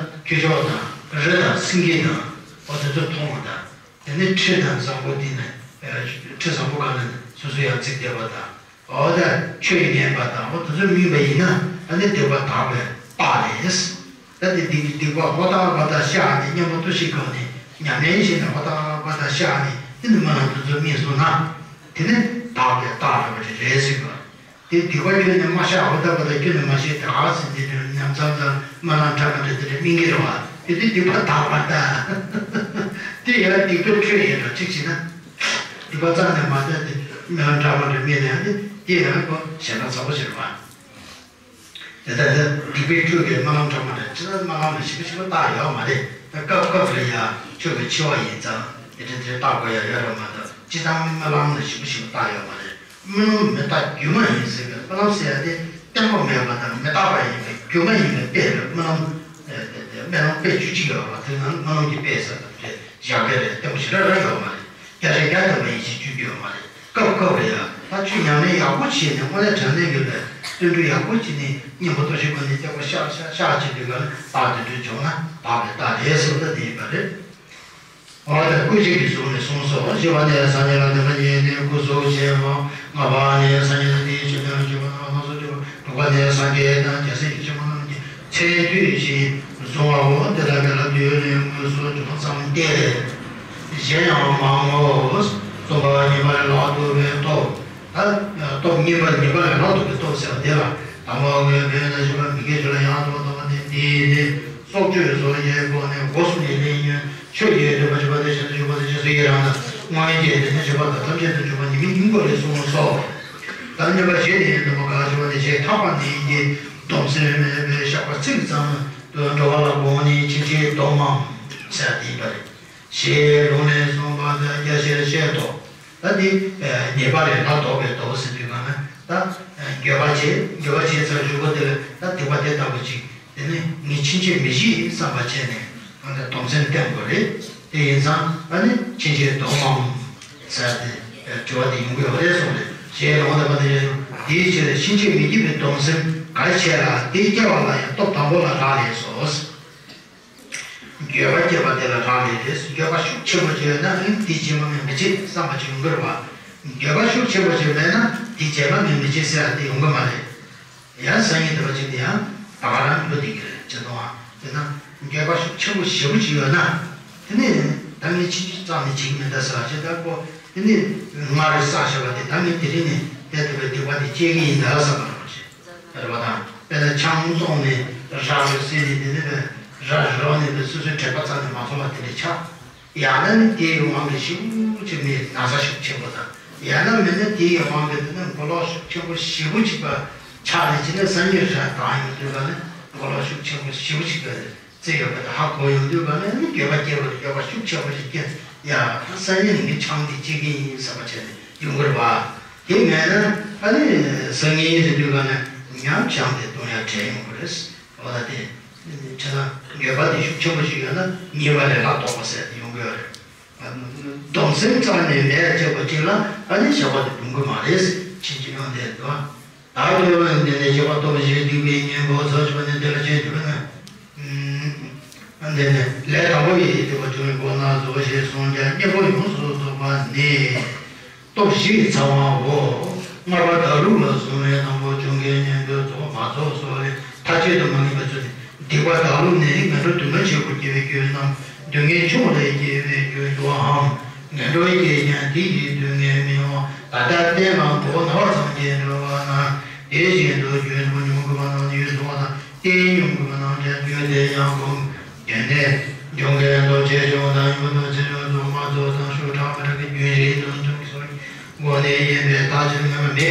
ཁྱུ་མཆོག་དང་རི་དང་སེང་གེ་དང་འོ་དེ་ཚོ་མཐོང་བ་དང་། དེ་ནས་ཁྲི་དང་བཟང་པོ་དེ་ནས་ཁྲི་བཟང་པོ་གང་ལ་སོ་སོ་ཡང་བརྩིགས་བསྡད་པ་དང་། འོ་ད་ཆོས་ཉན་པ་དང་འོ་དེ་ཚོ་སྨིན་པ་ཡིན་ན་ཨ་ནི་སྡིག་པ་དག་པའི་ རྟགས་རེད། ད་དེ་སྡིག་སྡིག་པ་ཧོ་ཏ་ཧོ་ཏ་བཤགས་ནས་གཉེན་པོ་ལྟོ་ཤི་གང་ནས་ཉམས་ལེན་བྱས་ནས་ཧོ་ཏ་ཧོ་ཏ་བཤགས་ནས་དེ་ནི་རྨི་ལམ་དེ་ཚོ་རྨིས་སོང་ན། དེ་ནི་དག་པའི་རྟགས་རེད་པ་རེད་ཟེར་བ། དེ་སྡིག་པ་ཁྱོན་ནས་མ་བཤགས་ཧོ་ཏ་ཧོ་ཏ་ཁྱོན་ནས་མ་བཤད་དེ་ཨ་ཟེར་དེ་དུས་ཉམས་ཚང་ཚང་རྨི་ལམ་ཕྲ་མ་འདྲ་དེ་འདྲ་རྨི་གི་རེད་བ། དེ་དུས་སྡིག་པ་དག་པ་ད། དེ་ཡང་སྡིག་པའི་ཁྲོད་ཡིན་རོ་གཅིག་བྱས་ན། སྡིག་པ་རྩ་ནས་མ་བསྡད་དེ་རྨི་ལམ་ཕྲ་མ་འདྲ་རྨིས་ནས་དེ་དེ་ཡང་ཁོ་ཞེ་དྲག་ཚ་པོ་ཞིག་རེད་བ། དེ་ལྟར་སྡིག་པའི་ཁྲོད་ཀྱི་རྨི་ལམ་ཕྲ་མ་འདྲ་སྤྱིར་བཏང་རྨི་ལམ་ལ་ཞིབ་པོ་ཞིབ་པོ་བལྟ་ཡོད་མ་རེད། ད་སྐབས་སྐབས་རེ་ཡང་ཆོས་ཀྱི་འཆི་བ་ཡིན་ཙང་དེ་འདྲ་དེ་བལྟ་དགོས་ཡ་ཡོད་རེད་མ་གཏོགས་སྤྱིར་བཏང་རྨི་ལམ་ལ་ཞིབ་པོ་ཞིབ་པོ་བལྟ་ཡོད་མ་རེད། རྨི་ལམ་མི་རྟག་སྒྱུ་མ་ཡིན་ཟེར་བའི་རྨི་ལམ་ཟེར་ཡ་དེ་གཏན་པ་མེད་པ་དང་མི་རྟག་པ་ཡིན་པའི་སྒྱུ་མ་ཡིན་པའི་དཔེ་རེད། རྨི་ལམ་དེ་དེ་རྨི་ལམ་དཔེ་བཅུ་གཅིག་ཡོད་པ་དེ་ནང་རྨི་ལམ་གྱི་དཔེ་ཟེར་བ་དེ་བཞག་གི་རེད། གཏན་པ་ཞེ་དྲག་རང་ཡོད་མ་རེད། བརྒྱ་ཆ་བརྒྱ་ཐམ་པ་ཡིན་ཞེས་བརྗོད་རྒྱུ་ཡོད་མ་རེད། སྐབས་སྐབས་རེ་ཡང་ད་ཆོས་ཉམས་ལེན་ཡག་པོ་བྱས་ནས་དངོས་གནས་དྲང་གནས་ཀྱི་ལས་བརྩོན་འགྲུས་ཡག་པོ་བྱས་ནས་གཉེན་པོ་ལྟོ་ཤི་གང་ནས་སྐྱེ་བོ་ཤ་ཤ་ཤ་བྱེད་པའི་སྒང་ནས་རྟགས་དེ་འདྲ་བྱུང་ན་དག་པའི་རྟགས་རེད་ཟེར་བ་ད་དེ་ཡིན་པ་རེད། འོ་ད་སྐུ་མཆེད་ཀྱི་གཟུངས་ནས་གསུངས་སོ། བཞི་པ་ནས་སངས་རྒྱས་ལ་བདེན་པ་བརྙེས་ནས་སྐུ་གཟུགས་ཅན་པོ། ལྔ་པ་ནས་སངས་རྒྱས་དང་དེའི་ཆོས་དང་བཅས་པ་རྣམས་ལ་སོགས་བརྗོད་པ། དྲུག་པ་ནས་སངས་རྒྱས་དང་རྒྱལ་སྲས་ཀྱི་ཆེན་པོ་རྣམས་ཀྱི་མཚན་ཐོས་ཤིང་གཟུང་བའོ། འདི་ལྟ་བུའི་ལམ་དུ་ཡོད་ནས་དངོས་སུ་བྱུང་ཙམ་སྟེ། གཞན་ཡང་མང་ངོ་། གསུམ་པ་གཉིས་པ་ལས་ལྷག་ཏུ་བའི་སྟོབས། ད་སྟོབས་གཉིས་པ་གཉིས་པ་ལས་ལྷག་ཏུ་བའི་སྟོབས་ཟེར་བ་དེ་ལ་དང་པོ་དངོས་པོའི་ན་བཞིན་པ་མི་དགེ་བཅུ་ལ་ཡང་དུ་བ་དང་བ་དེ་འདིའི་ནི་སྲོག་གཅོད་སོགས་ཀྱི་སྒོ་ནས་སྒོ་གསུམ་ནས་ལས་ཉོན། ཆོས་ཀྱི་འདོད་པ་བྱེད་པ་དེ་བྱེད་དུ་འཇུག་པ་དེ་རྗེས་སུ་ཡི་རང་དང་། དངོས་ཡོད་ཀྱི་དེ་ནི་བྱེད་པ་དང་ཐམས་ཅད་དུ་འཇུག་པ་ཉིད་མིན་སྙིང་པོ་ལས་གསུངས་སོ། ད་གཉིས་པ་བཞི་ནི་སྡོམ་པ་གང་བྱེད་པ་དེ་བྱེད་ཐག་པ་ནི་ཡིན་གྱི། སྡོམ་སེམས་མེད་པའི་བཤགས་པ་ཚིག་ཙམ་དུ་འགྲོ་བ་ལ་དགོངས་ནས་ཕྱིན་ཆད་སྡོམ་མམ་ཟེར་དེ་ཡིན་པ་རེད། ཞེས་ལུང་ནས་གསུངས་པ་དང་རྒྱ་ཆེར་བཤད་དོ། ད་འདི་ཉེས་པ་ལས་སླར་ལྡོག་པའི་སྟོབས་ཟེར་དུས་གང་ན་ད་འགྱོད་པ་བྱེད་འགྱོད་པ་བྱེད་ཚར་གཞུག་གུ་དེ་ལ་ད་སྡིག་པ་དེ་ལྟ་བུ་ཅིག་དེ་ནས་ངས་ཕྱིན་ཆད་མི་བྱེད་བསམ་པ་བྱས་ནས་ཨ་ནི་སྡོམ་སེམས་བསྟེན་དགོས་རེད། དེ་ཡིན་ཙང་ཨ་ནི་ཕྱིན་ཆད་སྡོམ་མམ་ཟེར་ཏེ་དྲི་བ་དེ་ཡོང་གི་ཡོད་རེད་གསུངས་རེད། ཞེས་ལུང་དུ་མ་དེ་རེད། དེའི་ཕྱིར་ཕྱིན་ཆད་མི་བགྱིད་པའི་སྡོམ་སེམས་གལ་ཆེ་ལ་དེ་སྐྱེ་བ་ལ་ཡང་སྟོབས་དང་པོ་ལ་རག་ལས་སོ། འགྱོད་པ་སྐྱེས་པ་དེ་ལ་རག་ལས་རེད། འགྱོད་པ་ཤུགས་ཆེན་པོ་ཅིག་ཡོད་ན་ཨང་དེ་བྱེད་མ་ངས་མི་བྱེད་བསམ་པ་ཅིག་ཡོང་གི་རེད་བ། འགྱོད་པ་ཤུགས་ཆེན་པོ་ཅིག་མེད་ན་དེ་བྱེད་མ་ངས་མི་བྱེད་ཟེར་ཡ་དེ་ཡོང་གི་མ་རེད། ཡང་སང་ཉིན་དེ་བ་ཅིག་ནི་ཡང་ད་ག་རང་འགྲོ་བསྡད་ཀྱི་རེད་ཅེས་དང་། དེ་ན་འགྱོད་པ་ཤུགས་ཆེན་པོ་ཞེ་པོ་ཅིག་ཡོད་ན། དེ་ནི་ད་ངས་ཕྱིན་ཅི་རྩ་ནས་བྱེད་ཀྱི་མེད་ད་ཟེར་བ་ཅིག་ད་ཁོ་དེ་ནི་སྔར་བསགས་བཞག་པ་དེ་ད་ངས་དེ་རིང་ནས་དེ་ལྟ་བུའི་སྡིག་པ་དེ་སྐྱེ་གི་ཡིན་ད་བསམ་པ་རེད་བ་ཅིག་རེད་བ་དང་། དཔེར་ན་ཆང་བཙོང་ནས་ར་རུ་བསྲེས་ནས་དེ་ནི་བས་ར་རོ་ནས་བས་སོ་སོའི་དྲེག་པ་རྩ་ནས་མ་ཚོར་བ་དེ་འདྲ་ཆགས། ཡང་ན་ནི་དེའི་དབང་གིས་ཞེ་པོ་ཅིག་ནི་ན་ཚ་ཤུགས་ཆེན་པོ་དང་། ཡང་ན་མིན་ན་དེའི་དབང་གིས་དེ་ནི་མགོ་ལོག་ཤུགས་ཆེན་པོ་ཞེ་པོ་ཅིག་པ་ཆགས་ནས་ཅི་ནས་སང་ཉིན་ར་དང་ཡོང་དུས་ག་ནི་མགོ་ལོག་ཤུགས་ཆེན་པོ་ཞེ་པོ་ཅིག་པ་རྩེ་ཡོད་པ་དང་ཧ་གོ་ཡོང་དུས་ག་ནི་ནི་འགྱོད་པ་སྐྱེ་བ་དང་འགྱོད་པ་ཤུགས་ཆེན་པོ་ཞིག་སྐྱེ། ཡ་སང་ཉིན་ནི་ཆང་འདི་གཅིག་གི་ཡིན་བསམ་པ་བྱས་ནས་ཡོང་གི་རེད་བ། དེ་མེད་ན་ཨ་ནི་སང་ཉིན་ཟེར་དུས་ག་ནི་ཉམས་ཆང་དེ་གཏོང་ཡ་བྲལ་ཡོང་གི་རེད། འོ་ད་དེ། བྱས་ན་འགྱོད་པ་དེ་ཤུགས་ཆེན་པོ་ཞིག་ཡོད་ན་ཉེས་པ་ལས་ལྷག་ལྡོག་པ་ཟེར་ཏེ་ཡོང་གི་ཡོད་རེད། སྡོམ་སེམས་རྩ་ནས་མེད་ཅེས་པ་ཅིག་ལ་ཨ་ནི་བྱ་བ་དེ་འགྲུབ་གི་མ་རེད། ཕྱིན་ཅི་ལོག་འདི་འདུག་ད་དུ་འདི་ནས་བྱ་བ་སྟོབས་བཞི་སྡིག་པའི་གཉེན་པོ་ཚོགས་བྱས་པ་ནི་འདི་ལ་བྱེད་གྱུར་ན། འདི་ནས་ལས་དང་པོ་ཡི་སྡིག་པ་བཅུ་ཡི་སྒོ་ན་རྫོགས་ཞེས་གསུངས་ཀྱང་གཉེན་པོ་ཡོངས་སུ་རྫོགས་པ་ནི། སྟོབས་བཞི་ཡི་ཚང་བའོ། ལྔ་པ་བདག་ལུགས་ལ་བཟུང་བའི་དང་པོ་བྱུང་གི་གཉེན་པོའི་ཚོགས་མ་ཚོགས་སོགས་ལས་ཐག་ཆོད་དུ་མ་ངེས་པ་ཚུལ་ཏེ། སྡིག་པ་བདག་ལུགས་ནི་ངན་འགྲོ་སྡུག་བསྔལ་ཆེན་པོར་སྐྱེ་བའི་རྒྱུ་རྣམས་སྡུག་བསྔལ་ཆུང་ལས་སྐྱེ་བའི་རྒྱུ་ཡོད་པའམ། ངན་འགྲོར་སྐྱེས་ཀྱང་དེ་ཡི་སྡུག་བསྔལ་མི་མྱོང་། ད་ལྟ་རྟེན་ལ་མགོ་བོ་ན་བ་ཙམ་གྱིས་འགྲོ་བ་ན། དེ་བཞིན་དུ་རྒྱུ་ནོར་ཉུང་དགོས་པ་རྣམས་ཡོད་དོ་ན། རྟེན་ཉུང་དགོས་པ་རྣམས་ཀྱང་རྒྱུ་དེ་ཡང་སྒོམ། དེ་ནས་འབྱུང་ཁམས་ལྟོ་ཆས་ཆུང་དང་ཡུལ་དང་ཚེ་རབས་རྫོགས་མ་རྫོགས་དང་ཤུགས་དྲག་མི་དྲག་གི་རྒྱུན་རིང་དང་ཚུལ་སོགས་སྒོ་ནས་ཡིན་པས་ཐག་ཆོད་ངེས་པ་མེད།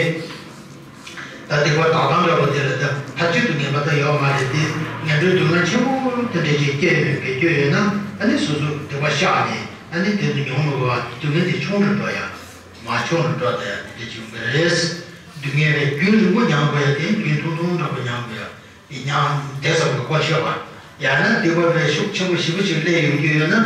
ད་སྡིག་པ་དག་སྟངས་འདྲ་པོ་དེ་ལ་ད་ཐག་ཆོད་དུ་ངེས་པ་ད་ཡོད་མ་རེད་དེ། ངན་འགྲོའི་སྡུག་བསྔལ་ཆེན་པོ་དེ་འདྲ་ཞིག་སྐྱེ་ཡོད་པའི་རྒྱུ་ཡོད་ན་ཨ་ནི་སོ་སོ་སྡིག་པ་བཤགས་ནས་ཨ་ནི་དེ་ཚོ་མྱོང་མི་དགོས་པ་སྡུག་བསྔལ་དེ་ཆུང་དུ་འགྲོ་ཡ། མ་ཆུང་དུ་འགྲོ་དེ་ཡ་དེ་འདྲ་ཞིག་ཡོང་གི་རེད། སྡུག་བསྔལ་བའི་རྒྱུན་རིང་པོ་མྱང་དགོས་ཡ་དེ་རྒྱུན་ཐུང་ཐུང་འདྲ་པོ་མྱང་དགོས་ཡ། མྱང་དེ་ཙམ་གྱིས་གོ་ཆོད་པ། ཡང་ན་སྡིག་པ་བས་ཤུགས་ཆེན་པོ་ཞེ་པོ་ཅིག་སླེབས་ཡོང་རྒྱུ་ཡོད་ན་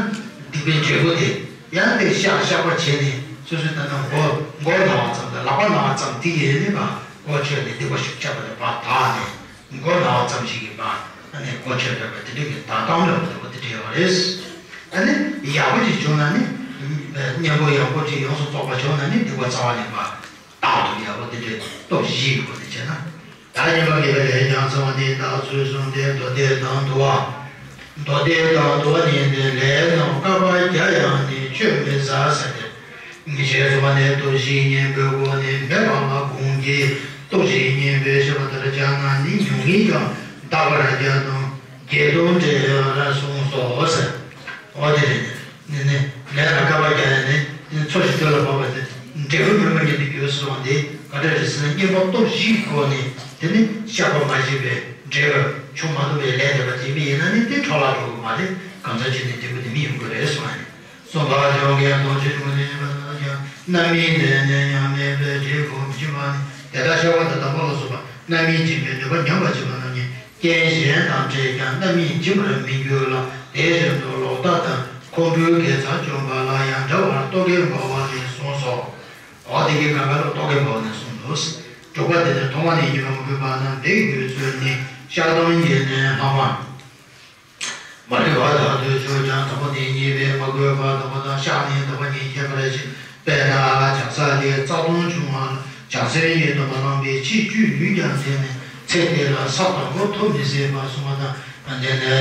སྡིག་པའི་འབྲས་བུ་དེ་ཡང་དེ་བཤགས་བཤགས་པ་བྱས་ནས་སོ་སོའི་ད་ལྟ་མགོ་མགོ་ན་བ་ཙམ་དང་ལག་པ་ན་བ་ཙམ་དེ་ཡིན་ནི་བ་གོ་ཆོད་ནས་སྡིག་པ་ཤུགས་ཆེ་བ་དེ་བ་དག་ནས་མགོ་ན་བ་ཙམ་ཞིག་གིས་བ་ཨ་ནི་གོ་ཆོད་འདོད་པ་དེ་འདྲ་གི་ད་གཏོང་འདོད་པ་དེ་འདྲ་ཡོད་རེད། ཨ་ནི་ཡག་པོ་ཅིག་བྱུང་ན་ནི་གཉེན་པོ་ཡག་པོ་ཅིག་ཡོངས་སུ་རྫོགས་པ་བྱུང་ན་ནི་སྡིག་པ་རྩ་བ་ནས་བ། རྟག་ཏུ་ཡག་པོ་དེ་འདྲའི་སྟོབས་བཞི་ཡོད་པ་དེ་བྱས་ན། བདག་ཉིད་མ་ངེས་པའི་ལས་ཀྱང་ཚང་བ་ནི་བདག་ཚུལ་གསུམ་སྟེ། མདོ་སྡེ་དང་དུ་བ། མདོ་སྡེ་དང་དུ་བ་ནི་འདི་ལས་རྣམས་བསྐལ་པ་བརྒྱ་ཡང་ནི་ཆོད་མི་ཟ་ཟེར་ཏེ། ཞེས་གསུངས་པ་ནི་སྟོབས་བཞིའི་གཉེན་པོའི་སྒོ་ནས་མེད་པ་ལ་དགོངས་ཀྱི། སྟོབས་བཞིའི་གཉེན་པོས་བཤད་པ་ལྟར་སྦྱར་ན་ནི་ཉུང་ངུའི་ཀྱང་བདག་པར་རྒྱ་དང་བརྒྱད་སྟོང་བྲལ་གསུངས་སོ་ཟེར། འོ་དེ་རེད། ནི་ནི་ལས་ལ་བསྐལ་པ་བརྒྱ་ཡང་ནི་ནི་འཚོ་ཞིང་སྡོད་ལ་བབ་པ་དེ་འབྲས་བུ་མི་སྨྲ་ཉིད་དུ་གྱུར་སོང་སྟེ། ག་འདྲ་རེད་ཟེར་ན། གཉེན་པོ་སྟོབས་བཞིའི་སྒོ་ནས་དེ་ནི་བཤགས་པ་མ་བྱས་པའི་འབྲས་བུ་བྱུང་མ་ཐུབ་པའི་ལས་དེ་བ་དེ་མི་ཡིན་ན་ནི་དེ་འཕྲོ་བརླག་འགྲོ་གི་མ་རེད། གང་ཟག་གཅིག་ནི་འབྲས་བུ་དེ་མི་ཡོང་གི་རེད་གསུངས་པ་རེད། གསུངས་པ། སྦྱོར་མཁན་དོན་ཆེན་མུ་སྟེགས་པ་རྣམས་ཀྱང་རྣམ་སྨིན་འདི་ནི་ཉམས་དམིགས་པའི་འབྲས་བུ་མི་འབྱིན་པ་ནི། དེ་ལྟར་བཤགས་པ་དང་དམ་པ་ལ་སོགས་པ་རྣམ་སྨིན་འབྱིན་པའི་ནུས་པ་ཉམས་པར་བྱེད་པ་རྣམས་ཀྱིས་རྐྱེན་གཞན་དང་བྲལ་ཀྱང་རྣམ་སྨིན་འབྱིན་པར་མི་འགྱུར་ལ། དེ་བཞིན་དུ་ལོག་ལྟ་དང་ཁོང་ཁྲོའི་དགེ་རྩ་བཅོམ་པ་ལ་ཡང་འདྲ་བར་རྟོག་གེ་འབར་བ་ནས་གསུངས་སོ། འོ་དེ་གའི་གང་ག་ལ་རྟོག་གེ་འབར་བ་ནས་གསུངས་འདུག། དྲུག་པ་དེ་ནི་མཐོང་བ་ནི་ཉེས་པར་མ་གོས་པ་རྣམས་དེ་གི་དངོས་ཚུལ་ནི། བཤགས་སྡོམ་གྱི་ནི་ལྷག་མ། མ་ལུས་པ་དག་ཏུ་གྱུར་ཀྱང་དང་པོ་ནི་ཉེས་པས་མ་གོས་པ་དང་པོ་དང་། བཤགས་ནི་དང་པོ་ཉིད་ཁྱད་པར་ཅན། དཔེར་ན་བྱང་ས་ལས་རྩ་ལྟུང་བྱུང་བ་ལ་བྱང་སེམས་ཀྱི་སྡོམ་པ་བླངས་པས་ཕྱིས་བཅུ་ཡོད་ཀྱང་དེ་ནི་ཚེ་དེ་ལ་ས་དང་པོ་ཐོབ་མི་སྲིད་པར་གསུངས་པ་དང་། དེ་ནི་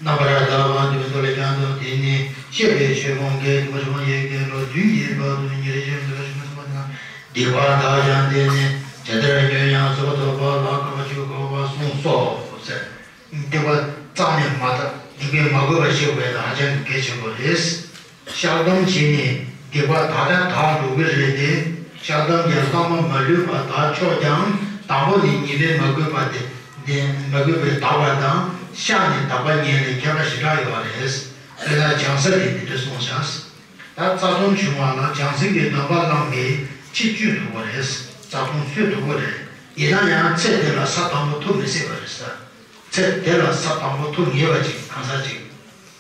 རྣམ་པར་དག་པ་འདོད་པའི་མདོ་ལས་ཀྱང་འདུག། དེ་ནི་བཤད་པའི་ཆོས་སྤོང་གི་སྡིག་པ་བྱུང་བ་ཡོད་ཀྱང་ལོ་བདུན་གྱི་བར་དུ་ཉེ་རིང་ཆེན་པོ་འདོད་པ་བྱུང་བ་གསུངས་པ་དང་། སྡིག་པ་དག་ཀྱང་དེ་ནི་ཇི་ལྟར་ཉོན་ཡང་གཟུགས་པོ་ཐོབ་པ་ལ་དཀའ་བ་སྤྱོད་དཀའ་བ་གསུངས་སོ་ཟེར། སྡིག་པ་རྩ་ནས་མ་དག། སྡིག་པས་མ་གོས་པ་ཞིག་དགོས་ན་ཧ་ཅང་གི་གལ་ཆེན་པོ་རེད། བཤགས་སྡོམ་བྱས་ནས་སྡིག་པ་དག་དང་དག་འགྲོ་གི་རེད་དེ། བཤགས་སྡོམ་གྱི་ལྷག་མ་མ་ལུས་པ་དག་ཆོག་ཀྱང་དང་པོ་ནས་ཉེས་པས་མ་གོས་པ་དེ་དེ་མ་གོས་པའི་དག་པ་དང་བཤགས་ནས་དག་པ་ཉིད་ལ་ཁྱད་པར་ཞེ་དྲག་ཡོད་པ་རེད། དཔེར་ན་བྱང་ས་དེ་འདི་འདྲ་གསུངས་བཞག། ད་རྩ་ལྟུང་བྱུང་བ་ལ་བྱང་སེམས་ཀྱི་སྡོམ་པ་བླངས་པས་ཕྱིས་བཅུ་ཐོབ་པ་རེད། རྩ་ལྟུང་ཚུན་ཐོབ་པ་རེད། ཡིན་ན་ཡང་ཚེ་འདི་ལ་ས་དང་པོ་ཐོབ་མི་སྲིད་པ་རེད་ས། ཚེ་འདི་ལ་ས་དང་པོ་ཐོབ་ངེས་པ་ཅིག་གང་ཟག་ཅིག་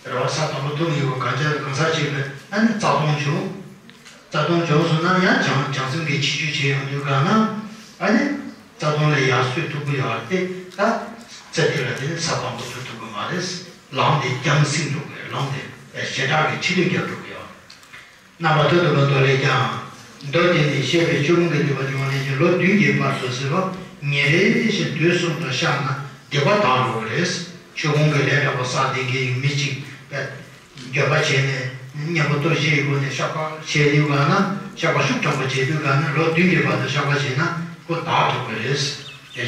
རེད་བ། ས་དང་པོ་ཐོབ་ངེས་པ་གང་ཅི་གང་ཟག་ཅིག་ལ་ཨ་ནི་རྩ་ལྟུང་བྱུང་། རྩ་ལྟུང་བྱུང་སོང་ན་ཡང་བྱང་བྱང་སེམས་ཀྱི་ཕྱིས་བཅུ་བྱས་ཡོང་དུས་གང་ན་ཨ་ནི་རྩ་ལྟུང་ལས་ཡར་སོས་ཐུབ་ཀྱི་ཡོད་རེད་དེ། ད་ཚེ་འདི་ལ་དེ་ནི་ས་དང་པོ་ཐོབ་ཐུབ་ཀྱི་མ་རེད། ལམ་དེ་རྒྱང་སྲིང་འགྲོ་གི་རེད། ལམ་དེ་ཞེ་དྲག་གི་ཕྱི་ལུས་རྒྱག་འགྲོ་གི་ཡོད། རྣམ་པར་དག་འདོད་པའི་མདོ་ལས་ཀྱང་། མདོ་དེ་ནི་བཤད་པའི་ཆོས་སྤོང་གི་སྡིག་པ་བྱུང་བ་ནས་ཀྱི་ལོ་བདུན་གྱི་བར་དུ་ཟེར་བ་ཉེ་རིང་ཞིང་དུས་གསུམ་དུ་བཤགས་ན་སྡིག་པ་དག་འགྲོ་གི་རེད། ཆོས་སྤོང་གི་ལས་དྲག་པོ་བསགས་ལྡན་གྱི་མི་གཅིག་འགྱོད་པ་བྱས་ནས་གཉེན་པོ་སྟོབས་བཞིའི་སྒོ་ནས་བཤགས་པ་བྱས་དུས་གང་ན་བཤགས་པ་ཤུགས་དྲག་པོ་བྱས་དུས་གང་ན་ལོ་བདུན་གྱི་བར་དུ་བཤགས་པ་བྱས་ན་ཁོ་དག་ཐུབ་ཀྱི་རེད།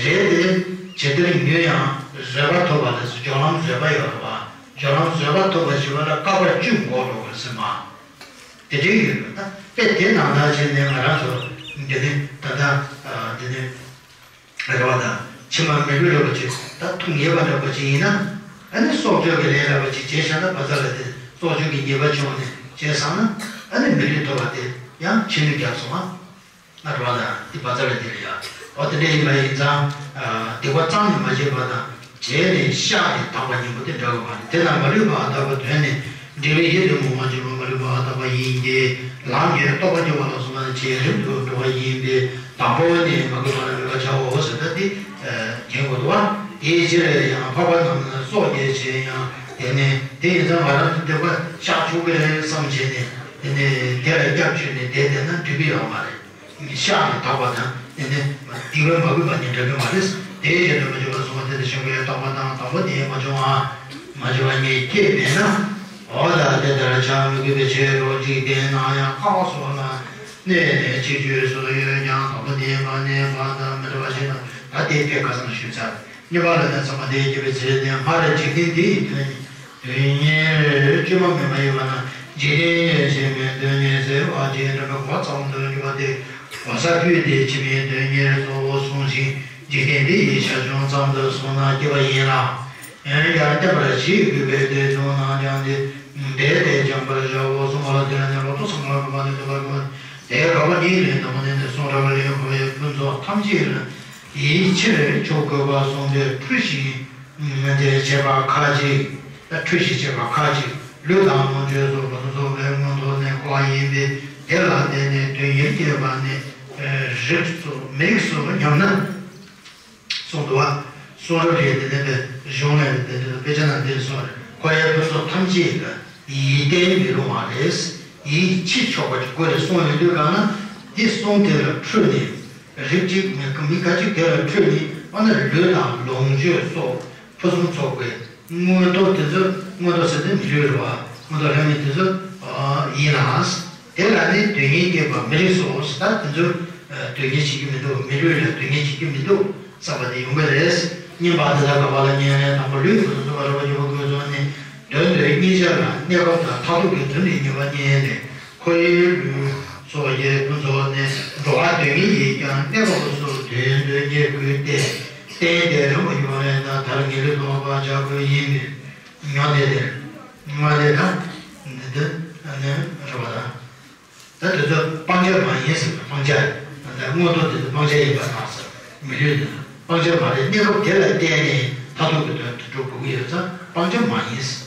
རེད་དེ། ཇི་ལྟར་ཉོན་ཡང་བཟོད་པ་ཐོབ་པ་ལ་སྦྱོར་ལམ་བཟོད་པ་ཡོད་རེད་བ། སྦྱོར་ལམ་བཟོད་པ་ཐོབ་པ་ཞེས་པ་ལ་བསྐལ་པ་བཅུ་འགོར་འགྲོ་བར་སེམས་པ། དེ་འདྲའི་ཡོད་པ་ད་དཔེ་དེ་ནང་ལྟར་བྱས་ནས་ང་རང་ཚོ་འདི་ནི་ད་ལྟ་འདི་ནི་རེ་བ་དང་ཕྱི་མ་མི་ལུས་རེ་བ་ཅིག་ད་ཐུག་ངེས་པ་འདྲ་པོ་ཅིག་ཡིན་ན་ཨ་ནི་སྲོག་གཅོད་ཀྱི་ལས་འདྲ་པོ་ཅིག་བྱས་བཞག་ན་བ་ཚ་ལ་དེ་སྲོག་གཅོད་ཀྱི་ཉེས་པ་བྱུང་ནས་བྱས་སོང་ན་ཨ་ནི་མི་ལུས་ཐོབ་པ་དེ་ཡང་ཕྱི་ལུས་རྒྱག་སོང་ཨ། ང་རང་ལ་འདི་བ་ཚ་ལ་འདི་རེད་ཡ། འོ་དེ་འདྲ་ཡིན་པ་ཡིན་ཙང་། སྡིག་པ་རྩ་ནས་མ་བྱས་པ་དང་རྗེས་ནས་བཤགས་ནས་དག་པ་གཉིས་པོ་དེ་འདྲ་བ་མ་རེད། དེ་ལ་མ་ལུས་པ་དག་པ་དོན་ནི་འབྲས་བུའི་ཡིད་དུ་མི་འོང་བ་བྱེད་པ་མ་ལུས་པ་དག་པ་ཡིན་ཏེ། ལམ་གྱི་རྟོགས་པ་སྐྱེ་བ་ལ་སོགས་པ་ནི་རྗེས་རིམ་དུ་འགྲོ་བ་ཡིན་པས་དང་པོ་ནས་མ་གོས་པ་ལ་མོས་པ་བྱའོ་ཟེར་ད་དེ་མཁྱེན་དགོས་འདུག་བ། དེའི་ཕྱིར་ཡང་འཕགས་པ་རྣམས་ནི་སྲོག་བཅད་ཕྱིར་ཡང་དེ་ནས་དེ་ཡིན་ཙང་ང་རང་ཚོ་སྡིག་པ་བཤགས་ཆོག་གི་རེད་བསམ་བྱས་ནས་དེ་ནས་དེ་ལ་སྐྱབས་བཅོལ་ནས་བསྡད་བསྡད་ན་འགྲིག་གི་ཡོད་མ་རེད། བཤགས་ནས་དག་པ་དང་དེ་ནས་སྡིག་པ་མ་གོས་པ་གཉིས་འདྲ་གི་མ་རེད། དེའི་ཕྱིར་དུ་མ་བྱུང་བར་གསུངས་པ་དེ་དེ་བཞིན་གྱི་རྟོགས་པ་དང་དང་པོ་དེ་མ་བྱུང་བ། མ་བྱུང་བ་གཉིས་སྐྱེས་པས་ན། འོ་ད་དེ་ལྟར་བྱ་མི་དགོས་པའི་ཕྱིར་རོ། འཇིག་རྟེན་ན་ཡང་ཁ་བ་སོགས་ལ་གནས་ནས་ཕྱིས་བཅུའི་ཚུལ་ཡོད་ཀྱང་དང་པོ་དེ་མ་གནས་པ་དང་མི་འདྲ་བ་ཞིག་དང་ད་དེ་དཔེ་ཁ་སང་ཞུས་ཚར། གཉིས་པ་ལ་ནི་ཚང་མ་དེ་སྐྱེ་བའི་ཚེ་ནས་སྔར་འཇིག་རྟེན་འདི་ཡི་དོན་དོན་གཉེར་བཅོས་མ་མེད་པ་ཡོད་པ་ན་འཇིག་རྟེན་ཡོད་ཕྱིར་མེད་དོན་གཉེར་ཟེར་བ་ཅིག་འདྲ་བའི་གོ་ཙམ་དུ་འགྱུར་བ་སྟེ། གོ་ས་ཕུད་དེ་ཕྱི་མའི་དོན་གཉེར་གཙོ་བོར་གསུངས་ཤིང་འཇིག་རྟེན་འདི་ཡི་བྱ་བྱུང་ཙམ་དུ་སོང་ན་སྐྱེ་བ་ཡིན་ལ། ཡང་བསྟན་པར་བྱེད་དགོས་པའི་དོན་བྱུང་ན་ཀྱང་དེ་འབད་དེ་སྦྱང་བར་བྱའོ་གསུངས་པ་ལ་དེ་ལ་ནི་ལོ་ཐོ་ཚང་མ་གོ་བ་ནི་དེ་ལ་གོ་བ་དེ་གོ་བ་ཉིད་ལས་དང་པོ་ནས་ནི་གསུང་རབ་ལས་གོ་བའི་ཕུན་ཚོགས་ཐམས་ཅད་ལ། ཡིད་ཆེས་ཆོག་དགོས་པ་གསུངས་ཏེ་འཁྲུལ་ཞིག་དེ་བྱེད་པ་ཁ་ཅིག་ད་འཁྲུལ་ཞིག་བྱེད་པ་ཁ་ཅིག་ལུས་དང་ལོངས་སྤྱོད་སོགས་ཕུན་སུམ་ཚོགས་པའི་མངོན་མཐོ་ནས་གོ་བ་ཡིན་པས་དེ་ལ་བརྟེན་ནས་དོན་གཉེར་སྐྱེས་པ་ནི་རིགས་སུ་མིག་སུ་སྙམ་ན་གསུངས་འདུག་བ། གསུང་རབ་རེད་དེ་ནས་པའི་གཞུང་ལས་རེད་དེ་དཔེ་ཆ་ནང་དེ་གསུངས་རེད། གོ་བའི་ཕུན་ཚོགས་ཐམས་ཅད་ལ་ཡིད་བརྟན་མི་རུང་བ་རེད། ཡིད་ཆེས་ཆོག་པ་ཅིག་དགོས་རེད་གསུངས་ཡོད་དུས་གང་ན་འདི་གསུང་དེ་ལ་འཁྲུལ་ནས། རིགས་གཅིག་མི་མི་ཁ་ཅིག་དེ་ལ་འཕྲོད་ནས་ཨ་ནི་ལུས་དང་ལོངས་སྤྱོད་སོགས་ཕུན་སུམ་ཚོགས་པའི་མངོན་མཐོ་དེ་ཚོ། མངོན་མཐོ་ཟེར་དུས་མི་ལུས་རེད་བ། མངོན་མཐོ་ལྷ་མི་དེ་ཚོ་ཡིན་ལ། དེ་ལ་ནི་དོན་གཉེར་སྐྱེས་པ་མི་རིགས་སོ། ད་དེ་ཚོ་དོན་གཉེར་བྱེད་ཀྱི་མི་འདུག་མི་ལུས་ལ་དོན་གཉེར་བྱེད་ཀྱི་མི་འདུག་བསམ་པ་དེ་ཡོང་གི་རེད། བསྙེན་པ་དེ་དག་གི་བར་ལ་བསྙེན་གནས་དང་པོ་ལུས་ཀྱི་ཕུན་སུམ་ཚོགས་པ་རོལ་པ་རྒྱས་པར་བགོས་སོ་ནས། དོན་དུ་གཉེར་བྱ་ལ་གནས་སྐབས་དང་མཐར་ཐུག་གི་དོན་དུ་གཉེར་བ་བསྙེན་ནས། འཁོར་བའི་ལུས་སོགས་ཀྱི་ཕུན་ཚོགས་ནི། འགྲོ་བ་དོན་གཉེར་གྱིས་ཀྱང་གནས་སྐབས་སུ་དོན་དུ་གཉེར་དགོས་ཏེ། རྟེན་དེ་རིང་པོ་ཡོང་བས་ན་མཐར་གཉེར་ལུས་ཐོབ་པར་བྱ་དགོས་ཡིན་པས། ཉོན་དེ་དེར་ཉོན་དེ་དང་འདི་འདི་ནི་རེ་བ་དང་། ད་དེ་ཚོ་སྤང་བྱ་མ་ཡིན་ཟེར་བ། སྤང་བྱ། ད་མངོན་མཐོ་དེ་ཚོ་སྤང་བྱ་ཡིན་པ་དང་ཟེར། མི་ལུས་ནི་སྤང་བྱ་མ་རེད། གནས་སྐབས་དེ་ལ་བརྟེན་ནས་མཐར་ཐུག་གི་དོན་དུ་འགྲོ་དགོས་ཀྱི་ཡོད་ཙང་སྤང་བྱ་མ་ཡིན་ཟེར།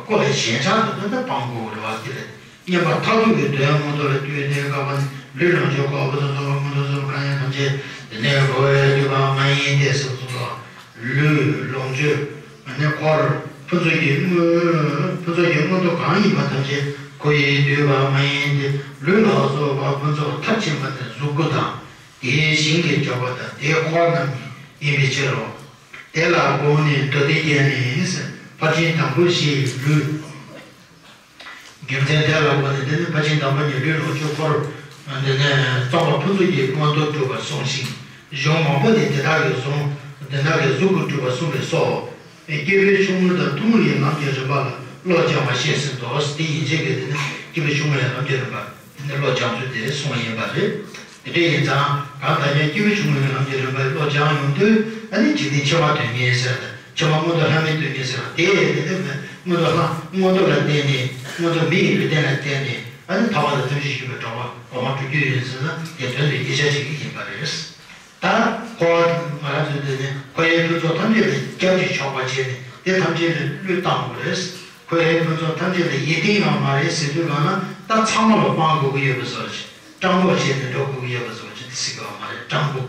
ཀོ་ལས་གཞན་ཆགས་འདུག་ན་ད་སྤང་དགོས་རེད་བ། དེ་ལས་བསྙེན་པ་མཐར་ཐུག་གི་དོན་མངོན་མཐོ་ལ་བསྟུན་ནས་དཀའ་བ་ནི་ལུས་ལོངས་སྤྱོད་འཁོར་བ་སོགས་མངོན་མཐོ་སོགས་གང་ཡང་ཐམས་ཅད་དེ་ནས་འཁོར་བའི་བསྡུས་པ་མ་ཡིན་ཏེ་ཟེར་སོ། ལུས་ལོངས་སྤྱོད་ནི་འཁོར། ཕུན་ཚོགས་ཀྱི་མངོན། ཕུན་ཚོགས་ཀྱི་མངོན་མཐོ་གང་ཡིན་པ་ཐམས་ཅད་འཁོར་བའི་བསྡུས་པ་མ་ཡིན་ཏེ། ལུས་ལ་སོགས་པ་ཕུན་ཚོགས་མཐར་ཕྱིན་པ་ནི་གཟུགས་སྐུ་དང་། དེའི་ཞིང་གི་འཇོག་པ་དང་དེའི་འཁོར་རྣམས་ཉིད་ཡིན་པའི་ཕྱིར་རོ། དེ་ལ་དགོངས་ནས་མདོ་སྡེ་རྒྱན་ནས་ཕར་ཕྱིན་དང་པོ་བཞི་ཡི་ལུས། རྒྱུ་མཚན་དེ་ལ་དགོངས་ནས་འདི་ནི་ཕར་ཕྱིན་དང་པོ་ཉིད་ལུས་ལོངས་སྤྱོད་འཁོར། འདི་ནས་རྩོམ་པ་ཕུན་ཚོགས་ཀྱིས་མངོན་མཐོ་གྲུབ་པར་གསུངས་ཤིང་། གཞུང་མང་པོ་ནས་དེ་དག་གི་གཟུངས། དེ་དག་གི་གཟུགས་སྐུ་གྲུབ་པར་གསུངས་པས་སོ། སྐྱེས་བུའི་ཆུང་ངུ་དང་ཐུང་ངུ་ཡི་ལམ་གྱི་རིམ་པ་ལ་བློ་སྦྱང་བ་ཞེས་ཟེར་དོ། དེ་ཡན་ཆད་ཀྱི་དེ་ནི་སྐྱེས་བུའི་ཆུང་ངུ་ཡི་ལམ་གྱི་རིམ་པ་དེ་ནི་བློ་སྦྱང་ཚུལ་དེ་གསུངས་ཡིན་པ་རེད། དེ་འདྲ་ཡིན་ཙང་གང་ལྟར་ཀྱང་སྐྱེས་བུའི་ཆུང་ངུ་ཡི་ལམ་གྱི་རིམ་པ་བློ་སྦྱང་ཡོང་དུས་ཨ་ནི་འཇིག་རྟེན་ཕྱི་མ་དོན་གཉེར་ཟེར། ཕྱི་མ་མངོན་མཐོ་ལྷ་མིའི་དོན་གཉེར་ཟེར་བ་དེ་དེ་ནི་མངོན་མཐོ་ལྷ་མངོན་མཐོ་ལ་བརྟེན་ནས་མངོན་མཐོ་མི་ཡི་ལུས་རྟེན་ལ་བརྟེན་ནས་ཨ་ནི་ཐར་པ་དང་ཐམས་ཅད་མཁྱེན་པའི་གྲོགས་པོ་གོ་འཕང་སྒྲུབ་རྒྱུ་ཡིན་ཟེར་ན་དེ་དོན་དུ་གཉེར་བྱ་ཞིག་ཡིན་པ་རེད། ད་འཁོར་བ་ང་རང་ཚོའི་འདི་ནི་འཁོར་བའི་ཕུན་ཚོགས་ཐམས་ཅད་ལ་སྐྱབས་ཀྱི་ཆོག་པ་བྱས་ནས་དེ་ཐམས་ཅད་ལ་བློས་བཏང་དགོས་རེད། འཁོར་བའི་ཕུན་ཚོགས་ཐམས་ཅད་ལ་ཡིད་བརྟན་ཡང་མ་རེད་ཟེར་དུས་གང་ན་ད་ཚང་མ་ལ་སྤང་དགོས་ཀྱི་ཡོད་པ་བཟོ་ཅིག་སྤྲང་པོ་བྱས་ནས་འགྲོ་དགོས་ཀྱི་ཡོད་པ་བཟོ་ཅིག་དེ་སྲིད་ཀྱི་བ་མ་རེད། སྤྲང་པོ།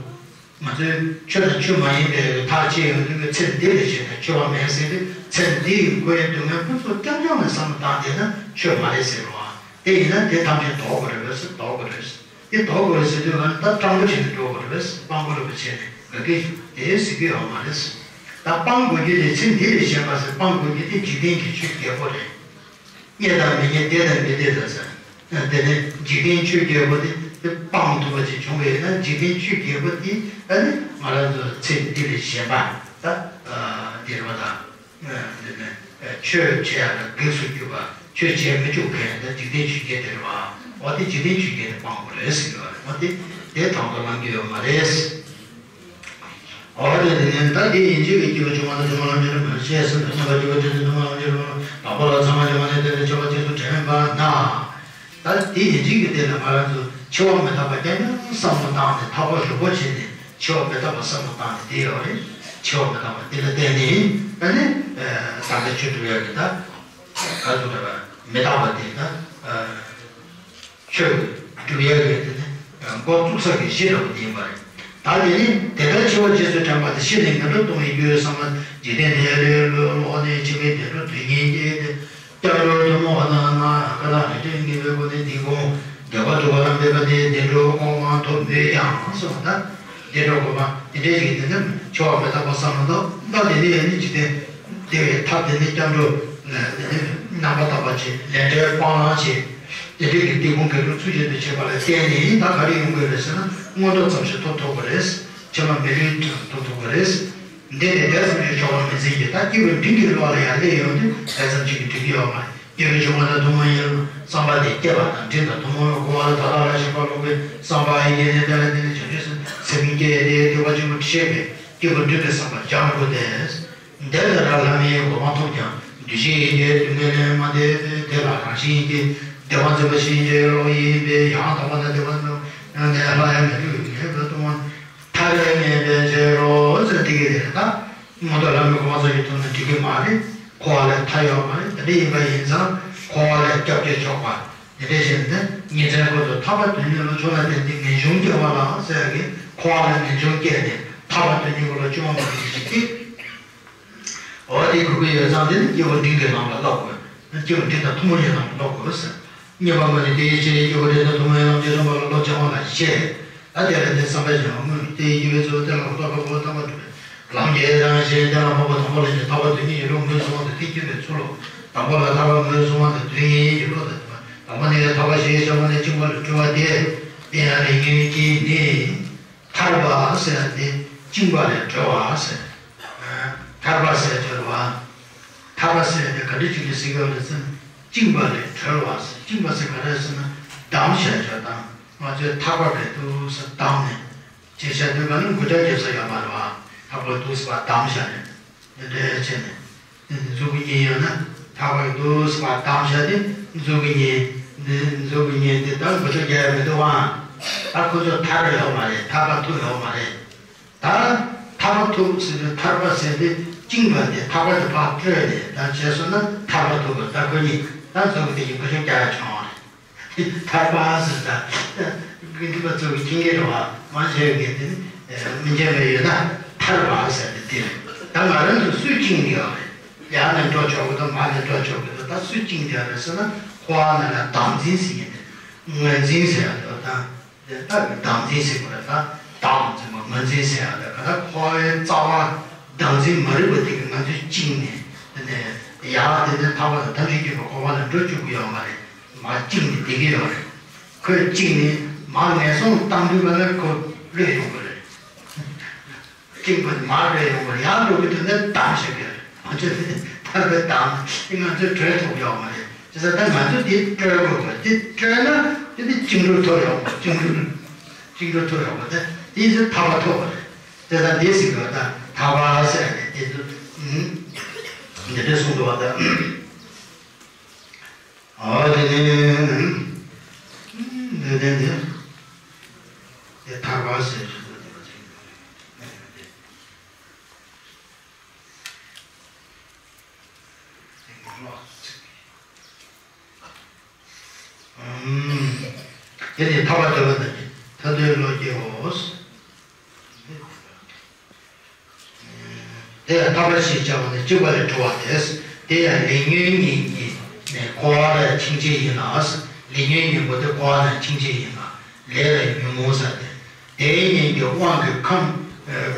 ང་ཚོའི་ཆོས་དང་ཆོས་མ་ཡིན་པའི་ཐག་བཅད་ཡོང་དུས་ཚེ་འདི་ལས་གཞན་དང་འཆི་བ་མེད་ཟེར་དུས་ཚེ་འདིའི་འཁོར་བའི་སྡུག་བསྔལ་ཕུན་ཚོགས་རྐྱང་རྐྱང་ལ་བསམ་བློ་བཏང་བསྡད་ན་ཆོས་མ་རེད་ཟེར་རོ། དེ་ཡིན་ན་དེ་ཐམས་ཅད་ལྡོག་དགོས་རེད་པས་ཟེར། ལྡོག་དགོས་རེད་ཟེར། དེ་ལྡོག་དགོས་རེད་ཟེར་དུས་ང་ད་སྤྲང་པོ་བྱས་ནས་འགྲོ་དགོས་རེད་པས། སྤང་དགོས་རེད་པ་བྱས་ནས་དགའ་གི་དེ་ཟེར་གི་ཡོད་མ་རེད། ད་སྤང་དགོས་རྒྱུ་དེ་ཚེ་འདི་ལས་གཞན་པ་ཟེར། སྤང་དགོས་རྒྱུ་དེ་འཇིག་རྟེན་གྱི་ཆོས་བརྒྱད་པོ་རེད། རྙེད་དང་མི་རྙེད་བདེ་དང་མི་བདེ་དང་ཟེར། དེ་ནས་འཇིག་རྟེན་ཆོས་བརྒྱད་པོ་དེ་དེ་སྤང་ཐུབ་པ་ཅིག་བྱུང་བས་ན་འཇིག་རྟེན་ཆོས་བརྒྱད་པོ་དེ་ཨ་ནི་ང་རང་ཚོ་ཚེ་འདི་ལས་གཞན་པ་ད་འདི་རེད་པ་དང་། འདི་ནས་ཆོས་བྱེད་ཡག་ལ་གེགས་སུ་གྱུར་པ་ཆོས་བྱེད་མི་བཅུག་མཁན་དེ་འཇིག་རྟེན་ཆོས་བརྒྱད་དེ་རེད་པ། འོ་དེ་འཇིག་རྟེན་ཆོས་བརྒྱད་དེ་སྤང་དགོས་རེད་ཟེར་གྱི་ཡོད་རེད། འོ་དེ་དེ་དང་དུ་བླང་རྒྱུ་ཡོད་མ་རེད། འོ་དེ་དེ་ནས་ད་དེ་ཡིན་ཕྱིར་གྱི་སྐྱེས་བུ་ཆུང་ངུ་དང་ཆུང་མ་ལམ་གྱི་རིམ་པར་ཤེས་ཟིན་དུ་སྙམ་པ་སྐྱེས་བུ་ཁྲིད་དེ་ཆུང་མ་ལམ་གྱི་རིམ་པར་དང་པོ་ལ་ཚད་མ་སྦྱང་བ་ནས་དེ་ལས་ཆེ་བ་རྗེས་སུ་དྲན་པ་ན། ད་དེ་ཡིན་ཕྱིར་གྱི་དེ་ལ་ང་རང་ཚོ་འཆི་བ་མི་རྟག་པ་རྐྱང་རྐྱང་བསམ་བློ་བཏང་ནས་ཐག་པ་རིང་པོ་བྱས་ནས་འཆི་བ་མི་རྟག་པ་བསམ་བློ་བཏང་ནས་དེ་ཡོད་རེད། འཆི་བ་མི་རྟག་པ་དེ་ལ་བརྟེན་ནས་ཨ་ནི་ད་ལྟ་ཆོས་སྒྲུབ་ཡག་གི་ད་ག་ཚོད་རེད་པ་མི་རྟག་པ་དེ་ད། ཆོས་སྒྲུབ་ཡག་གི་དེ་ནི་འགོ་བཙུགས་ས་གི་གཞི་འདྲ་པོ་དེ་ཡིན་པ་རེད། ད་དེ་ནི་དེ་ལྟར་འཆི་བ་རྗེས་སུ་དྲན་པ་དེ་ཤི་ནས་ངན་འགྲོར་ལྟུང་བའི་རྒྱུ་བསམ་པ་འཇིག་རྟེན་འདིའི་ལུས་ལོག་ནས་འཆི་མེད་བདེ་འགྲོར་དོན་གཉེར་སྐྱེས་ཏེ་སྐྱབས་འགྲོ་ཐུན་མོང་བ་དང་ན་ཀ་དག་རིགས་དྲུག་ངེས་པའི་སྒོ་ནས་འདིའི་གོང་དགེ་བ་སྒྲུབ་པ་ལ་འབད་པ་དེས་བདེ་འགྲོའི་གོ་འཕང་ཐོབ་མོད་ཀྱང་གསུངས་པ་ལྟར་བདེ་འགྲོ་གོ་འཕང་དེ་འདྲའི་ཞིག་དེ་ནི་འཆི་བ་མི་རྟག་པ་བསམ་མི་ཐུབ། ད་དེ་ནི་ཡང་ནི་འཇིག་རྟེན། དེ་བས་ཐབས་དེ་ནི་སྐྱབས་འགྲོ་ལ་དེ་ནི་རྣམ་པར་དག་པ་བྱེད། ལས་འབྲས་སྤང་བླང་བྱེད། དེ་འདྲའི་གི་དེ་ཀུན་དགེ་སྒྲུབ་ཚུལ་བཞིན་དུ་བྱེད་པ་ལ་བརྟེན་ནས་ད་ག་རེ་ཡོང་དགོས་རེད་ཟེར་ན་མངོན་མཐོ་ཙམ་ཞིག་ཐོབ་ཐུབ་པ་རེད། ཕྱི་མ་མི་ལུས་ཐོབ་ཐུབ་པ་རེད། འདི་ནི་དེ་ཙམ་ཞིག་ཆོག་པ་མི་འཛིན་གྱི་ད་སྐྱེས་བུ་འབྲིང་གི་བློ་ལ་ཡར་སླེབས་ཡོང་དུས་དེ་ཙམ་ཞིག་གིས་འགྲིག་གི་ཡོད་མ་རེད། སྐྱེས་བུ་ཆུང་ངུ་དང་ཐུན་མོང་ཡིན་ལ་བསམ་པ་དེ་སྐྱེས་པ་དང་འབྲིང་དང་ཐུན་མོང་གི་གོ་བ་ལ་ད་ལྟ་ལ་ཞེན་པ་ལོག་པའི་བསམ་པ་ཡི་གེ་ནས་དེ་ལ་དེ་ནི་བྱང་ཆུབ་སེམས་སེམས་བསྐྱེད་དེ་འདོད་པ་ཆེན་པོ་བྱེད་པས་སྐྱེས་བུ་འབྲིང་གི་བསམ་པ་སྦྱང་དགོས་ཏེ། འདི་ལྟར་ལྷ་མིའི་གོ་འཕང་ཐོབ་ཀྱང་འདུ་ཤེས་ཀྱི་སྡུག་བསྔལ་ལས་མ་འདས་པས་དེ་ལ་རང་བཞིན་གྱིས་བདེ་བ་འཛིན་པ་ཕྱིན་ཅི་ལོག་ཡིན་པས་ཡང་དག་པ་དང་བདེ་བ་འཛིན་པ་ནས་སླར་ཡང་མི་འཁྲུལ་བའི་ངེས་པར་ལྟུང་བ་ཐར་པའི་ངེས་པའི་ཕྱིར་རོ་ཟེར་དེ་གི་རེད་ད། མངོན་མཐོ་ལྷ་མིའི་གོ་འཕང་ཙམ་ཞིག་ཐོབ་ན་འགྲིག་གི་མ་རེད། འཁོར་བ་ལས་ཐར་ཡོད་མ་རེད། དེ་འདྲ་ཡིན་པ་ཡིན་ཙང་འཁོར་བ་ལས་སྐྱོབ་བྱེད་ཆོག་པ་དེ་འདྲ་བཞིན་དུ་ཉིན་མཚན་ཁོ་ཚོ་ཐར་པ་དོན་གཉེར་ལ་ཕྱོགས་ལ་བརྟེན་ཏེ་ངེས་འབྱུང་སྐྱེ་བ་ལ་ཟེར་ཡ་གི་འཁོར་བ་ལས་ངེས་འབྱུང་སྐྱེས་ནས་ཐར་པ་དོན་གཉེར་ལ་བཅོས་མ་མ་གི་ཞིག་སྟེ། འོ་དེ་དགོས་ཀྱི་ཡོད་ཙང་དེ་ནི་སྐྱེས་བུ་འབྲིང་གི་ལམ་ལ་སློབ་དགོས། སྐྱེས་བུ་འབྲིང་དང་ཐུན་མོང་གི་ལམ་ལ་སློབ་དགོས་ཟེར། གཉིས་པ་ངོས་ནས་དེའི་ཕྱིར་སྐྱེས་བུ་འབྲིང་དང་ཐུན་མོང་གི་ལམ་གྱི་རིམ་པ་ལ་བློ་སྦྱང་བ་ལ་བཤད། ད་དེ་ལ་དེ་བསམ་པས་བྱ་བ་དངོས་དེ་ཡི་རྒྱུ་བའི་ཚུལ་གཏན་ལ་ཕབ་པ་ཕབ་པ་ཐོབ་པར་གྲུབ་པའི་ལམ་གྱི་རང་བཞིན་གཏན་ལ་ཕབ་པ་དང་པོ་ལ་ནི་ཐར་པ་དོན་གཉིས་ཀྱི་བློ་ངོས་བཟུང་བ་དང་དེ་སྐྱེད་པའི་ཚུལ་ལོ། དང་པོ་ལ་ཐར་པ་ངོས་བཟུང་བ་དང་དོན་གཉིས་ཀྱི་བློ་དང་ལྡན་པ། དང་པོ་ནི་ཐར་པ་ཞེས་བྱ་བ་ནི་བཅིངས་པ་ལས་གྲོལ་བ་སྟེ། དེ་ཡང་ལས་ཉོན་གྱིས་ནི། ཐར་པ་ཟེར་ཏེ་བཅིངས་པ་ལས་གྲོལ་བ་ཟེར། ཐར་པ་ཟེར་གྱུར་པ། ཐར་པ་ཟེར་ཏེ་ག་འདྲ་ཅིག་ལ་ཟེར་གྱི་ཡོད་རེད་ཟེར་ན། བཅིངས་པ་ལས་གྲོལ་བ་ཟེར། བཅིངས་པ་ཟེར་ག་རེ་ཟེར་ན། བསྡམས་བཞག་ཡ་དང་། ང་ཚོས་ཐར་པ་གི་འདུག་ཟེར་བསྡམས་ནས། ཅེས་བྱ་དུས་ག་ནི་མགོ་ལྕགས་རྒྱབ་ས་ཡོད་མ་རེད་བ། ཐར་པ་འདུག་ཟེར་བ་བསྡམས་བཞག་ནས། འདི་འདྲ་བྱས་ནས། འདི་འདི་མཛུབ་གུ་གཉིས་ཡོད་ན། ཐར་པ་གི་འདུག་ཟེར་བ་བསྡམས་བཞག་སྟེ་མཛུབ་གུ་གཉིས། འདི་མཛུབ་གུ་གཉིས་འདི་ད་མགོ་ལྕགས་རྒྱག་ཡ་མི་འདུག་བ། ད་ཁོ་ཚོ་ཐར་ཡོད་མ་རེད། ཐར་པ་ཐོབ་ཡོད་མ་རེད། ད་ཐར་པ་ཐོབ་ཟེར་དུས་ཐར་པ་ཟེར་དུས་བཅིངས་པ་དེ་ཐར་པ་དེ་ཕར་སྤྲོད་ནས་ད་བྱས་སོང་ན་ཐར་པ་ཐོབ་པ། ད་ཁོ་གཉིས་ད་མཛུབ་གུ་དེ་གཉིས་མགོ་ལྕགས་རྒྱག་ཡ་བྱུང་བ་རེད། ཐར་པ་ཟེར་ད། དགེ་འདུན་པ་ཚོ་གི་མཁྱེན་གྱི་རེད་བ། མང་ཆེ་བས་དེ་ནི་མི་མཁྱེན་པ་ཡོད་ན་ཐར་པ་ཟེར་ཏེ་དེ་རེད། ད་ང་རང་ཚོ་སུས་བཅིངས་ཡོད་རེད། ཡར་ནས་འགྲོ་ཆོག་གི་འདུག་མར་ནས་འགྲོ་ཆོག་གི་འདུག་ད་སུས་བཅིངས་ཡོད་རེད་ཟེར་ན། འཁོར་བ་ནང་ལ་བདག་འཛིན་ཟེར་གྱི་འདུག་ངོས་འཛིན་ཟེར་ཡ་འདུག་ད་དེ་ལྟ་བུའི་བདག་འཛིན་ཟེར་དགོས་རེད། ད་བདག་འཛིན་པ་ངོས་འཛིན་ཟེར་ཡ་འདུག་ག་ད་འཁོར་བའི་རྩ་བ་བདག་འཛིན་མ་རིག་པ་དེ་གིས་ང་ཚོས་བཅིངས་ནས། དེ་ནས་ཡར་དེ་ནས་ཐར་པ་དང་ཐམས་ཅད་མཁྱེན་པའི་གོ་འཕང་ལ་འགྲོ་བཅུག་གི་ཡོད་མ་རེད། མར་བཅིངས་ནས་བསྡད་ཀྱི་ཡོད་རེད། ཁོས་བཅིངས་ནས་མར་ངན་སོང་བཏང་དུས་ག་ལ་ཁོ་བློས་ཡོང་གི་རེད། བཅིངས་པ་ནས་མར་བློས་ཡོང་གི་རེད། ཡར་འགྲོ་གི་དུས་ནས་བསྡམས་བཞག་གི་རེད། ང་ཚོས་དེ་ཐར་པའི་བསྡམས་དེ་ང་ཚོས་གྲོལ་ཐུབ་ཡོད་མ་རེད། བྱས་ཙང་ད་ང་ཚོས་དེ་གྲོལ་དགོས་པ་དེ་གྲོལ་ན་དེ་དེ་བཅིངས་འགྲོལ་ཐོབ་ཡོད་མ་རེད། བཅིངས་འགྲོལ་བཅིངས་འགྲོལ་ཐོབ་ཡོད་པ་དེ་དེ་ཚོ་ཐར་པ་ཐོབ་པ་རེད། བྱས་ཙང་དེ་ཟེར་གི་ཡོད། ད་ཐར་པ་ཟེར་ནས་དེ་ཚོ་འདི་འདྲ་གསུངས་འདུག་བ། ད། ཨོ་དེ་ནི། འདི་འདི་འདི། དེ་ཐར་པ་ཟེར་ཞིག་འདུག་དེ་པ་ཅིག་དེ་ནི་ཐར་པ་འདོད་པ་རྣམས་ཀྱི་ཐར་འདོད་བློ་སྐྱེའོ། དེ་ཡང་ཐར་པ་ཞེས་བྱ་བ་ནི་བཅིངས་པ་ལས་གྲོལ་བ་སྟེ། དེ་ཡང་ལས་ཉོན་གཉིས་ཀྱིས་ནི་འཁོར་བ་ལ་འཆིང་བྱེད་ཡིན་ལ། ལས་ཉོན་གཉིས་པོ་དེ་འཁོར་བ་ལ་འཆིང་བྱེད་ཡིན་ལ། ལས་ལ་ཉོན་མོངས་ཟེར་ཏེ། དེའི་ཉོན་གྱི་དབང་གིས་ཁམས།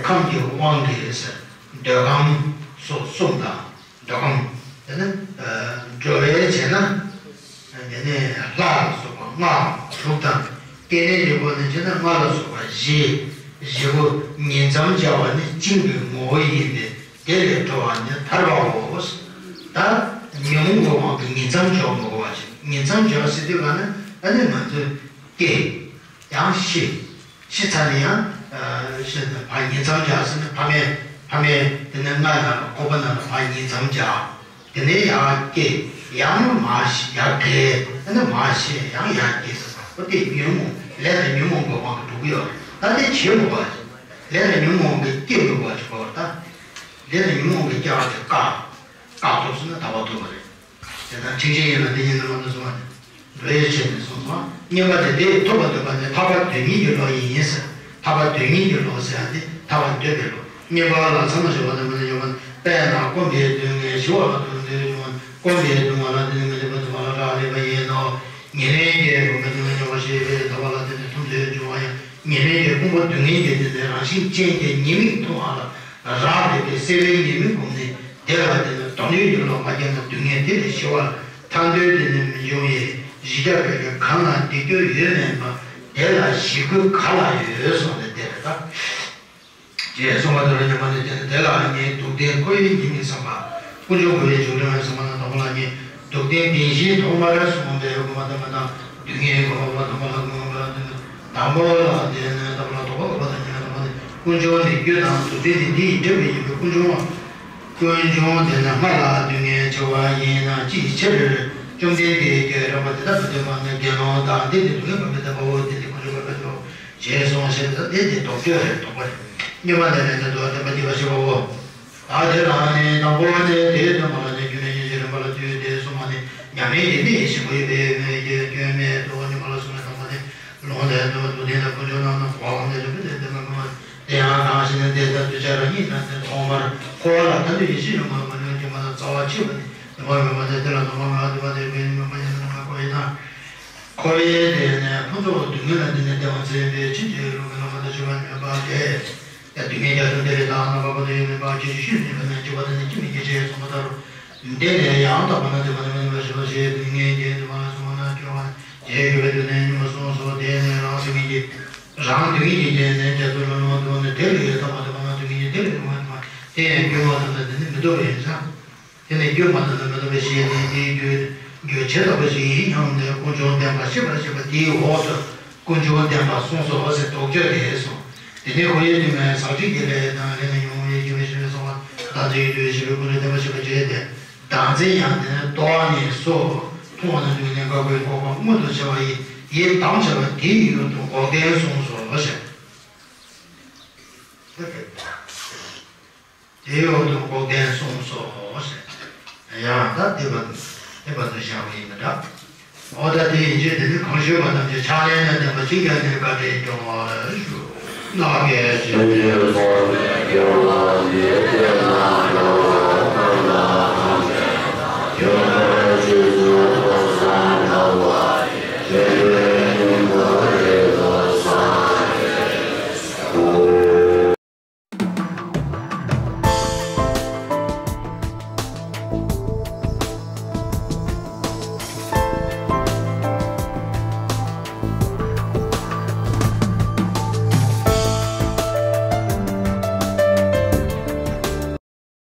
ཁམས་ཀྱི་དབང་གིས་འདོད་ཁམས་སོགས་གསུམ་དང་། འདོད་ཁམས། དེ་ནི་འགྲོ་བའི་བྱས་ན། དེ་ནས་ལྷ་ལ་སོགས་པ་ལྔ་དྲུག་དང་། སྐྱེ་གནས་ཀྱི་སྒོ་ནས་བྱས་ན་ལྔ་ལ་སོགས་པ་བཞི། བཞི་པོ་ཉིང་མཚམས་སྦྱར་བ་ནི་བཅིངས་པའི་ངོ་བོ་ཡིན་ཏེ། དེ་ལས་གྲོལ་བ་ནི་ཐར་པའོ། ད་ཉོན་མོངས་ཀྱི་དབང་གིས་ཉིང་མཚམས་སྦྱོར་མི་དགོས་པ་ཞིག་ཉིང་མཚམས་སྦྱོར་ཟེར་དུས་ག་ནི་ཨ་ནི་ང་ཚོས་སྐྱེ། ཡང་ཤི། ཤི་ཚར་ནས་ཡང་། ཤི་ནས་ཕར་ཉིང་མཚམས་སྦྱར་ཟེར་ནས་ཕ་མའི་ཕ་མའི་དེ་ནས་མངལ་ནང་ལ་ཁོག་པ་ནང་ལ་ཕར་ཉིང་མཚམས་སྦྱར། དེ་ནས་ཡར་སྐྱེ། ཡང་མར་ཤི་ཡར་སྐྱེ། དེ་ནས་མར་ཤི་ཡང་ཡར་སྐྱེ་ཟེར་བ་དེ་ཉོན་མོངས་ལས་དང་ཉོན་མོངས་ཀྱི་དབང་གིས་འགྲོ་གི་ཡོད་རེད། ད་དེ་བྱེད་དགོས་པ་ཞིག་ལས་དང་ཉོན་མོངས་ཀྱིས་སྐྱེ་དགོས་པ་ཞིག་གོ་ད། ལས་དང་ཉོན་མོངས་ཀྱིས་སྐྱེ་བ་དེ་བཀག་བཀག་ཐུབ་སོང་ན་ཐར་པ་ཐོབ་པ་རེད། དེ་ལྟར་འཆིང་བྱེད་ཡིན་ལ་དེ་ཉིད་ནི་མ་ལུས་གསུངས་པ་ནི། འགྲོ་བའི་ཆེད་ནས་གསུངས་སོ། གཉིས་པ་དེ་དེས་ཐོབ་པར་འདོད་པ་ནི་ཐར་པ་དོན་གཉེར་གྱི་བློ་ཡིན་ཟེར། ཐར་པ་དོན་གཉེར་གྱི་བློ་ཟེར་ཡ་དེ་ཐར་པ་འདོད་པའི་བློ། གཉིས་པ་ལ་ཚད་མ་ཞེས་པ་དང་མི་ལ་ཡོད་པ་ནི། དཔེར་ན་སྐོམ་པའི་སྡུག་བསྔལ་ཞི་བ་ལ་འདོད་པའི་བློ། སྐོམ་པའི་སྡུག་བསྔལ་ལ་དེ་ནི་མི་འདོད་པ་ཚོ་བ་ལ་རག་ལས་པ་ཡིན་ནོ། ཉེར་ལེན་གྱི་སྒོམ་པའི་སྡུག་བསྔལ་མྱོང་བ་ཞེས་པའི་ཐར་པ་ལ་དེ་ནི་མཐོང་ཚུལ་འབྱུང་བ་ཡང་། ཉེར་ལེན་གྱི་སྒོམ་པ་སྡུག་བསྔལ་གྱི་དེ་ནི་རང་བཞིན་ཅན་གྱི་ཉེས་དམིགས་མཐོང་བ་ལ་རག་ལས་པའི་སེལ་བའི་ཉེས་དམིགས་བསྒོམས་ནས། དེ་ལ་དེ་ནི་དོན་ཡོད་ཀྱི་བློ་མ་སྐྱེས་ན་སྡུག་བསྔལ་དེ་ལས་ཞི་བ་ལ་ཐར་འདོད་དེ་ནི་མི་འབྱུང་བས། བཞི་བརྒྱ་པའི་གང་ལ་འདི་སྐྱོ་ཡོད་མེད་པ། དེ་ལ་ཞི་ཁུལ་ག་ལ་ཡོད་གསུངས་ཏེ་དེ་རེད་ད། ཅེས་གསུངས་པ་དེ་ལ་ཉན་པ་ནི་དེ་ནི་དེ་ལ་ངས་སྡུག་བདེན་ཁོ་བོས་ཉིད་མི་བསམ་པ། ཀུན་འབྱུང་ཁོ་བོས་འབྱུང་རིང་བསམ་པ་ན་དང་པོ་ལ་ངས་སྡུག་བདེན་བདེན་བཞིའི་ཐོག་མར་གསུངས་པའི་དབུ་མ་ཐ་མ་དང་སྡུག་བསྔལ་གོ་མ་པ་དང་པོ་ལ་དགོངས་པ་དེ་ནི་དང་པོ་ལ་དེ་ནི་དང་པོ་ལ་དོགས་པ་གོ་བ་དང་ཉེ་བའི་དང་པོ་ནི་ཀུན་འབྱུང་ནི་རྒྱུ་དང་སྡུག་བདེན་ནི་འདི་ཡི་འབྲས་བུ་ཡིན་པས་ཀུན་འབྱུང་བ། ཀུན་འབྱུང་དེ་ནི་སྔར་ལ་སྡུག་བསྔལ་ཆེ་བ་ཡིན་ན་ཅིའི་ཕྱིར། བཅོམ་ལྡན་འདས་ཀྱིས་རིགས་པ་དེ་དག་མི་སྟོན་པ་ནི་དགེ་སློང་དག་འདི་ནི་སྡུག་བསྔལ་བ་མི་སྟོན་པའོ། འདི་ནི་ཀུན་འབྱུང་བ་མི་སྟོན་པའོ། ཞེས་གསུངས་ཞེས་པ་དེ་དེ་ལྡོག་ཕྱོགས་རེད། ལྡོག་པ་རེད། གཉིས་པ་ནས་ནི་དོན་དམ་པར་བསྟན་པ་བཞི་པའོ། ད་དེ་ལ་ནི་དང་པོ་ནི་དེའི་དོན་མ་ལ་ནི་རྒྱུ་ནི་ཡིན་ཞེས་རིམ་པ་ལ་བསྡུས་ཏེ་གསུངས་པ་ནི་ཉམས་ལེན་གྱི་གནད་ཞིག་པོ་ཡིན་པས་མེད་ཀྱི་སྐྱོན་མེད་དོ། གཉིས་པ་ལ་གསུངས་པའི་དང་པོ་ནི་ལུང་དེ་དོན་སྡུག་བདེན་དང་ཀུན་འབྱུང་རྣམས་ནི་འཁོར་བ་ལ་ནི་རིགས་པ་དེ་དེ་མ་དགོས་པར་དེ་ཡང་གང་ཞིག་ནི་དེ་ལྟར་འདུས་བྱས་རང་ཉིད་ན་དེ་ཐོག་མར་འཁོར་བ་ལ་ཐར་འདོད་ཡིད་བཞིན་ཡོད་མ་རུང་བ་ཉོན་མོངས་པ་དང་རྩ་བ་ཆེ་བ་ནི་ཉོན་མོངས་པའི་མེད་པ་དེ་དེ་ལ་དང་པོ་མེད་པ་དེ་མེད་པ་ཡིན་ན་འཁོར་བའི་དེ་ནས་ཕུན་ཚོགས་སྡུག་བསྔལ་ལ་འདི་ནི་བདེ་བ་འཚོལ་བའི་ཕྱིན་ཅི་ལོག་ཞེས་པ་མེད་པ་སྟེ། ཡང་དུས་ངན་རྒྱ་མཚོ་འདི་ལས་དག་ན་བབ་པ་དེ་ཡང་མེད་པ་ཁྱེད་ཀྱི་ཤུལ་ནས་བབས་ནས་འཇིག་པ་དེ་ནི་ཅི་མི་སྐྱེ་ཞེས་གསུངས་པ་ལྟར། འདི་ལས་ཡང་དག་པ་ན་དེ་བ་ནི་མེད་པ་ཞེས་པ་ཞེས་དུས་ངན་རྒྱ་དེ་བ་ལ་སོང་ན་སྐྱོ་བ་ཞེས་ཞུ་བའི་དུས་ནས་ཉི་མ་གསུངས་སོ། དེ་ནས་རང་དུས་ངན་གྱི་རང་དུས་ངན་གྱི་རྒྱན་ནས་རྒྱ་མཚོ་ལ་ལོང་དུ་ནི་དེ་ལས་ཡང་དག་པ་དེ་བ་ན་དུས་ངན་གྱི་དེ་ལས་དུས་ངན་དེ་མ་དེ་ཡང་སྐྱོ་བ་དང་ནི་མི་ལྡོག་པ་ཡིན་ཙང་། དེ་ནི་སྐྱོན་མ་དང་ནི་མི་ལྡོག་པའི་ཞེས་ནི་དེའི་རྒྱུ་རྒྱུ་ཆེ་ལྟ་བུ་ཞིག་ཡིན་སྙམ་ནས་ཀུན་འབྱུང་བདེན་པ་ཤེས་པར་བྱེད་པ་དེའི་འོག་ཏུ་ཀུན་འབྱུང་བདེན་པ་གསུངས་སོ་ཟེར་དོགས་གཅོད་དེ་གསུངས། དེ་ནས་ཁོ་ཡི་དུས་མའི་ཟག་བཅས་ཀྱི་ལས་དང་ལས་ནི་ཉོན་མོངས་པའི་སྐྱེ་བའི་ཤེས་པའི་ཚོར་བ་བདག་འཛིན་ཡོད་དུ་ཞེས་པའི་ཀུན་འབྱུང་བདེན་པ་ཤེས་པར་བྱེད་དེ། བདག་འཛིན་ཡང་དེ་ནི་རྟོག་ནས་སོ། མཐོང་བ་ན་དུས་ནས་འགག་པའི་འགོག་པ་མངོན་དུ་བྱ་བ་ཡི་ཡི་དམ་བྱ་བ་དེའི་ཡུལ་དུ་འགོག་བདེན་གསུངས་སོ་ཞེས། དེའི་འོག་ཏུ་འགོག་བདེན་གསུངས་སོ་ཞེས། ཡང་ད་དེ་བར་དུ་དེ་བར་དུ་བཞག་པ་ཡིན་པ་འདྲ། འོ་ད་དེ་ཡིན་ཕྱིར་དེ་ནི་གང་ཞུས་པ་ཐམས་ཅད་ཕྱག་ལེན་ལ་བརྟེན་པ་ཅིག་ཀྱང་ནི་བཀའ་དྲིན་སྐྱོང་བར་ཞུ། ལགས་སོ།